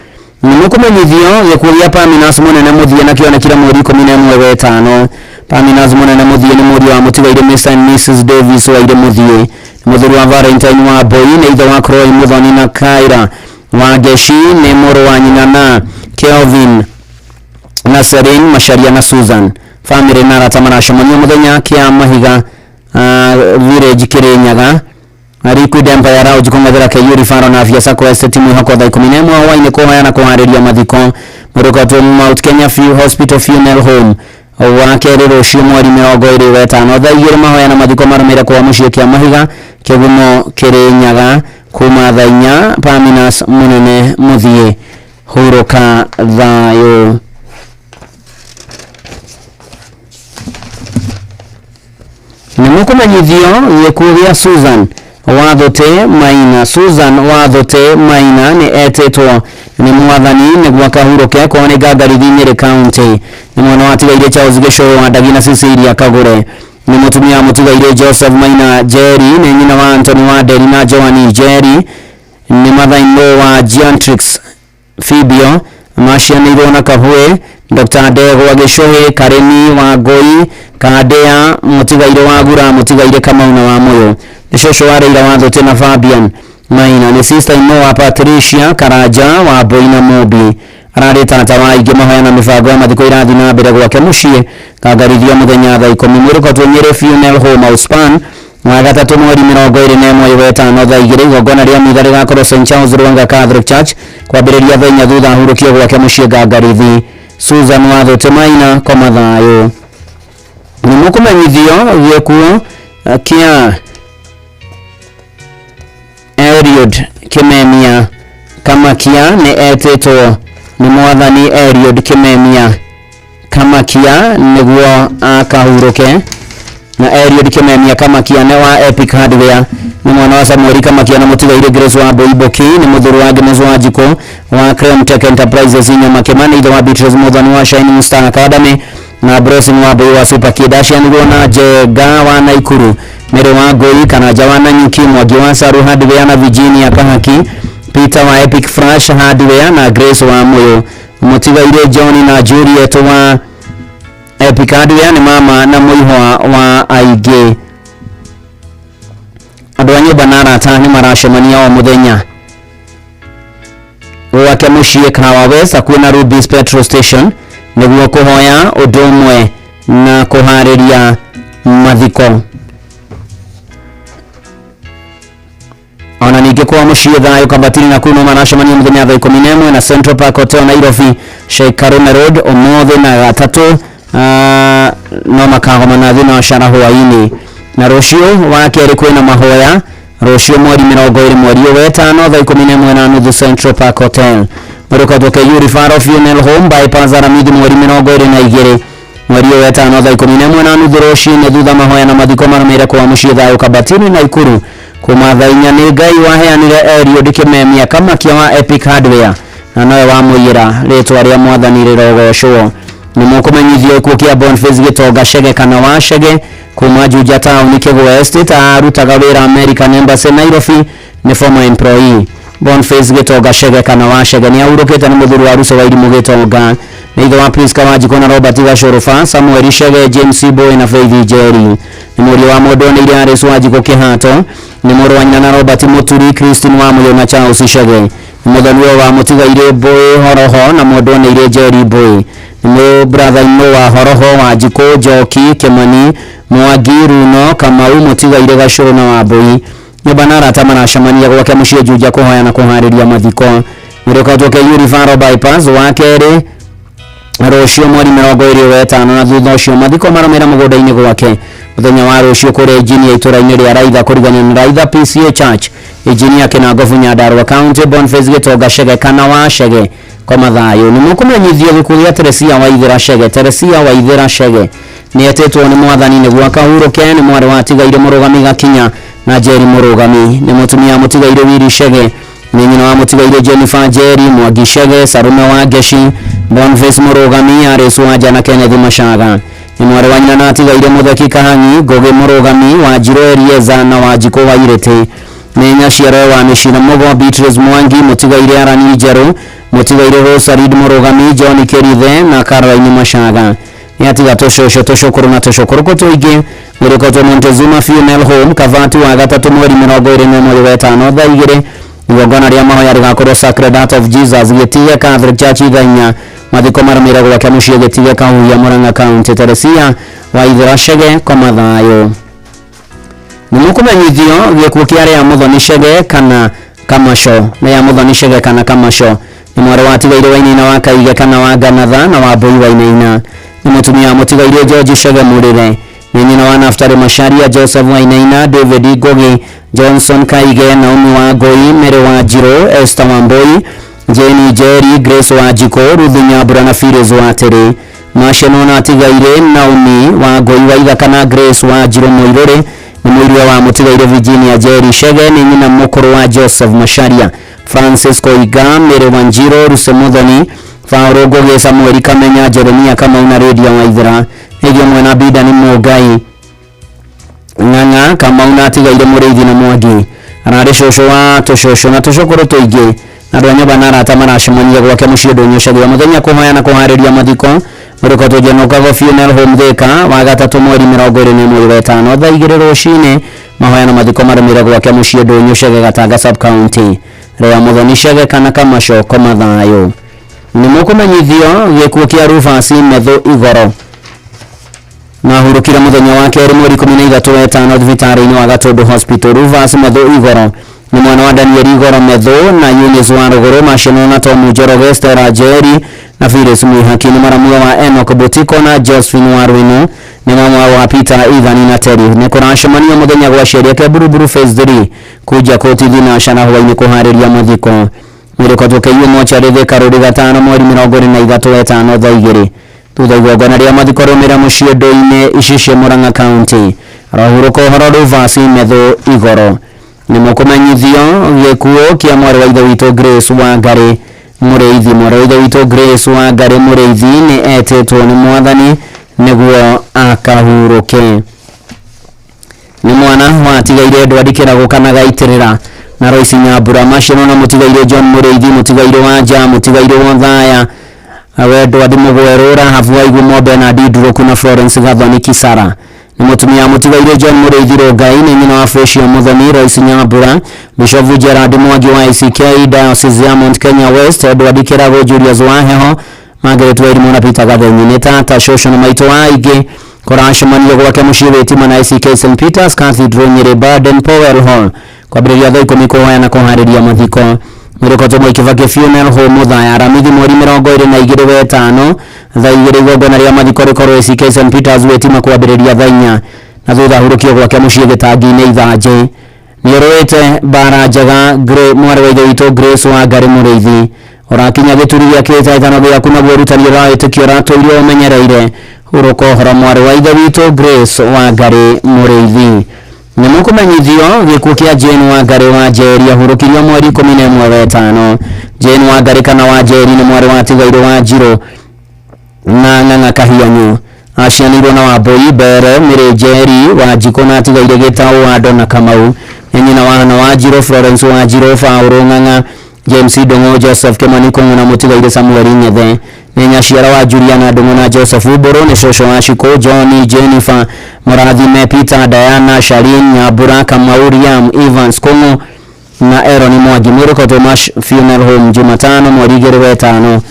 Nĩmũkũmenyithio gĩkuũ gĩa Paminas Mũnene Mũthie na kĩonekire mweri 11 wa 5. Paminas Mũnene Mũthie nĩ mũriũ wa mũtigaire Mr and Mrs Davis wa Ire Mũthie, nĩ mũthuri wa Valentine wa Mbui, nĩ ithe wa Croy Muthoni na Kaira wa Ngeshi, nĩ mũrũ wa nyina na Kelvin na Serene Macharia na Susan. Famĩlĩ na arata maracemania mũthenya kĩa Mahiga Village Kirinyaga. Liquid Empire Lounge kũng'ethera KU Referral na Afya Sacco Estate mwĩhoko thaa 11 hwaĩ-inĩ kũhoya na kũharĩria mathiko. Mũrũkotwo Mount Kenya View Hospital Funeral Home wa kerĩ rũciũ mweri 25 thaa 2 mahoya na mathiko marũmĩrĩre kwa mũciĩ kĩa Mahiga Kĩgumo Kirinyaga kuma thaa 4. Paminas Mũnene Mũthie, hurũka thayũ. Nĩmũkũmenyithio gĩkuũ gĩa Susan Wathote Maina. Susan Wathote Maina nĩ etĩtwo nĩ mwathani nĩguo akahurũke kwao nĩ Ngangarithi Nyĩrĩ County. Nĩ mwana wa tigaire Charles Gĩcũrũ wa Ndagi na Cecilia Kagũre. Nĩ mũtumia wa mũtigaire Joseph Maina Njeri, nĩ nyina wa Anthony wa Nderi na Joan Njeri. Nĩ mother-in-law wa Giantrix Fibio, macianĩirwo na Kahũĩ. Dr. Ndegwa Gĩcũhĩ, Karemi wa Ngũi, Kandea mũtigaire wa Gura, mũtigaire Kamau na wa Mũyũ. Nĩ cũcũ wa Raila wa Thũtĩ na Fabian Maina. Nĩ sister in law wa Patricia Karanja wa Mbui na Mũmbi. Ararĩ tata wa aingĩ. Mahoya na mĩbango ya mathiko irathiĩ na mbere gwake mũciĩ Kangarithia mũthenya thaa 10. Mwĩrũkotwo Nyĩrĩ Funeral Home Outspan wa gatatũ mweri 21 wa 5 thaa 2. Igongona rĩa mitha rĩgakorwo St Charles Rwanga Catholic Church kwambĩrĩria thaa 4 thutha ahurũkio gwake mũciĩ Ngangarithi. Susan Wathote Maina, koma thayũ. Nĩmũkũmenyithio gĩkuũ kĩa Eliud Kimemia Kamakia nĩ etĩtwo nĩ mwathani Eliud Kimemia Kamakia nĩguo akahurũke. Na Eliud Kimemia Kamakia nĩ wa Epic Hardware, nĩ mwana wa Samuel Kamakia na mũtigaire Grace wa Boiboki, nĩ mũthuri wa Agnes Wanjikũ wa Creme Tech Enterprises Nyama Kimani, ithe wa Beatrice Muthoni wa Shining Star Academy na Blessing wa Mbui wa Super Kid. Acianirwo na Jenga wa Naikuru, Mary wa Ngũi, Karanja wa Nanyuki, Mwangi wa Saru Hardware na Virginia Kahaki, Peter wa Epic Flash Hardware na Grace wa Mũyũ. Mũtigaire John na Juliet wa Epic Hardware nĩ mama na mũihwa wa aingĩ. Andũ a nyũmba na arata nĩ maracemania o mũthenya gwake mũciĩ Kahawa West hakuhĩ na Rubis Petrol Station nĩguo kũhoya ũndũ ũmwe na kũharĩria mathiko. Ona ningĩ Ningĩ kwa mũciĩ thayũ Kabatini na kuno maracemania mũthenya thaa 11 na Central Park Hotel Nairobi, Sheikh Karume Road ũmũthĩ na gatatũ no makagomana thĩna wa cara hwaĩ-inĩ. Na rũciũ wa kerĩ kwĩna mahoya rũciũ mweri 20 mweri ũyũ wetano thaa 11:30 Central Park Hotel. Mũrũkatwo KU Referral Funeral Home bypass Aramithi mweri 22 mweri ũyũ wetano thaa 11:30 rũciinĩ thutha mahoya na mathiko marũmĩrĩre kwa mũciĩ thayũ Kabatini na Ikuru kuma thaa 4 nĩ Ngai waheanire Eliud Kĩmemia Kamakia wa Epic Hardware na nowe wamũiyĩra rĩtwa rĩa mwathani rĩrogocwo. Nĩ mũkũmenyithio gĩkuũ kĩa Boniface Gĩtonga Chege kana wa Chege kuma Juja Town Kĩgũa Estate arutaga wĩra American Embassy Nairobi nĩ former employee. Boniface Gĩtonga Chege kana wa Chege nĩ ahurũkĩte nĩ mũthuri wa Ruso wa Irimũ Gĩtonga nĩ ithe wa Priska Wanjikũ na Robert Gacũrũba, Samuel Chege, James Boy na Faith Njeri. Nĩ mũriũ wa mũndũ oneire Alice Wanjikũ Kĩhato, nĩ mũrũ wa nyina na Robert Mũturi, Christine Wamũyũ na Charles Chege. Nĩ mũthoni wa mũtigairĩ Boy Horoho na mũndũ oneire Njeri Boy. Nĩ brother-in-law wa Horoho Wanjikũ, Njoki, Kĩmani, Mwangi, Runo, Kamau, mũtigairĩ Gacũrũ na Wambui. Nyũmba na arata maracemania gwake mũciĩ Juja kũhoya na kũharĩria mathiko. Mũrĩkotwo KU Referral bypass wa kerĩ rũciũ mweri 25 na thutha ũcio mathiko marũmĩrĩra mũgũnda-inĩ gwake mũthenya wa rũciũ kũrĩa injinia itũra-inĩ rĩa Raitha kũrigania na Raitha PCA Church injinia Kĩnangobu Nyandarua County. Boniface Gĩtonga Chege kana wa Chege koma thayũ. Nĩ mũkũmenyithio gĩkuũ gĩa Teresia Waithĩra Chege. Teresia Waithĩra Chege nĩ etĩtwo nĩ mwathani nĩguo akahurũke. Nĩ mwarĩ wa tigaire mũrũgami Gakinya na Njeri mũrũgami. Nĩ mũtumia mũtigaire Wili Chege. Nĩ nyina wa mũtigaire Jennifer Njeri, Mwangi Chege, Sarume wa Ngeshi, Boniface mũrũgami, Alice Wanja na Kenneth Machaga. Nĩ mwarĩ wa nyina na atigaire Mũtheki Kahang'i, Ngũgĩ mũrũgami, Wanjirũ Elieza na Wanjikũ wa Irĩtĩ. Nĩ nyaciaro wa Mĩcina Mũgo, Beatrice Mwangi, mũtigaire Arani Njerũ, mũtigaire Rosarid mũrũgami, John Kĩrithe na Caroline Machaga. Nĩ atiga tũcũcũ tũcũkũrũ na tũcũkũrũkũ tũingĩ. Mũrĩkotwo Montezuma Funeral Home Kavati wa gatatũ mweri 21 wetano thaa 2. Igongona rĩa mahoya rĩgakorwo Sacred Heart of Jesus Gĩtige Catholic Church thaa 4. Mathiko marũmĩrĩre gwake mũciĩ Gĩtige Kahuhia Murang'a County. Teresia Waithĩra Chege koma thayũ. Nĩ mũkũmenyithio gĩkuũ kĩa arĩa Mũthoni Chege kana Kamasho. Nĩ ya Mũthoni Chege kana Kamasho nĩ mwarĩ wa tigaire Wainaina wa Kaige kana wa Nganatha na wa Mbũi Wainaina. Nĩ mũtumia wa mũtigaire George Chege Mũrĩre. Nĩ nyina wa Naftali Macharia, Joseph Wainaina, David Ngugi, Johnson Kaige, Naomi wa Ngũi, Mary wa Njirũ, Esther Wambui, Jane Njeri, Grace wa Njikũ, Ruth Nyambura na Phyllis wa Tĩrĩ. Macenwo na atigaire Naomi wa Ngũi wa Ithaka na Grace wa Njirũ Mũirũrĩ. Nĩ mũirũ wa mũtigaire Virginia Njeri Chege. Nĩ nyina mũkũrũ wa Joseph Macharia, Francis Koiga, Mary Wanjirũ, Ruse Muthoni, Paul Ngugi, Samuel Kamenya, Jeremia Kamau na Lydia Waithera. Nĩguo mwena Bida nĩ Mũngai Ng'ang'a Kamau na atigaire Mũrĩithi na Mwangi. Ararĩ cũcũ wa tũcũcũ na tũcũkũrũ tũingĩ. Na andũ a nyũmba na arata maracemania gwake mũciĩ Ndũnyũ Chege mũthenya kũhoya na kũharĩria mathiko. Mũrĩkotwo Jenũkago Funeral Home Thika wa gatatũ mweri 21 wetano thaa 2 rũciinĩ. Mahoya na mathiko marũmĩrĩre gwake mũciĩ Ndũnyũ Chege Gatanga Sub County. Rĩa Mũthoni Chege kana Kamasho koma thayũ. Nĩ mũkũmenyithio gĩkuũ kĩa Rufus Methu Igoro na ahurũkire mũthenya wa kerĩ mweri 13 wetano thibitarĩ-inĩ wa Gatũndũ Hospital. Rufus Methu Igoro nĩ mwana wa Daniel Igoro Methu na Eunice wa Rũgũrũ, Macenwo na Tom Njoroge, Stella Njeri na Phyllis Mwihaki. Nĩ maramuo wa Enoch Butiko na Josephine wa Rwinu. Nĩ mama wa Peter, Ethan na Terry. Nĩ kũracemanio mũthenya gwa ciaria Kĩburuburu Phase 3 kuja koti thinacara hwaĩ-inĩ kũharĩria mathiko. Mwĩrĩkotwo KU mocarĩ Thika Rũri gatano mweri 23 wetano thaa 2. Thutha igongona rĩa mathiko rĩumĩra mũciĩ ndũ-inĩ Icicio Murang'a County. Arahurũka ũhoro Rufus Methu Igoro. Nĩ mũkũmenyithio gĩkuũ kĩa mwarĩ wa ithe witũ Grace Wangari Mũrĩithi. Mwarĩ wa ithe witũ Grace Wangari Mũrĩithi nĩ etĩtwo nĩ mwathani nĩguo akahurũke. Nĩ mwana watigaire Edward Kĩragũ kana Gaitĩrĩra na Royce Nyambura. Macenwo na mũtigaire John Mũrĩithi, mũtigaire Wanja, mũtigaire Wothaya, Edward Mũgwerũ, Rahabu Waigumo, Bernard Nduruku na Florence Gathoni Kisara. Nĩ mũtumia mũtigaire John Mũrĩithi Rũngai. Nĩ nyina wa Fresia Muthoni, Royce Nyambura, Bishop Gerard Mwangi wa ICK Diocese ya Mount Kenya West, Edward Kĩragũ, Julius Waheho, Margaret Wairimu na Peter Gathenyi. Nĩ tata, cũcũ na maitũ wa aingĩ. Kũracemanio gwake mũciĩ Wĩtima na ICK St Peters Cathedral Nyĩrĩ Baden Powell Hall Kwambĩrĩria thaa 10 kũhoya na kũharĩria mathiko. Mwĩrĩ Mwai Kibaki Funeral Home Muthaya Aramithi mweri 22 wetano thaa 2 igongona rĩa mathiko rĩkorwo ACK St Peters Witima kwambĩrĩria thaa 4 na thutha hurũkio gwake mũciĩ gĩtangi-inĩ Ithanjĩ. Nĩũrũĩte mbara njega mwarĩ wa ithe witũ Grace Wangari Mũrĩithi ũrakinya gĩturi gĩa kĩhĩtahĩtano gĩaku naguo ũrutani wa wĩtĩkio ũratũire ũmenyereire. Hurũka ũhoro mwarĩ wa ithe witũ Grace Wangari Mũrĩithi. Nĩ mũkũmenyithio gĩkuũ kĩa Jane Wangari wa Njeri ahurũkirio mweri 11 wetano. Jane Wangari kana wa Njeri nĩ mwarĩ wa Tigairũ wa Njirũ na Ng'ang'a Kahianyu. Acianĩirwo na Wambui Mbere Mĩrĩ Njeri wa Njikũ na atigaire Gĩtaũ wa Ndona Kamau. Nĩ nyina wa Hana wa Njirũ, Florence wa Njirũ, Paũlũ Ng'ang'a, James Ndung'u, Joseph Kimani Kung'u na mũtigaire Samuel Ng'ethe. Nĩ nyaciara wa Juliana Ndung'u na Joseph Mbũrũ. Nĩ cũcũ wa Shiko, John, Jennifer, Mũrathime, Peter, Diana, Charlene, Nyambura, Kamau, Liam, Evans Kung'u na Aaron Mwangi. Mwĩrĩ Thomas Funeral Home Jumatano mweri 2 wetano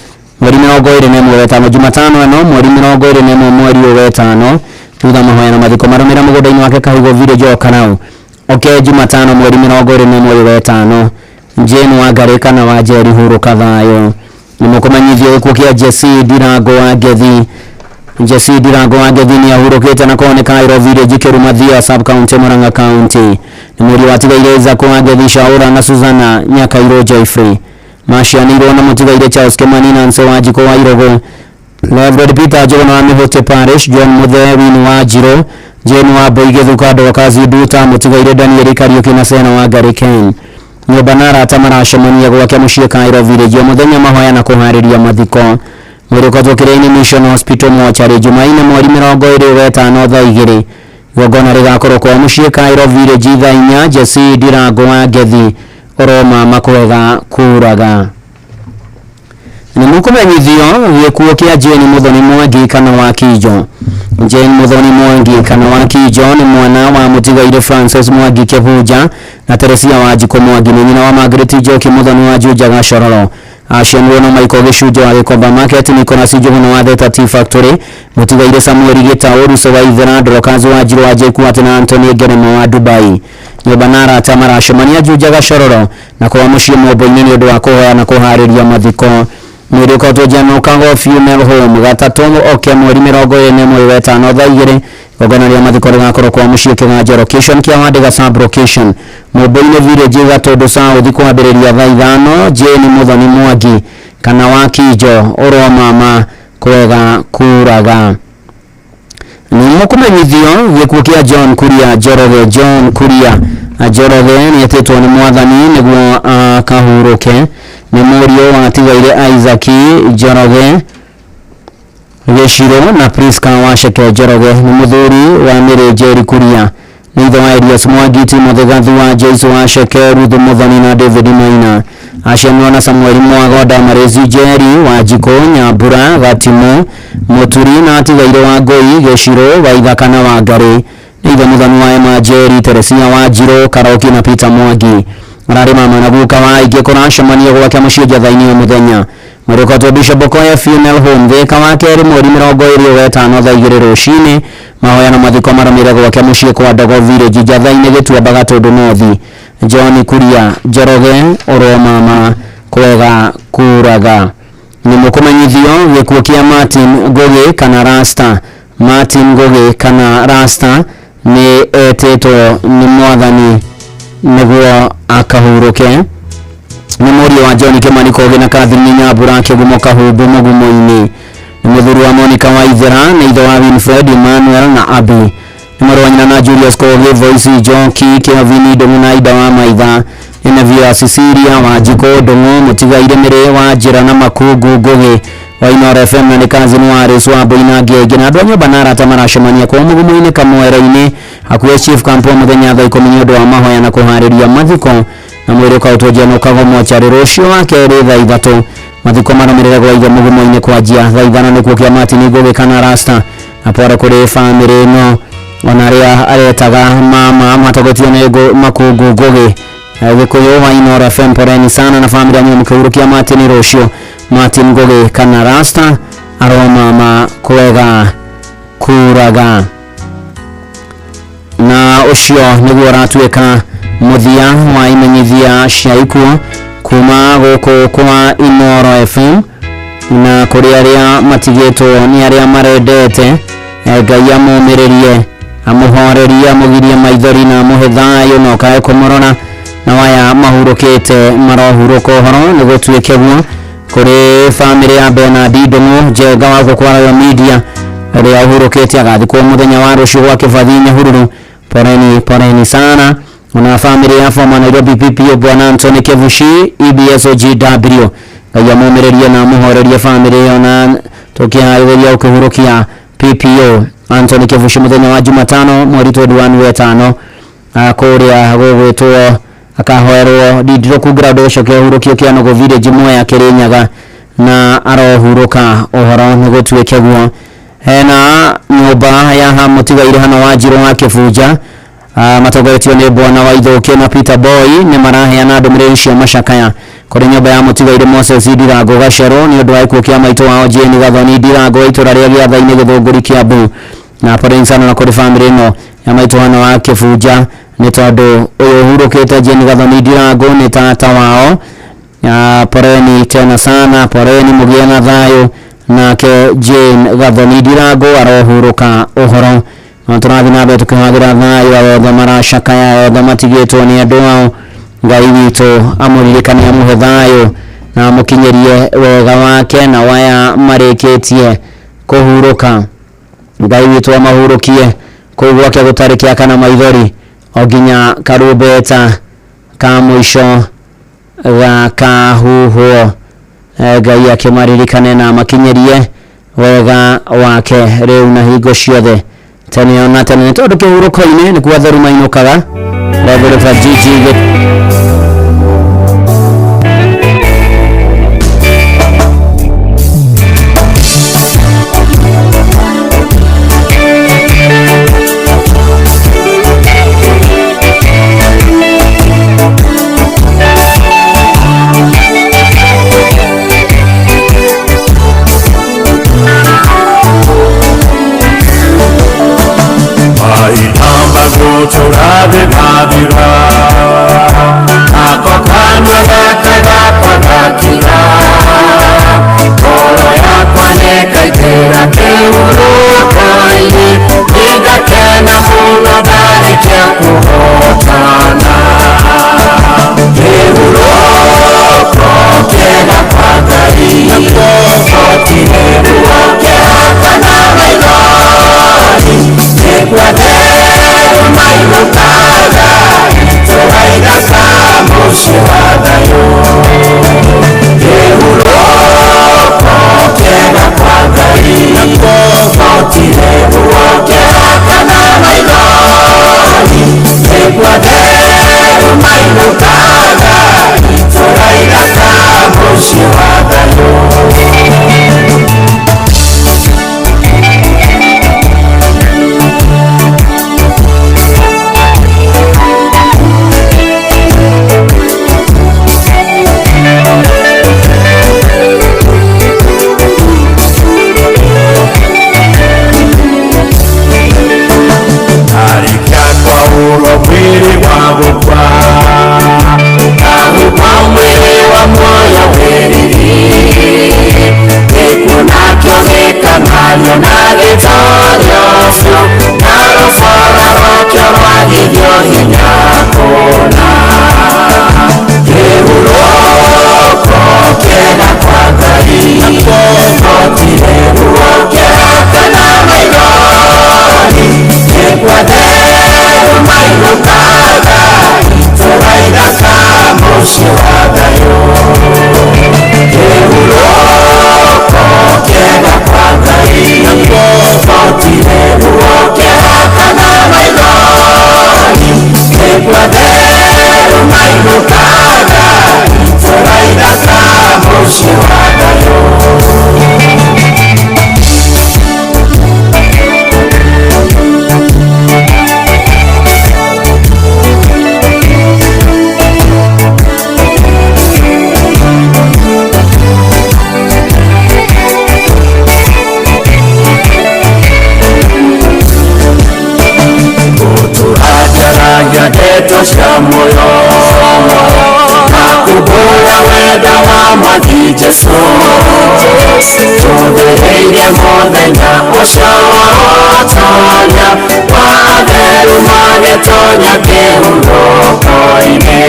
mweri 21 wetano Jumatano ĩno mweri 21 mweri ũyũ wetano thutha mahoya na mathiko marũmĩra mũgũnda-inĩ wake Kahugo Village o Karau. Oke Jumatano mweri 21 wetano Jane Wangari kana wa Njeri hurũka thayũ. Nĩ mũkũmenyithio gĩkuũ kĩa Jesse Ndirango wa Ngethi. Jesse Ndirango wa Ngethi nĩ ahurũkĩte na koneka Kairo Village Kĩruma sub county Murang'a County. Nĩ mũriũ watigaire Isaac wa Ngethi Shaura na Susanna Nyakairũ Joyfrey. Macianĩirwo na mũtigaire Charles Kimani na Nancy wa Njikũ wa Irũgũ, Reverend Peter Njũgũna wa Mĩhũtĩ Parish, John Mũthee Wini wa Njirũ, Jane wa Mbũi Gĩthuka Dorcas Nduta, mũtigaire Daniel Kariũki na Sena wa Ngari Ken. Nyũmba na arata maracemania gwake mũciĩ Kairo Village o mũthenya mahoya na kũharĩria mathiko. Mwĩrĩ ũkoretwo Kĩrĩainĩ Mission Hospital mocarĩ Jumaine mweri 25 thaa 2. Igongona rĩgakorwo kwa mũciĩ Kairo Village thaa 4. Jesse Ndirango wa Ngethi oroma makwega kũraga. Nĩ mũkũmenyithio gĩkuũ kĩa Jane Muthoni Mwangi kana wa Kijo. Jane Muthoni Mwangi kana wa Kijo nĩ mwana wa mũtigaire Francis Mwangi Kĩbunja na Teresia wa Njikũ Mwangi. Nĩ nyina wa Margaret Njoki Muthoni wa Juja Gacororo. Acianĩirwo na Michael Gĩcunjĩ wa Gĩkomba Market, Nicholas Njũgũna wa Theta Tea Factory, mũtigaire Samuel Gĩtaũ, Ruso wa Ithera, Dorcas wa Njirũ wa JKUAT na Anthony Ngerema wa Dubai. Nyũmba na arata maracemania Juja Gacororo na kwa mũciĩ Mombo-inĩ nĩ ũndũ wa kũhoya na kũharĩria mathiko. Mwĩrĩ ũkoretwo General Kango Funeral Home gatatũ oke mweri 21 wetano thaa 2. Igongona rĩa mathiko rĩgakorwo kwa mũciĩ Kĩganjo location Kĩawandĩga sub location Mombo-inĩ Village Gatũndũ South kwambĩrĩria thaa 5. Jane Muthoni Mwangi kana wa Kijo ũromama kwega kũraga. Nĩ mũkũmenyithio gĩkuũ kĩa John Kuria Njoroge. John Kuria Njoroge nĩ etĩtwo nĩ mwathani nĩguo akahurũke. Nĩ mũriũ wa tigaire Isaac Njoroge Gĩcirũ na Priska Waceke Njoroge. Nĩ mũthuri wa Mĩrĩ Njeri Kuria. Nĩ ithe wa Elias Mwangi, Timothy Gathua, Joyce Waceke, Ruth Muthoni na David Maina. Acianĩirwo na Samuel Mwago, Damarezi Njeri wa Njikũ, Nyambura, Gatimu, Mũturi na atigaire wa Ngũi, Gĩcirũ, Waithaka na Wangari. Nĩ ithe Muthoni wa Emma Njeri, Teresia wa Njirũ, Karoki na Peter Mwangi. Ararĩ mama na guka wa aingĩ kũracemania gwake mũciĩ Njatha-inĩ o mũthenya. Mwĩrĩ ũkoretwo Bishop Okoya Funeral Home Thika wa kerĩ mweri 25 thaa 2 rũcinĩ. Mahoya na mathiko marũmĩrĩre gwake mũciĩ kwa Ndogo Village Njatha-inĩ Gĩtuamba Gatũndũ North. John Kuria Njoroge ũromama kwega kũraga. Nĩ mũkũmenyithio gĩkuũ kĩa Martin Ngugi kana Rasta. Martin Ngugi kana Rasta nĩ etĩtwo nĩ mwathani nĩguo akahurũke. Nĩ mũriũ wa John Kimani Kogi na Catherine Nyambura Kĩgumo Kahumbu Mũgumo-inĩ. Nĩ mũthuri wa Monica Waithera, nĩ ithe wa Winfred, Emmanuel na Abby. Nĩ mũrũ wa nyina na Julius Kogi, Voice Njoki, Kevin Ndung'u na Ida wa Maitha. Nĩ nephew wa Cecilia wa Njikũ Ndung'u, mũtigaire Mĩrĩ wa Njĩra na Makungu Ngugi wa Inooro FM na nĩ cousin wa Alice wa Mbui na angĩ aingĩ. Na andũ a nyũmba na arata maracemania kwa Mũgumo-inĩ Kamwere-inĩ hakuhĩ Chief Camp mũthenya thaa 10 nĩ ũndũ wa mahoya na kũharĩria mathiko. Na mwĩrĩ ũkoretwo General Kago mocarĩ rũciũ wa kerĩ thaa 3. Mathiko marũmĩrĩre gwa ithe Mũgumo-inĩ kwanjia thaa 5 nĩkuo kĩa Martin Ngugi kana Rasta. Na pore kũrĩ bamĩrĩ ĩno ona arĩa aretaga mama matongoretio nĩ Makungu Ngugi. Gĩkũyũ wa Inooro FM, poreni sana na bamĩrĩ yanyu mũkĩhurũkia Martin rũciũ. Martin Ngugi kana Rasta aromama kwega kũraga. Na ũcio nĩguo ũratuĩka Mũthia wa imenyithia cia ikuũ kuma gũkũ kwa Inoro FM, na kũrĩ arĩa matigĩtwo nĩ arĩa marendete, Ngai amũmĩrĩrie, amũhorerie, amũgirie maithori na amũhe thayũ na ũkae kũmũrora, na waya mahurũkĩte marohurũka. Ũhoro nĩ gũtuĩke guo kũrĩ bamĩrĩ ya Bernard Ndung'u Njenga wa gũkũ kwa Royal Media ũrĩa ũhurũkĩte, agathikwo mũthenya wa rũciũ gwa Kĩbathi Nyahururu. Poleni, poleni sana. Ona bamĩrĩ ya former Nairobi PPO Bwana Anthony Kevushi EBSOGW, Ngai amũmĩrĩrie na amũhorerie bamĩrĩ ĩyo, na tũkĩharĩrĩria gũkĩhurũkia PPO Anthony Kevushi mũthenya wa Jumatano mweri 21 wetano kũrĩa gũgwĩtwo akahoerwo Ndindiruku ground, gũcoke ũhurũkio Kĩanogo village Mwea Kĩrĩnyaga, na arohurũka. Ũhoro nĩ gũtuĩke guo. Hena nyũmba ya mũtigaire hana Wanjirũ wa Kĩbunja, matongoretio nĩ Bwana Waithũkĩ na Peter Boy, nĩ maraheana ndũmĩrĩri cia macakaya kũrĩ nyũmba ya mũtigaire Moses Ndirango Gacerũ nĩ ũndũ wa gĩkuũ kĩa maitũ wao Jane Gathoni Ndirango wa itũra rĩa Gĩathai-inĩ Gĩthũngũri Kĩambu, na poleni sana na kũrĩ bamĩrĩ ĩno ya maitũ hana wa Kĩbunja nĩ tondũ ũyũ ũhurũkĩte Jane Gathoni Ndirango nĩ tata wao. Poleni tena sana, poleni, mũgĩe na thayũ, nake Jane Gathoni Ndirango arohurũka. Ũhoro no tũrathiĩ na mbere tũkĩhagĩra thayũ othe maracakaya, othe matigĩtwo nĩ andũ ao. Ngai witũ amũririkane, amũhe thayũ na amũkinyĩrie wega wake, na waya marĩkĩtie kũhurũka, Ngai witũ amahurũkie kũu gwake gũtarĩ kĩaka na maithori, o nginya karumbeta ka mũico gakahuhwo. Ngai akĩmaririkane na amakinyĩrie wega wake rĩu na hingo ciothe tene ona tene, tondũ kĩhurũko-inĩ nĩkuo atheru mainũkaga. Reverend Gigi. Maitamba gochorathirathira. Tũthĩrĩirie mũthenya ũcio wa ũtonya wa atheru magĩtonya kĩhurũko-inĩ.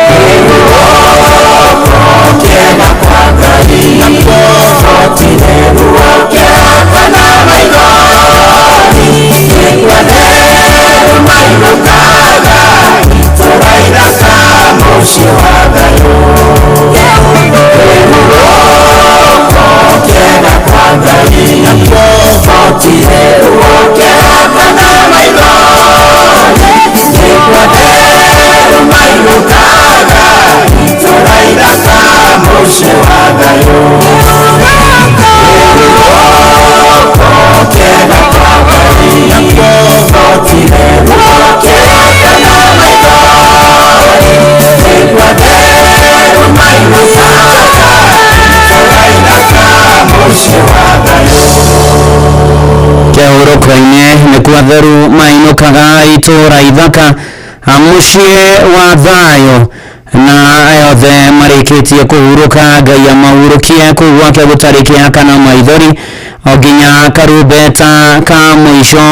Kĩhurũko kĩega kwa Ngai, gũtirĩ ruo, kĩeha kana maithori, nĩkuo atheru mainũkaga itũũra ithaka mũciĩ wa thayũ. Kĩhurũko kĩega kwa Ngai, gũtirĩ ruo, kĩeha kana maithori, nĩkuo atheru mainũkaga itũũra ithaka mũciĩ wa thayũ. Kĩhurũko kĩega kwa Ngai, gũtirĩ ruo, kĩeha kana maithori, nĩkuo atheru mainũkaga itũũra ithaka mũciĩ wa thayũ. Kĩhurũko-inĩ nĩkuo atheru mainũkaga itũũra ithaka mũciĩ wa thayũ, na othe marĩkĩtie kũhurũka Ngai amahurũkie kũu gwake gũtarĩ kĩeha kana maithori, o nginya karumbeta ka mũico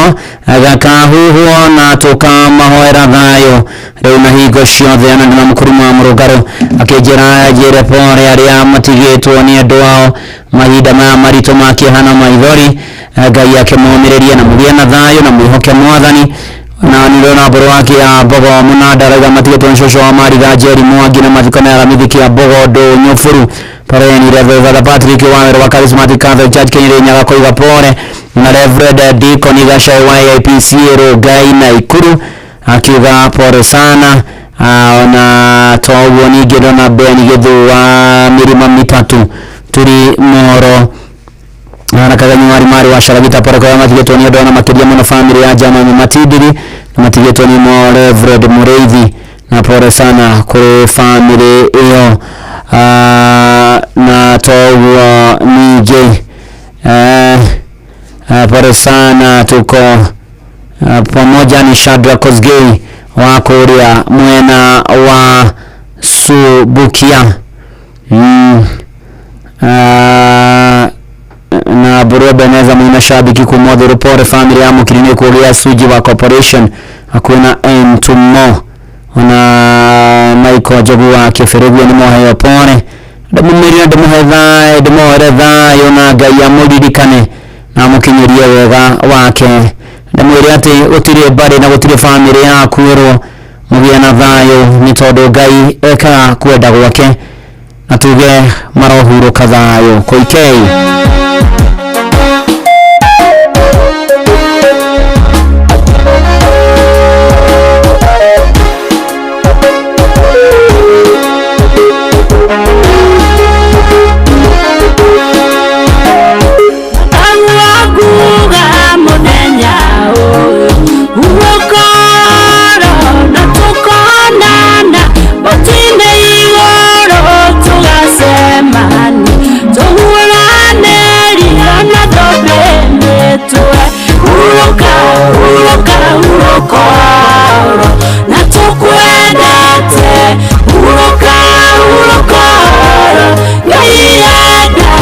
gakahuhwo na tũkamahoera thayũ rĩu na hingo ciothe. Ona ndĩna mũkũrũ wa mũrũngarũ akĩnjĩra njĩre pore arĩa matigĩtwo nĩ andũ ao mahinda maya maritũ ma kĩeha na maithori, Ngai akĩmomĩrĩrie na mũgĩe na thayũ na mwĩhoke Mwathani. Na nĩndĩrona mbũrũ wa Kĩambogo mũnanda arauga matigĩtwo nĩ cũcũ wa Mariga Njeri Mwangi na mathiko nĩ Aramithi Kĩambogo Ndũnyũ Buru. Poreni Reverend Father Patrick Wawerũ wa Charismatic Catholic Church Kirinyaga koiga pore, na Reverend Deacon Gachau wa AIPC Rongai Naikuru akiuga pore sana. Ona toguo ningĩ ndona Ben Gĩthũ wa Mĩrĩma Mĩtatũ tũrĩ Moro na Kaganyi Mwari Mari wa Sharagita pore kwa matigĩtwo nĩ andũ, ona makĩria mũno family ya Jamani Matindiri na matigĩtwo nĩ mo Reverend Mũrĩithi, na pore sana kũrĩ family ĩyo. Na toguo ningĩ pore sana, tuko pamoja ni Shadrack Kosgei wa kũrĩa mwena wa Subukia. Na Buru Beneza mwina shabiki kumodhi rupore family ya mukirine kulia Suji wa Corporation hakuna N2 ona Michael Jogu wa Kĩbĩrĩguo nĩ moheo pore, ndĩmũmĩrire ndĩmũhe thayũ, ndĩmũhere thayũ na Ngai amũririkane na amũkinyĩrie wega wake. Ndĩmwĩre atĩ gũtirĩ mbarĩ na gũtirĩ bamĩrĩ yakuĩrwo, mũgĩe na thayũ nĩ tondũ Ngai ekaga kwenda gwake, na tuge marohurũka thayũ. Koikei. Nguga mũthenya ũyũ ũgũkorwo na tũkonana matu-inĩ igũrũ tũgacemania tũhũrane rio na thũmbĩ mĩtwe. Hurũka, hurũka, hurũka oro na tũkwendete. Hurũka, hurũka oro Ngai enda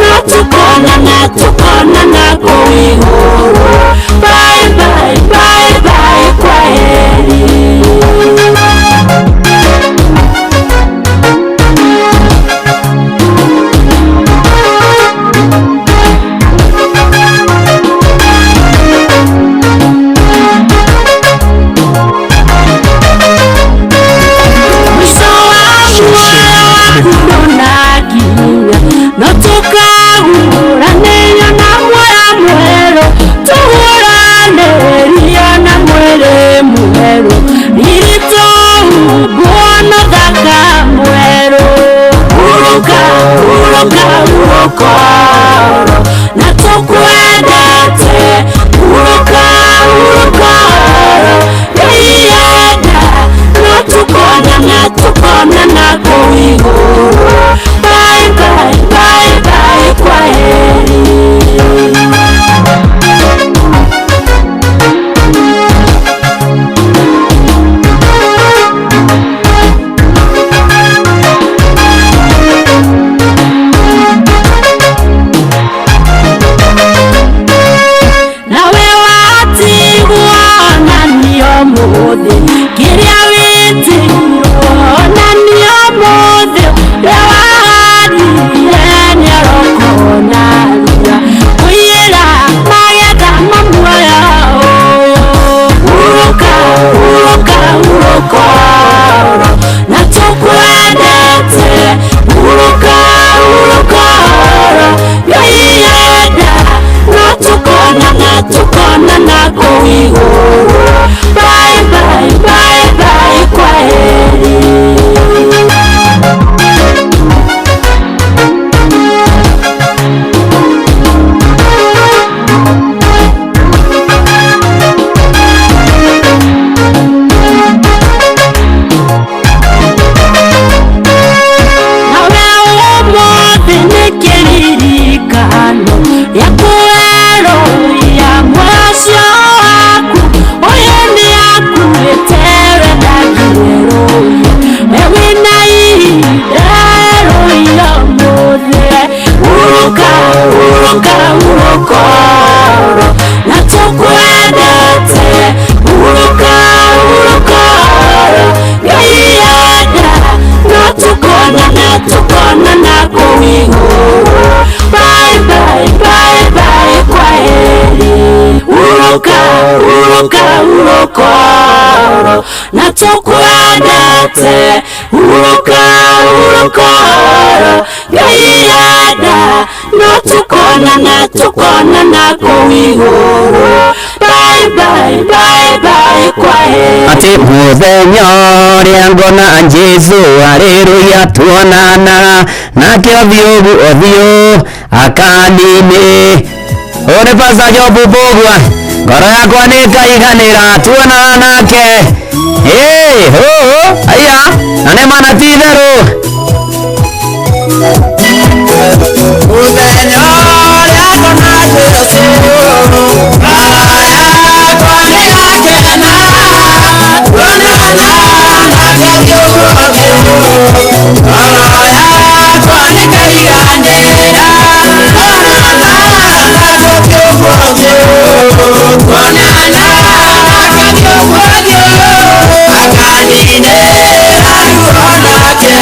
na tukonana, tukonana kũu igũrũ. Bye bye, bye bye, kwaheri. Mwisho wa muoyo waku ndũnakinya, no tũkahũranĩrio na muoyo mwerũ, tũhũranĩrio na mwĩrĩ mwerũ, riri tũhumbwo na ũthaka mwerũ. Hurũka, hurũka, hurũka oro na tũkwendete. Hurũka, hurũka oro Ngai enda na tukonana, tukonana kũu igũrũ. Hurũka na tũkwendete, hurũka hurũka Ngai enda no tũkonana tũkonana kũu igũrũ. Bye bye bye bye kwaheri. Atĩ mũthenya ũrĩa ngona Jesu haleluya tuonana nake ũthiũ ũthiũ akanini ũyũ nĩ Pastor Job Mbũgua ngoro yakwa nĩ ĩkaiganĩra tuonana nake ĩĩ hũhũ aya na nĩ mana ti itherũ. Mũthenya ũrĩa ngona Jesũ, ngoro yakwa nĩgakena, tuonana nake ũthiũ ũthiũ, ngoro yakwa nĩkaiganĩra, tuonana nake ũthiũ ũthiũ, tuonana nake ũthiũ ũthiũ, akaninĩra ruo nake.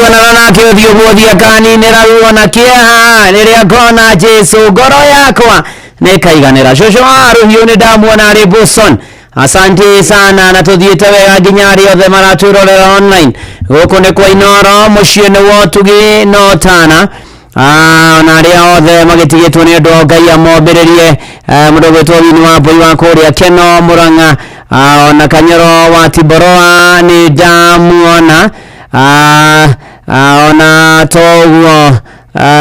Tuonana nake ũthiũ guothiĩ akaninĩra ruo na kĩeha rĩrĩa ngona Jesu ngoro yakwa nĩkaiganĩra. Cũcũ wa rũhiũ nĩ ndamuona arĩ Boston, asante sana, na tũthiĩte wega nginya arĩa othe maratwĩrorera online. Gũkũ nĩ kwa Inoro, mũciĩ nĩ wotugi no tana. Na arĩa othe magĩtigĩtwo nĩ ũndũ wa Ngai amombĩrĩrie. Mũndũ gwĩtwo Wini wa Mbũi wa kũrĩa Keno Mũrang'a, ona Kanyoro wa Tiboroa nĩ ndamuona. Ona toguo,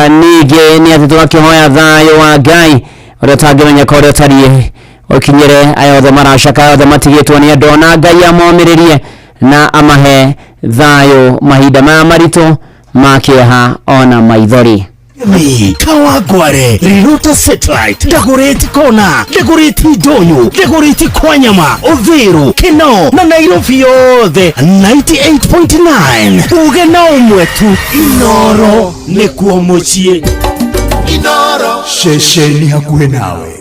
ningĩ nĩ atĩ tũgakĩhoya thayũ wa Ngai ũrĩa ũtangĩmenyeka ũrĩa ũtariĩ ũkinyĩre aya othe maracaka, aya othe matigĩtwo nĩ andũ, na Ngai amomĩrĩrie na amahe thayũ mahinda maya maritũ ma kĩeha ona maithori. Kawangware, Riruta Satellite, Dagoretti Kona, Dagoretti Ndonyo, Dagoretti Kwanyama, Uthiru, Kino na Nairobi yothe 98.9. Uge na ũmwe tu, Inoro nĩkuo mũciĩ. Inoro ceceni hakuhĩ nawe.